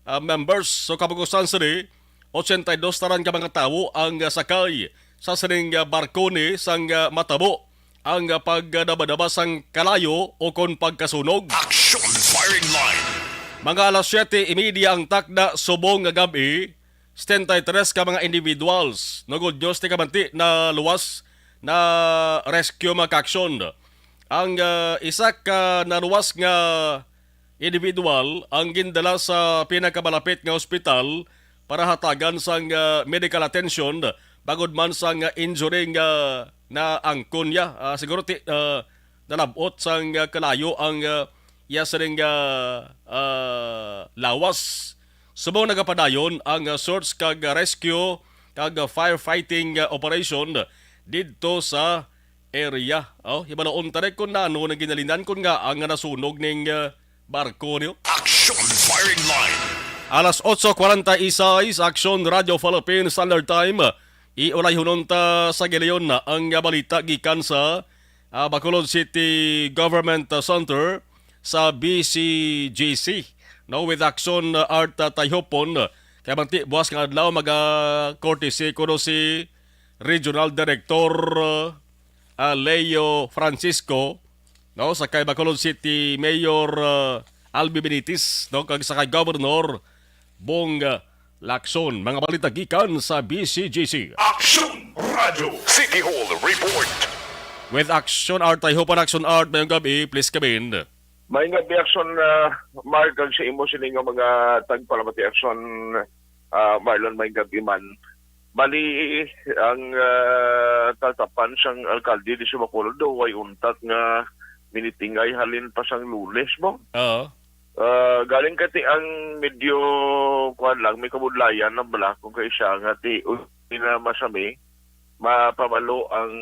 ah, members. So, kabugusan sini, ochenta y dos tanan ka mga tawo ang, ah, sakay sa sining, ah, barko ni sang, ah, matabo ang, ah, pagdabadaba sang kalayo o kon pagkasunog. Action Firing Line. Mga alas siyete y media ang takna subong nga gab-i, setenta y tres ka mga individuals, no, good news, ti kabanti, naluwas, na rescue, mga kaaksyon. Ang, ah, isa ka naluwas nga individual ang gindala sa pinakamalapit nga ospital para hatagan sang, ah, medical attention, bangod man sang, ah, injury nga naangkon niya. Ah, siguro ti, ah, nalab-ot sang, ah, kalayo ang, ah, iya sining, ah, ah, lawas. Subong nagapadayon ang, ah, search kag, ah, rescue kag, ah, firefighting, ah, operation didto sa area. Oh, hibaluon ta ni kon ano nang ginalinan kon ngaa nga nasunog ning, ah, barko niyo. Action Firing Line. Alas otso kwarenta y seis, Action Radio Philippines Standard Time. Iulayhunon ta sa gilayon ang, ah, balita gikan sa, ah, Bacolod City Government, ah, Center sa B C G C. No, with Action, ah, Art, ah, Tayhopon. Kay manti, buwas nga adlaw, maga-courtesy kuno si Regional Director, ah, ah, Leo Francisco, no, sa kay Bacolod City Mayor, ah, Albi Benitez, no, kag sa kay Governor Bong, ah, Lacson. Mga balita gikan sa B C G C. Action Radio City Hall Report. With Action Art, I hope an Action Art, mayong gabi, please come in. May nga reaction, ah, Mark, kag sa imo sini nga mga tagpalamati action, ah, Marlon, may gabi man. Bali, ang, ah, tatapan sang alkalde di sa Bacolod daw, way untat nga minitingay halin pa sang Lunes mo. Oo. Ah, galing kati ang medyo, kuwan lang, may kabudlayan na bala kung kay siya nga ti, uy, na masami, mapabalo ang,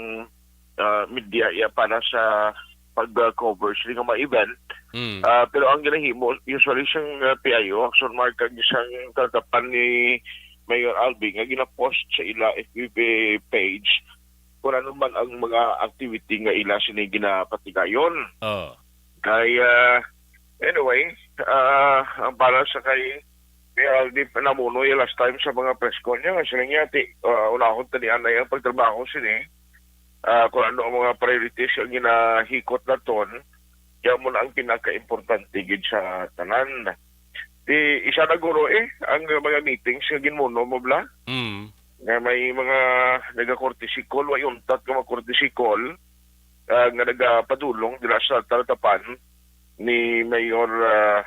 ah, media iya para sa pag-cover sini nga mga event. Mm. Ah, pero ang ginahimo, usually siyang, ah, P I O, Action Mark, kag isang tatapan ni Mayor Albi nga ginapost sa ila F B page kung ano man ang mga activity nga ila sini ginapatigayon. Oh. Kay, ah, anyway, ah, ang para sa kay Mayor Albi, namuno iya last time sa mga press con niya, nga sila niya, ti, ah, unahon ta ni anay ang pagtrabaho sini, ah, kung ano ang mga priorities ang ginahikot naton, kaya mo na ang pinaka-importante gid sa tanan. Ti, isa na guro eh, ang mga meetings nga ginmuno mo bla? Mm. Nga may mga nagakorte sikol, way untat nga mga korte sikol, ah, nga nagapadulong dira sa talatapan ni Mayor, ah,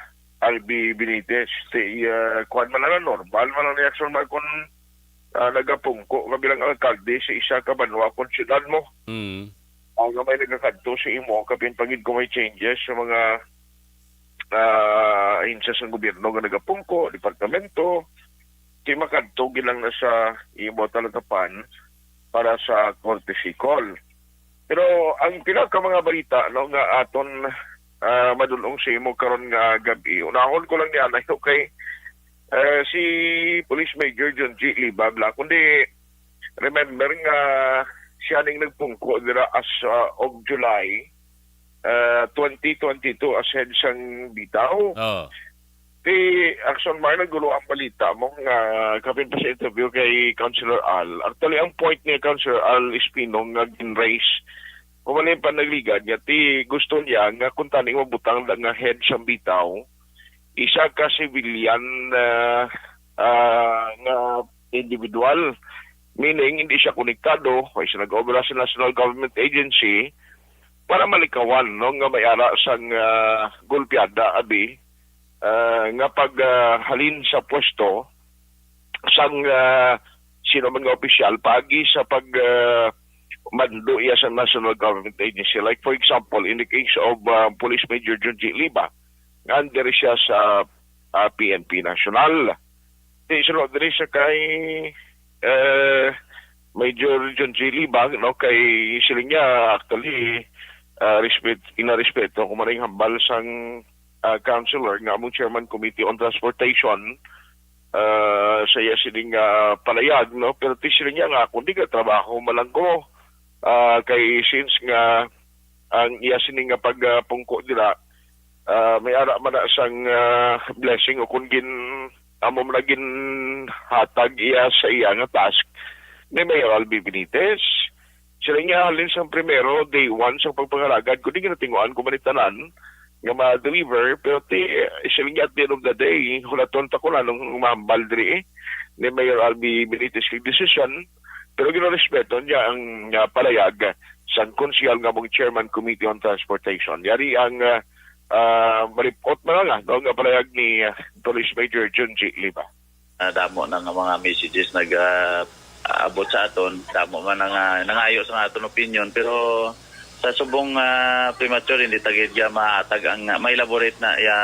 Albi Benitez. Ti, ah, kuwan man lang, normal man ang reaksyon man kung, ah, nagapungko ka bilang alkalde sa isa ka banwa kung siyudad mo. Mm. Ah, nga may nagakadto sa imo, kapin pagid kung may changes sa mga, ah, ahensya sa gobyerno nga nagapungko, departamento, ti makadto gid lang na sa imo talatapan para sa korte sikol. Pero ang pila ka mga balita, no, nga aton, ah, madulong sa imo karon nga gabi, unahon ko lang ni anay, okay? Eh, si Police Major John G. Libag la, kundi remember nga siya ning nagpungko dira as, ah, of July, ah, twenty twenty-two as head sang Bitaw. Oh. Ti Action Mar, nagulo ang balita mo nga kapin pa sa interview kay Councilor Al. Actually, ang point ni Councilor Al Espino nga gin-raise, kumalin pa nagligad niya, ti gusto niya nga kung taning mabutang da nga head sang Bitaw, isa ka civilian, ah, ah, nga individual, meaning hindi siya konektado o isa nag-obra sa national government agency para malikawan, no, nga may ara sang, ah, golpeada, abi, ah, nga pag, ah, halin sa pwesto sang, ah, sino man nga opisyal paagi sa pag, ah, mando iya sa national government agency. Like, for example, in the case of, ah, Police Major Junji Liba, nga under siya sa, ah, P N P National. Di, suno diri sa kay, eh, Major Junji Liba, no, kay siling niya, actually, ah, respect, inarespeto ko maring hambal sang, ah, councilor nga among chairman committee on transportation, ah, sa iya sining, ah, palayag, no? Pero ti siling niya nga, kung di ka trabaho, malanggo, ah, kay since nga ang iya sining nga pagpungko dira, ah, may ara man na sang, ah, blessing o kung gin, amo man na ginhatag iya sa iya nga task ni Mayor Albi Benitez. Sila niya halin sang primero, day one sa pagpangalagad, kung di ginatinguan ko man ni tanan nga ma-deliver, pero ti, sila niya at the end of the day, hulaton ta ko na nung mahambal diri, eh, ni Mayor Albi Benitez kay decision, pero ginarespeto niya ang, ah, palayag sang konsehal nga mong chairman committee on transportation. Yari ang, ah, ah, malipot man nga, no, nga palayag ni, ah, Police Major Junji Liba. Ah, damo na nga mga messages nag, ah, abot sa aton. Damo man nga nangayo sa aton opinion, pero sa subong, ah, premature, hindi ta gid ya mahatag ang, ah, ma-elaborate na ya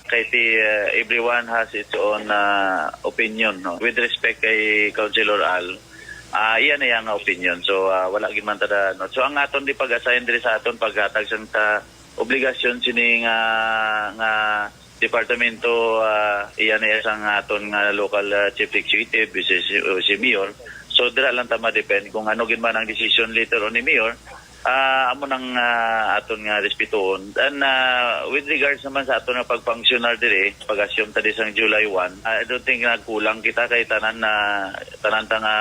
kay ti, ah, everyone has its own, ah, opinion, no? With respect kay Councilor Al, ah, iya na iya nga opinion. So, ah, wala gid man ta da, no? So, ang aton di pag-assign diri sa aton paghatag sang ta obligasyon sini nga, nga departamento, ah, iya na iya sang aton nga local, ah, chief executive, si, si, si Mayor. So, dira lang ta ma-depend kung ano gid man ang decision later on ni Mayor. Ah, amo nang, ah, aton nga respetoon. And, ah, with regards naman sa aton nga pag-functional diri, pag-assume ta di sang July one, ah, I don't think nagkulang kita kay tanan na, tanan ta nga,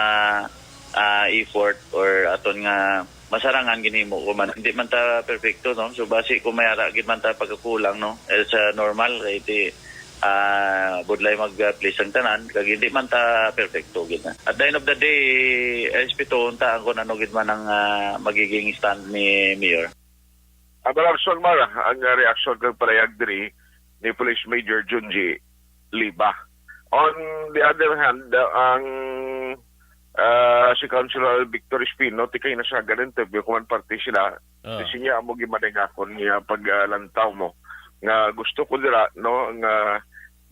ah, effort or aton nga masarangan ginhimo ko man. Hindi man ta perfecto, no? So, basi kung may ara gid man ta pagkakulang, no? It's, ah, normal kay di, ah, budlay mag-, ah, please ang tanan, kag hindi man ta perfecto gid na. At the end of the day, respetohon ta ang kung ano gid man ang, ah, magiging stand ni Mayor. Ang reaksyon, Mara, ang, ah, reaksyon kag palayag diri ni Police Major Junji Liba. On the other hand, ah, ang, ah, si Councilor Victor Espino, ti kay nasa interview ko man parte sila, Ah. Kasi niya amo gimadingakon niya pag, ah, lantaw mo nga gusto ko dira, no, nga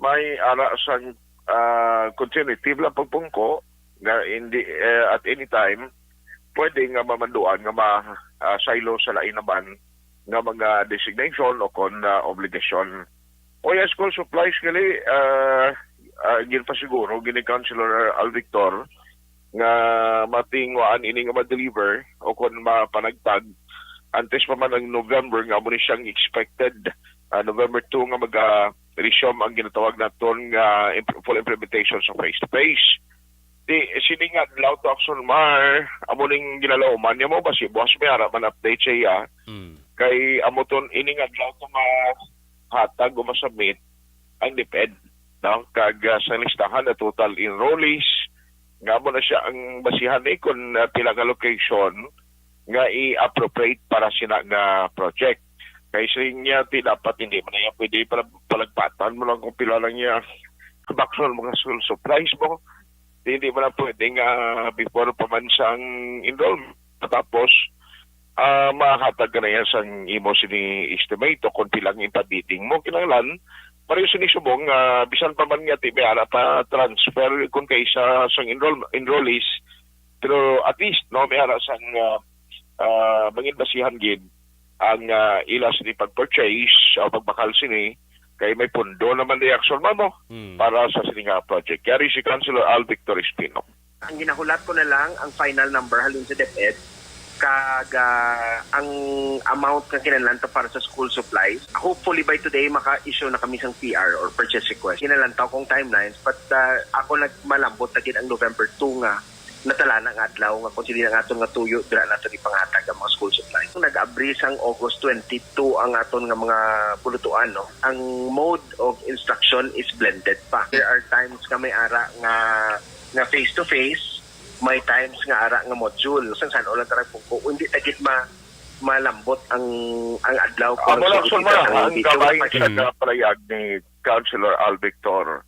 may ara sang, ah, continuity lang pagpungko nga hindi, eh, at any time pwede nga mamanduan nga ma, ah, saylo sa lain naman nga mga designation o kon, ah, obligasyon. O, yes, school supplies gali, ah, ah, ginpasiguro gini Councilor Al Victor nga matinguan ini nga ma-deliver o kon mapanagtag antes pa man ang November nga amo ni siyang expected, ah, November two nga mag-resume ang ginatawag naton nga imp-, full implementation sa face-to-face. Di, sini nga adlaw to, Action Mar, amo ning ginalauman niya mo ba si Boss may ara man update siya, Mm. Kay amo ton ini nga adlaw to mahatag o masubmit ang DepEd, no? Kag, ah, sa listahan na total enrollees, nga amo na siya ang basihan ni kung, ah, pila nga location nga i-appropriate para sina nga project. Kay sa niya, ti dapat hindi man na yan pwede pala palagpatan mo lang kung pila lang niya bakson mga school supplies mo. Di, hindi man na pwede nga before pa man sang enrollment. Tapos, ah, mahatag ka na yan sang imo sini estimate o kung pilang ipabidding mo. Kinahanglan, pareho sini subong, ah, bisan pa man nga ti may ara pa transfer kung kaisa sang enroll-, enrollees, pero at least, no, may ara sang, ah, ah, mangin basihan gid ang, ah, ila sini pag-purchase o pagbakal sini, kay may pondo naman di Action Mamo Hmm. para sa sini nga project. Yari si Councilor Al Victor Espino. Ang ginahulat ko na lang ang final number halin sa DepEd, kag, ah, ang amount nga kinahanglan ta para sa school supplies. Hopefully by today maka-issue na kami sang P R or purchase request. Ginalantaw kong timelines, but, ah, ako nagmalambot na gid ang November two nga Natalana nga adlaw nga kung sino ang aton nga tuyo, dira naton ipanghatag ang mga school supplies. Nag-abri sang August twenty-two ang aton nga mga pulutuan, no? Ang mode of instruction is blended pa. There are times nga may ara nga, nga face-to-face, may times nga ara nga module. Sang san-o lang tarang pungko, hindi ta gid ma-, malambot ang, ang adlaw. Amo lang, Sulma, ang gabay sa kapalayag ni Councilor Al Victor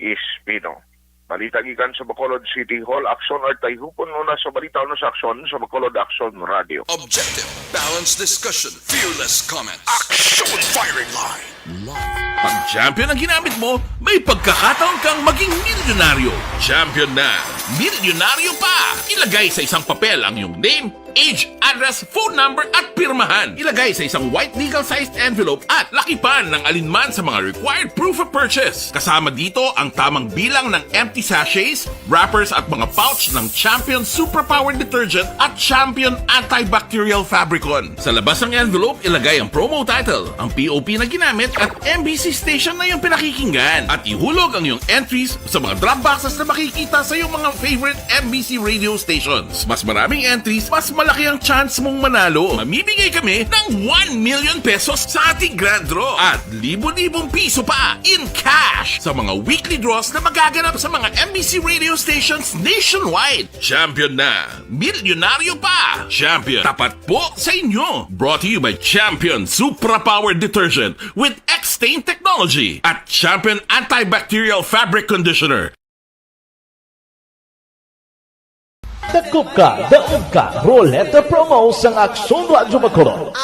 Espino. Balita gikan sa Bacolod City Hall, Aksyon Artay Hupon muna sa balita, ano sa Aksyon sa Bacolod, Aksyon Radio. Objective, balanced discussion, fearless comments. Aksyon Firing Line. Live. Pag champion ang ginamit mo, may pagkakataon kang maging milyonaryo. Champion na, milyonaryo pa! Ilagay sa isang papel ang iyong name, age, address, phone number, at pirmahan. Ilagay sa isang white legal-sized envelope at lakipan ng alinman sa mga required proof of purchase. Kasama dito ang tamang bilang ng empty sachets, wrappers at mga pouch ng Champion Superpower Detergent at Champion Antibacterial Fabricon. Sa labas ng envelope, ilagay ang promo title, ang P O P na ginamit at M B C station na iyong pinakikinggan. At ihulog ang iyong entries sa mga drop boxes na makikita sa iyong mga favorite M B C radio stations. Mas maraming entries, mas malaki ang chance mong manalo. Mamimigay kami ng one million pesos sa ating grand draw at libo-libong piso pa in cash sa mga weekly draws na magaganap sa mga M B C radio stations nationwide. Champion na! Milyonaryo pa! Champion, tapat po sa inyo! Brought to you by Champion Supra Power Detergent with X-Stain Technology at Champion Antibacterial Fabric Conditioner. Dakop ka, daog ka, Roleta Promo sang Aksyon Radyo Bacolod.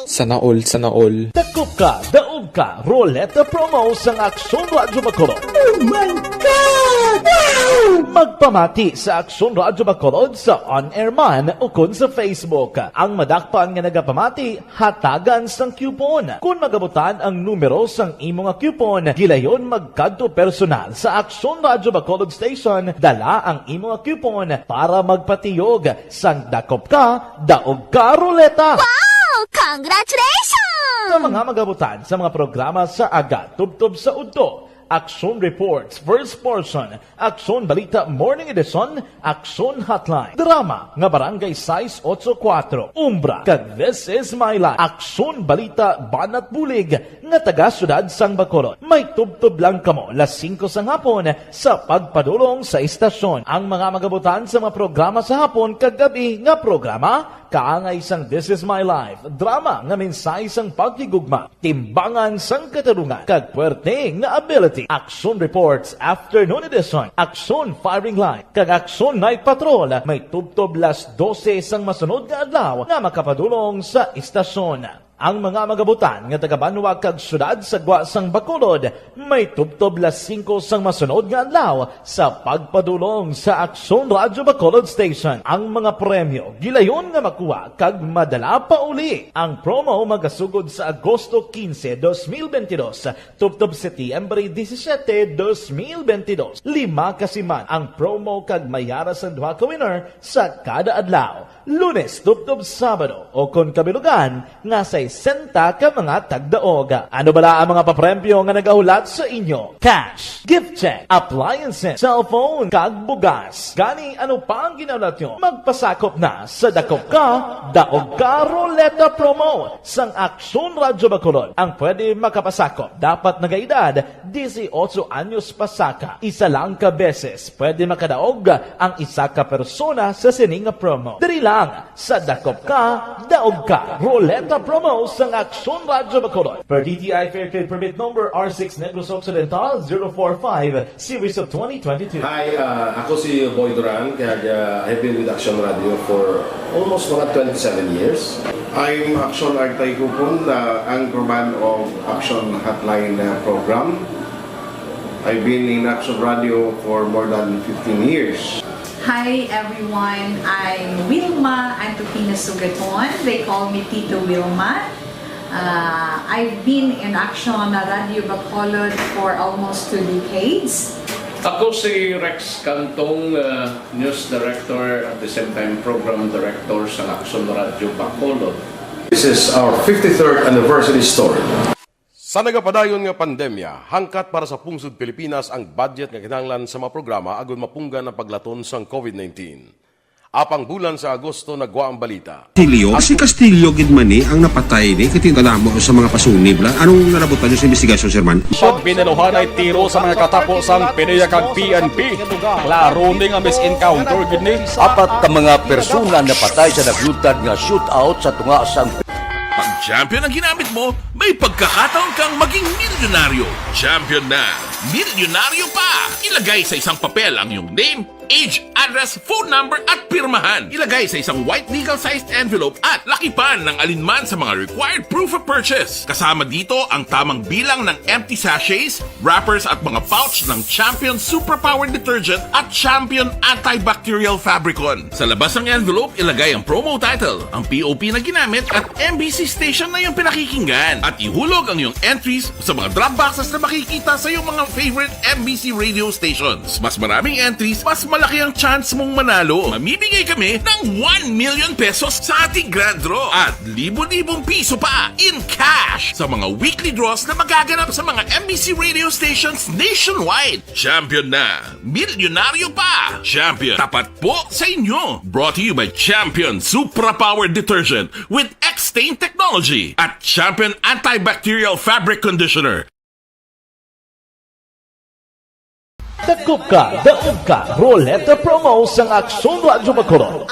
Sana all, sana all. Dakop ka, daog ka, Roleta Promo sang Aksyon Radyo Bacolod. Oh my God! Wow! Magpamati sa Aksyon Radyo Bacolod sa on-air man ukon sa Facebook. Ang madakpan nga nagapamati, hatagan sang coupon. Kon magabutan ang numero sang imo nga coupon, gilayon magkadto personal sa Aksyon Radyo Bacolod Station, dala ang imo nga coupon para magpatiyog sang dakop ka, daog ka, Roleta! Wow! Congratulations! Sa mga magabutan sa mga programa sa aga, tubtob sa udto, Aksyon Reports, First Portion, Aksyon Balita Morning Edition, Aksyon Hotline, drama nga Barangay sais otso kuwatro, Umbra, kag This Is My Life, Aksyon Balita Banat Bulig nga taga Siyudad sang Bacolod. May tubtob lang kamo las singko sang hapon sa pagpadulong sa istasyon. Ang mga magabutan sa mga programa sa hapon kag gab-i nga programa, kaangay sang This Is My Life, drama nga mensahe sang paghigugma, timbangan sang katarungan, kag puwerte nga ability. Aksyon Reports Afternoon Edition, Aksyon Firing Line, kag Aksyon Night Patrol may tubtob las dose sang masunod nga adlaw nga makapadulong sa istasyon. Ang mga magabutan nga taga-banwa kag siyudad sa gwa sang Bacolod may tubtob las singko sang masunod nga adlaw sa pagpadulong sa Aksyon Radyo Bacolod Station. Ang mga premyo gilayon nga makuha kag madala pauli. Ang promo magasugod sa Agosto quince, dos mil veintidós, tubtob Setyembre disisiete, dos mil veintidós. Lima ka siman ang promo kag may ara sang duha ka winner sa kada adlaw, Lunes tubtob Sabado, o kon kabilugan nga sesenta ka mga tagdaog. Ano bala ang mga papremyo nga nagahulat sa inyo? Cash, gift check, appliances, cellphone, kag bugas. Gani, ano pa ang ginahulat nyo? Magpasakop na sa Dakop Ka, Daog Ka Roleta Promo sang Aksyon Radyo Bacolod. Ang pwede makapasakop dapat nagaedad disiotso anyos pasaka. Isa lang ka beses pwede makadaog ang isa ka persona sa sini nga promo. Diri lang sa Dakop Ka, Daog Ka Roleta Promo sang Aksyon Radyo Bacolod. Per D T I Fair Trade Permit Number R six Negros Occidental zero four five, Series of twenty twenty-two. Hi, uh, ako si Boy Duran, kag uh, I've been with Action Radio for almost mga twenty-seven years. I'm Action Artay Kupon, the anchorman of Action Hotline uh, program. I've been in Action Radio for more than fifteen years. Hi everyone, I'm Wilma Antupina Sugaton. They call me Tito Wilma. Uh, I've been in Action Radio Bacolod for almost two decades. Ako si Rex Cantong, uh, News Director, at the same time Program Director sa Action Radio Bacolod. This is our fifty-third anniversary story. Sa nagapadayon nga pandemya, hangkat para sa pungsod Pilipinas ang budget nga kinahanglan sa mga programa agud mapunggan ang paglaton sang COVID nineteen. Apang bulan sa Agosto nagwa ang balita. Castillo? Si Castillo gid man ni ang napatay ni, kay tingala mo sa mga pasunib la. Anong nalabutan niyo sa investigasyon, Sir Man? Pagbinaluhanay tiro sa mga katapo sang PDEA kag P N P. Klaro ni nga misencounter gid ni. Apat ka mga persona napatay sa naglutad nga shootout sa tunga sang Pag champion ang ginamit mo, may pagkakataon kang maging milyonaryo. Champion na, milyonaryo pa! Ilagay sa isang papel ang iyong name, age, address, phone number, at pirmahan. Ilagay sa isang white legal-sized envelope at lakipan ng alinman sa mga required proof of purchase. Kasama dito ang tamang bilang ng empty sachets, wrappers at mga pouch ng Champion Superpower Detergent at Champion Antibacterial Fabricon. Sa labas ng envelope, ilagay ang promo title, ang P O P na ginamit at M B C station na iyong pinakikinggan. At ihulog ang iyong entries sa mga drop boxes na makikita sa iyong mga favorite M B C radio stations. Mas maraming entries, mas malaki ang chance mong manalo. Mamimigay kami ng one million pesos sa ating grand draw at libo-libong piso pa in cash sa mga weekly draws na magaganap sa mga M B C radio stations nationwide. Champion na! Milyonaryo pa! Champion, tapat po sa inyo! Brought to you by Champion Supra Power Detergent with X-Stain Technology at Champion Antibacterial Fabric Conditioner. Dakop ka, daog ka, Roleta Promo sang Aksyon Radyo Bacolod.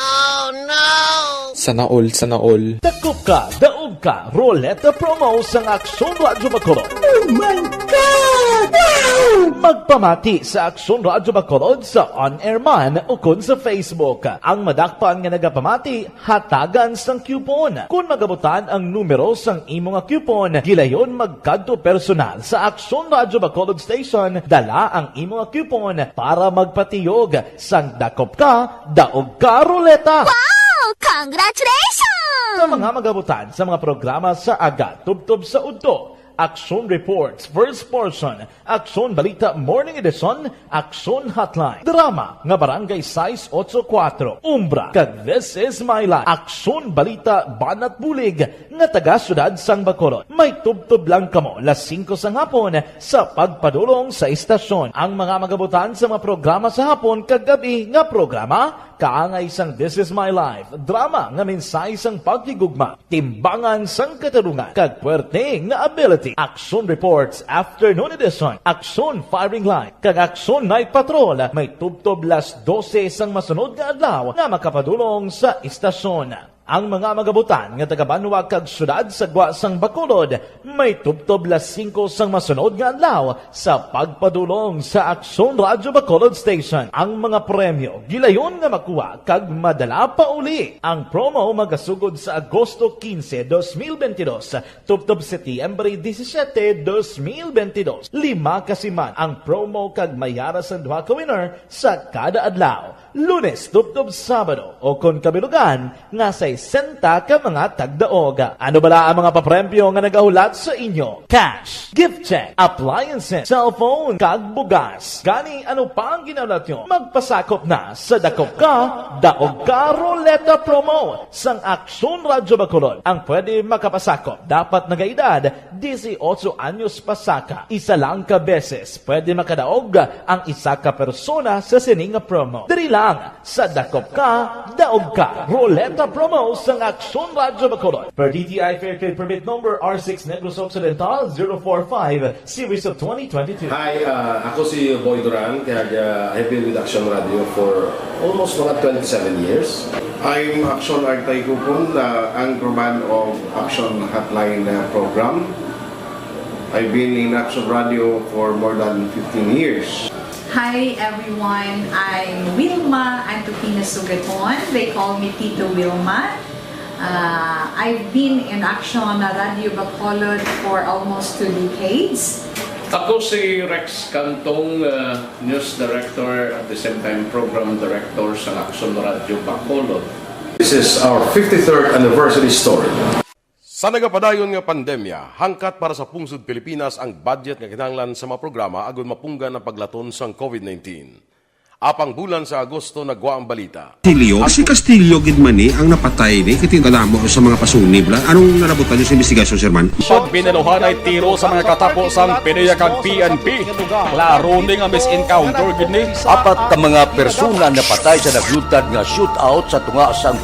Sana all, sana all. Dakop ka, daog ka, Roleta Promo sang Aksyon Radyo Bacolod. Oh my God! Wow! Magpamati sa Aksyon Radyo Bacolod sa on-air man ukon sa Facebook. Ang madakpan nga nagapamati, hatagan sang coupon. Kon magabutan ang numero sang imo nga coupon, gilayon magkadto personal sa Aksyon Radyo Bacolod Station, dala ang imo nga coupon para magpatiyog sang dakop ka, daog ka, Roleta. Wow! Congratulations! Sa mga magabutan sa mga programa sa aga tubtob sa udto, Aksyon Reports, First Portion, Aksyon Balita Morning Edition, Aksyon Hotline, Drama nga Barangay sais otso kuwatro, Umbra, kag This Is My Life, Aksyon Balita Banat Bulig nga taga Siyudad sang Bacolod. May tubtob lang kamo las singko sang hapon sa pagpadulong sa istasyon. Ang mga magabutan sa mga programa sa hapon kag gab-i nga programa, kaangay sang This Is My Life, drama nga mensahe sang paghigugma, timbangan sang katarungan, kag puwerte nga ability. Aksyon Reports Afternoon Edition, Aksyon Firing Line, kag Aksyon Night Patrol may tubtob las dose sang masunod nga adlaw nga makapadulong sa istasyon. Ang mga magabutan nga taga-banwa kag siyudad sa gwa sang Bacolod may tubtob las singko sang masunod nga adlaw sa pagpadulong sa Aksyon Radyo Bacolod Station. Ang mga premyo gilayon nga makuha kag madala pauli. Ang promo magasugod sa Agosto quince, dos mil veintidós, tubtob Setyembre disisiete, dos mil veintidós. Lima ka siman ang promo kag may ara sang duha ka winner sa kada adlaw. Lunes tubtob Sabado, o kon kabilugan nga sesenta ka mga tagdaog. Ano bala ang mga papremyo nga nagahulat sa inyo? Cash, gift check, appliances, cellphone, kag bugas. Gani, ano pa ang ginahulat nyo? Magpasakop na sa Dakop Ka, Daog Ka Roleta Promo sang Aksyon Radyo Bacolod. Ang pwede makapasakop dapat nagaedad disiotso anyos pasaka. Isa lang ka beses pwede makadaog ang isa ka persona sa sini nga promo. Diri lang sa Dakop Ka, Daog Ka Roleta Promo sang Aksyon Radyo Bacolod. Per D T I Fair Trade Permit Number R six Negros Occidental, zero four five, Series of twenty twenty-two. Hi, uh, ako si Boy Duran, kag, uh, I've been with Action Radio for almost mga twenty-seven years. I'm Action Artay Kupon, the anchorman of Action Hotline, uh, program. I've been in Action Radio for more than fifteen years. Hi everyone, I'm Wilma Antupina Sugaton. They call me Tito Wilma. Uh, I've been in Action Radio Bacolod for almost two decades. Ako si Rex Cantong, uh, News Director, at the same time Program Director sa Action Radio Bacolod. This is our fifty-third anniversary story. Sa nagapadayon nga pandemya, hangkat para sa pungsod Pilipinas ang budget nga kinahanglan sa mga programa agud mapunggan ang paglaton sang COVID nineteen. Apang bulan sa Agosto nagwa ang balita. Castillo, si Castillo gid man ni ang napatay ni, kay kadamo sa mga pasunib la. Anong nalabutan niyo sa investigasyon, Sir Man? Pagbinaluhanay tiro sa mga katapo sang PDEA kag P N P. Klaro ni nga misencounter gid ni. Apat ka mga persona napatay sa naglutad nga shootout sa tunga sang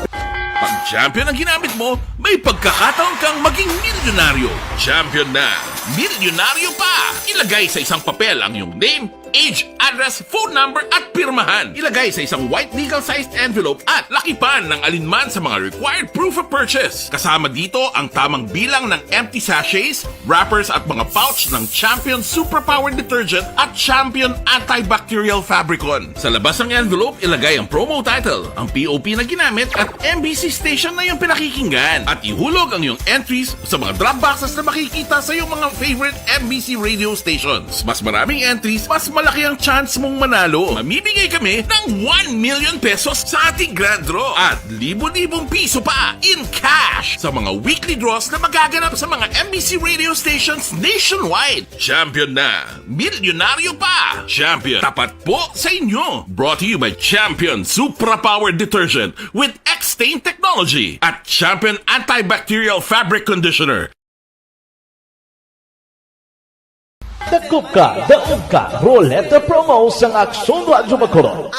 Pag champion ang ginamit mo, may pagkakataon kang maging milyonaryo. Champion na, milyonaryo pa! Ilagay sa isang papel ang iyong name, age, address, phone number, at pirmahan. Ilagay sa isang white legal-sized envelope at lakipan ng alinman sa mga required proof of purchase. Kasama dito ang tamang bilang ng empty sachets, wrappers at mga pouch ng Champion Superpower Detergent at Champion Antibacterial Fabricon. Sa labas ng envelope, ilagay ang promo title, ang P O P na ginamit at M B C station na iyong pinakikinggan. At ihulog ang iyong entries sa mga drop boxes na makikita sa iyong mga favorite M B C radio stations. Mas maraming entries, mas malaki ang chance mong manalo. Mamimigay kami ng one million pesos sa ating grand draw at libo-libong piso pa in cash sa mga weekly draws na magaganap sa mga M B C radio stations nationwide. Champion na! Milyonaryo pa! Champion, tapat po sa inyo! Brought to you by Champion Supra Power Detergent with X-Stain Technology at Champion Antibacterial Fabric Conditioner. Dakop ka, daog ka, Roleta Promo sang Aksyon Radyo Bacolod.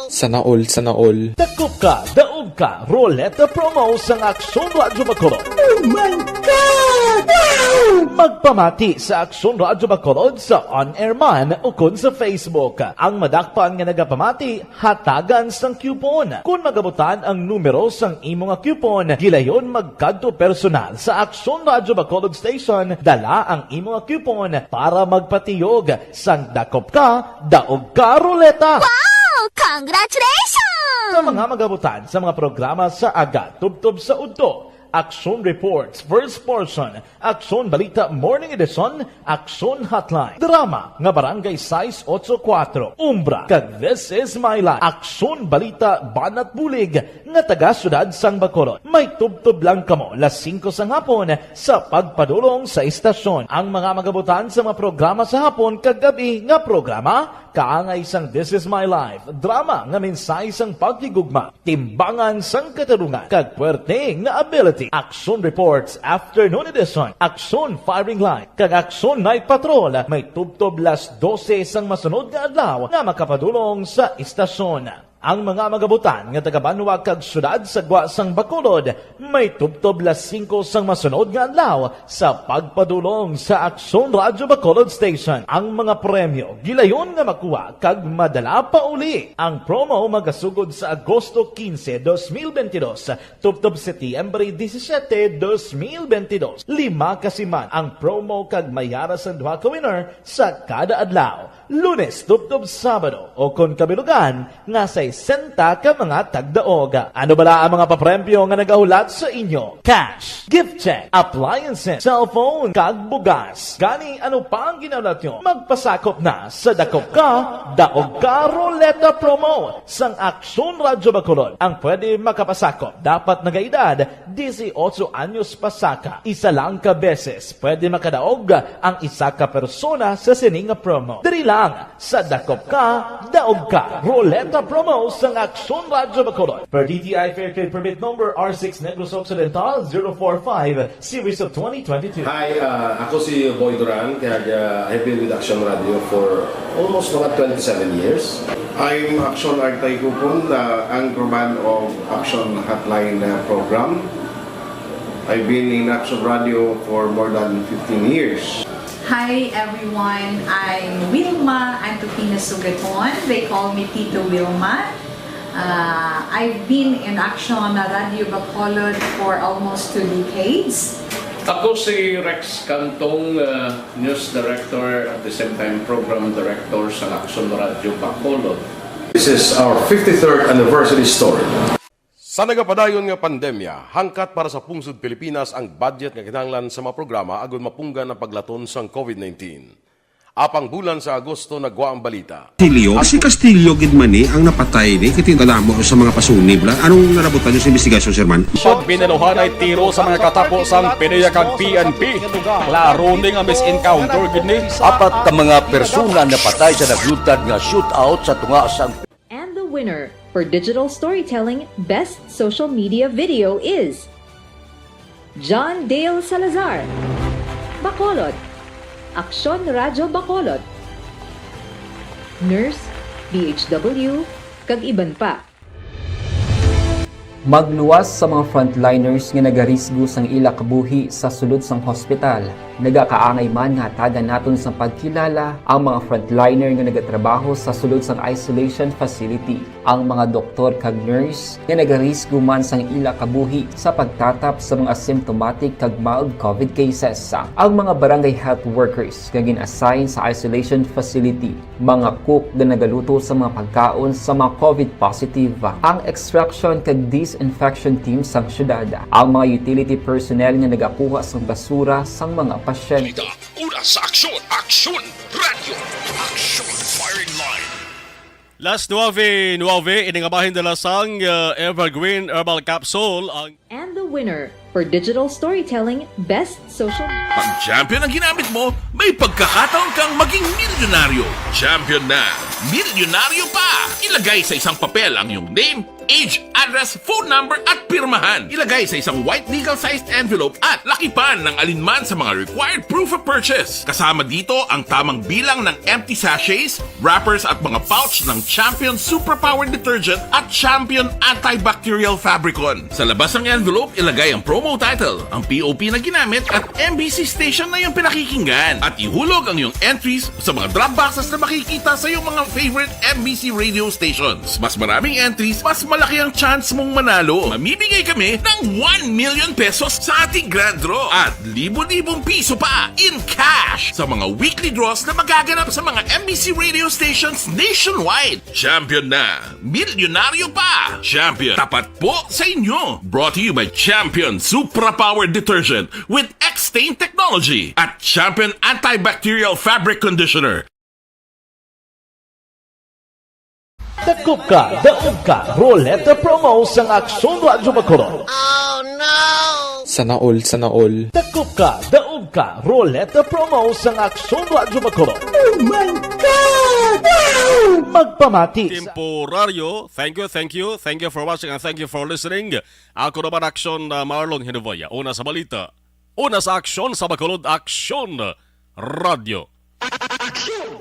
Sana all, sana all. Dakop ka, daog ka, Roleta Promo sang Aksyon Radyo Bacolod. Oh my God! Wow! Magpamati sa Aksyon Radyo Bacolod sa on-air man ukon sa Facebook. Ang madakpan nga nagapamati, hatagan sang coupon. Kon magabutan ang numero sang imo nga coupon, gilayon magkadto personal sa Aksyon Radyo Bacolod Station, dala ang imo nga coupon para magpatiyog sang dakop ka, daog ka, Roleta. Wow! Congratulations! Sa mga magabutan sa mga programa sa aga, tubtob sa udto, Aksyon Reports, First Portion, Aksyon Balita Morning Edition, Aksyon Hotline, drama nga Barangay sais otso kuwatro, Umbra, kag This Is My Life, Aksyon Balita Banat Bulig nga taga siyudad sang Bacolod. May tubtob lang kamo las singko sang hapon sa pagpadulong sa istasyon. Ang mga magabutan sa mga programa sa hapon kag gab-i nga programa, kaangay sang This Is My Life, drama nga mensahe sang paghigugma, timbangan sang katarungan, kag puwerte nga ability. Aksyon Reports Afternoon Edition, Aksyon Firing Line, kag Aksyon Night Patrol may tubtob las dose sang masunod nga adlaw nga makapadulong sa istasyon. Ang mga magabutan nga taga-banwa kag siyudad sa gwa sang Bacolod may tubtob las singko sang masunod nga adlaw sa pagpadulong sa Aksyon Radyo Bacolod Station. Ang mga premyo gilayon nga makuha kag madala pauli. Ang promo magasugod sa Agosto quince, dos mil veintidós, tubtob Setyembre disisiete, dos mil veintidós. Lima ka siman ang promo kag may yara sang duha ka winner sa kada adlaw, Lunes tubtob Sabado, o kon kabilugan nga sesenta ka mga tagdaog. Ano bala ang mga papremyo nga nagahulat sa inyo? Cash, gift check, appliances, cellphone, kag bugas. Gani, ano pa ang ginahulat nyo? Magpasakop na sa Dakop Ka, Daog Ka Roleta Promo sang Aksyon Radyo Bacolod. Ang pwede makapasakop dapat nagaedad disiotso anyos pasaka. Isa lang ka beses pwede makadaog ang isa ka persona sa sini nga promo. Diri lang sa Dakop Ka, Daog Ka Roleta Promo sang Aksyon Radyo Bacolod. Per D T I Fair Trade Permit Number R six Negros Occidental zero four five, Series of twenty twenty-two. Hi, uh, ako si Boy Duran, kag, uh, I've been with Action Radio for almost mga twenty-seven years. I'm Action Artay Kupon, the anchorman of Action Hotline, uh, program. I've been in Action Radio for more than fifteen years. Hi everyone, I'm Wilma Antupina Sugaton. They call me Tito Wilma. Uh, I've been in Action Radio Bacolod for almost two decades. Ako si Rex Cantong, uh, news director, at the same time program director sa Action Radio Bacolod. This is our fifty-third anniversary story. Sa nagapadayon nga pandemya, hangkat para sa pungsod Pilipinas ang budget nga kinahanglan sa mga programa agud mapunggan ang paglaton sang COVID nineteen. Apang bulan sa Agosto nagwa ang balita. Castillo, si Castillo gid man ni ang napatay ni, kay tingala mo sa mga pasunib la. Anong nalabutan niyo sa investigasyon, Sir Man? Pag binaluhanay tiro sa mga katapo sang PDEA kag P N P, klaro ni nga mis-encounter gid ni. Apat ka mga persona napatay sa naglutad nga shootout sa tunga sang And the winner for digital storytelling best social media video is John Dale Salazar, Bacolod, Aksyon Radyo Bacolod, Nurse, D H W, kag iban pa. Magluwas sa mga frontliners nga nagarisgo sang ila kabuhi sa sulod sang hospital. Nagakaangay man nga hatagan naton sang pagkilala ang mga frontliner nga nagatrabaho sa sulod sang isolation facility, ang mga doktor kag nurse nga nagarisgo man sang ila kabuhi sa pagtatap sa mga symptomatic kag mild covid cases, ang mga barangay health workers nga gin-assign sa isolation facility, mga cook nga nagaluto sa mga pagkaon sa mga covid positive, ang extraction kag disinfection team sang syudad, ang mga utility personnel nga nagakuha sang basura sang mga pasyente. Una sa aksyon, Aksyon Radyo, Aksyon Firing Line. Last nueve nueve, ini nga bahin dala sang, uh, Evergreen Herbal Capsule, ang And the winner for digital storytelling best social Pag Champion ang ginamit mo, may pagkakataon kang maging milyonaryo. Champion na, milyonaryo pa! Ilagay sa isang papel ang iyong name, age, address, phone number, at pirmahan. Ilagay sa isang white legal-sized envelope at lakipan ng alinman sa mga required proof of purchase. Kasama dito ang tamang bilang ng empty sachets, wrappers, at mga pouch ng Champion Superpower Detergent at Champion Antibacterial Fabricon. Sa labas ng envelope, ilagay ang promo title, ang P O P na ginamit, at M B C station na iyong pinakikinggan. At ihulog ang iyong entries sa mga drop boxes na makikita sa iyong mga favorite M B C radio stations. Mas maraming entries, mas malaki ang chance mong manalo. Mamimigay kami ng one million pesos sa ating grand draw at libo-libong piso pa in cash sa mga weekly draws na magaganap sa mga M B C radio stations nationwide. Champion na! Milyonaryo pa! Champion, tapat po sa inyo! Brought to you by Champion Supra Power Detergent with X-Stain Technology at Champion Antibacterial Fabric Conditioner. Dakop ka, daog ka, Roleta Promo sang Aksyon Radyo Bacolod. Sana all, sana all. Dakop ka, daog ka, Roleta Promo sang Aksyon Radyo Bacolod. Oh my God! Wow! Magpamati sa Temporaryo. Thank you, thank you, thank you for watching and thank you for listening. Ako naman, Aksyon, uh, Marlon Hinuvoya. Una sa balita, una sa aksyon sa Bacolod, Aksyon Radyo. Aksyon!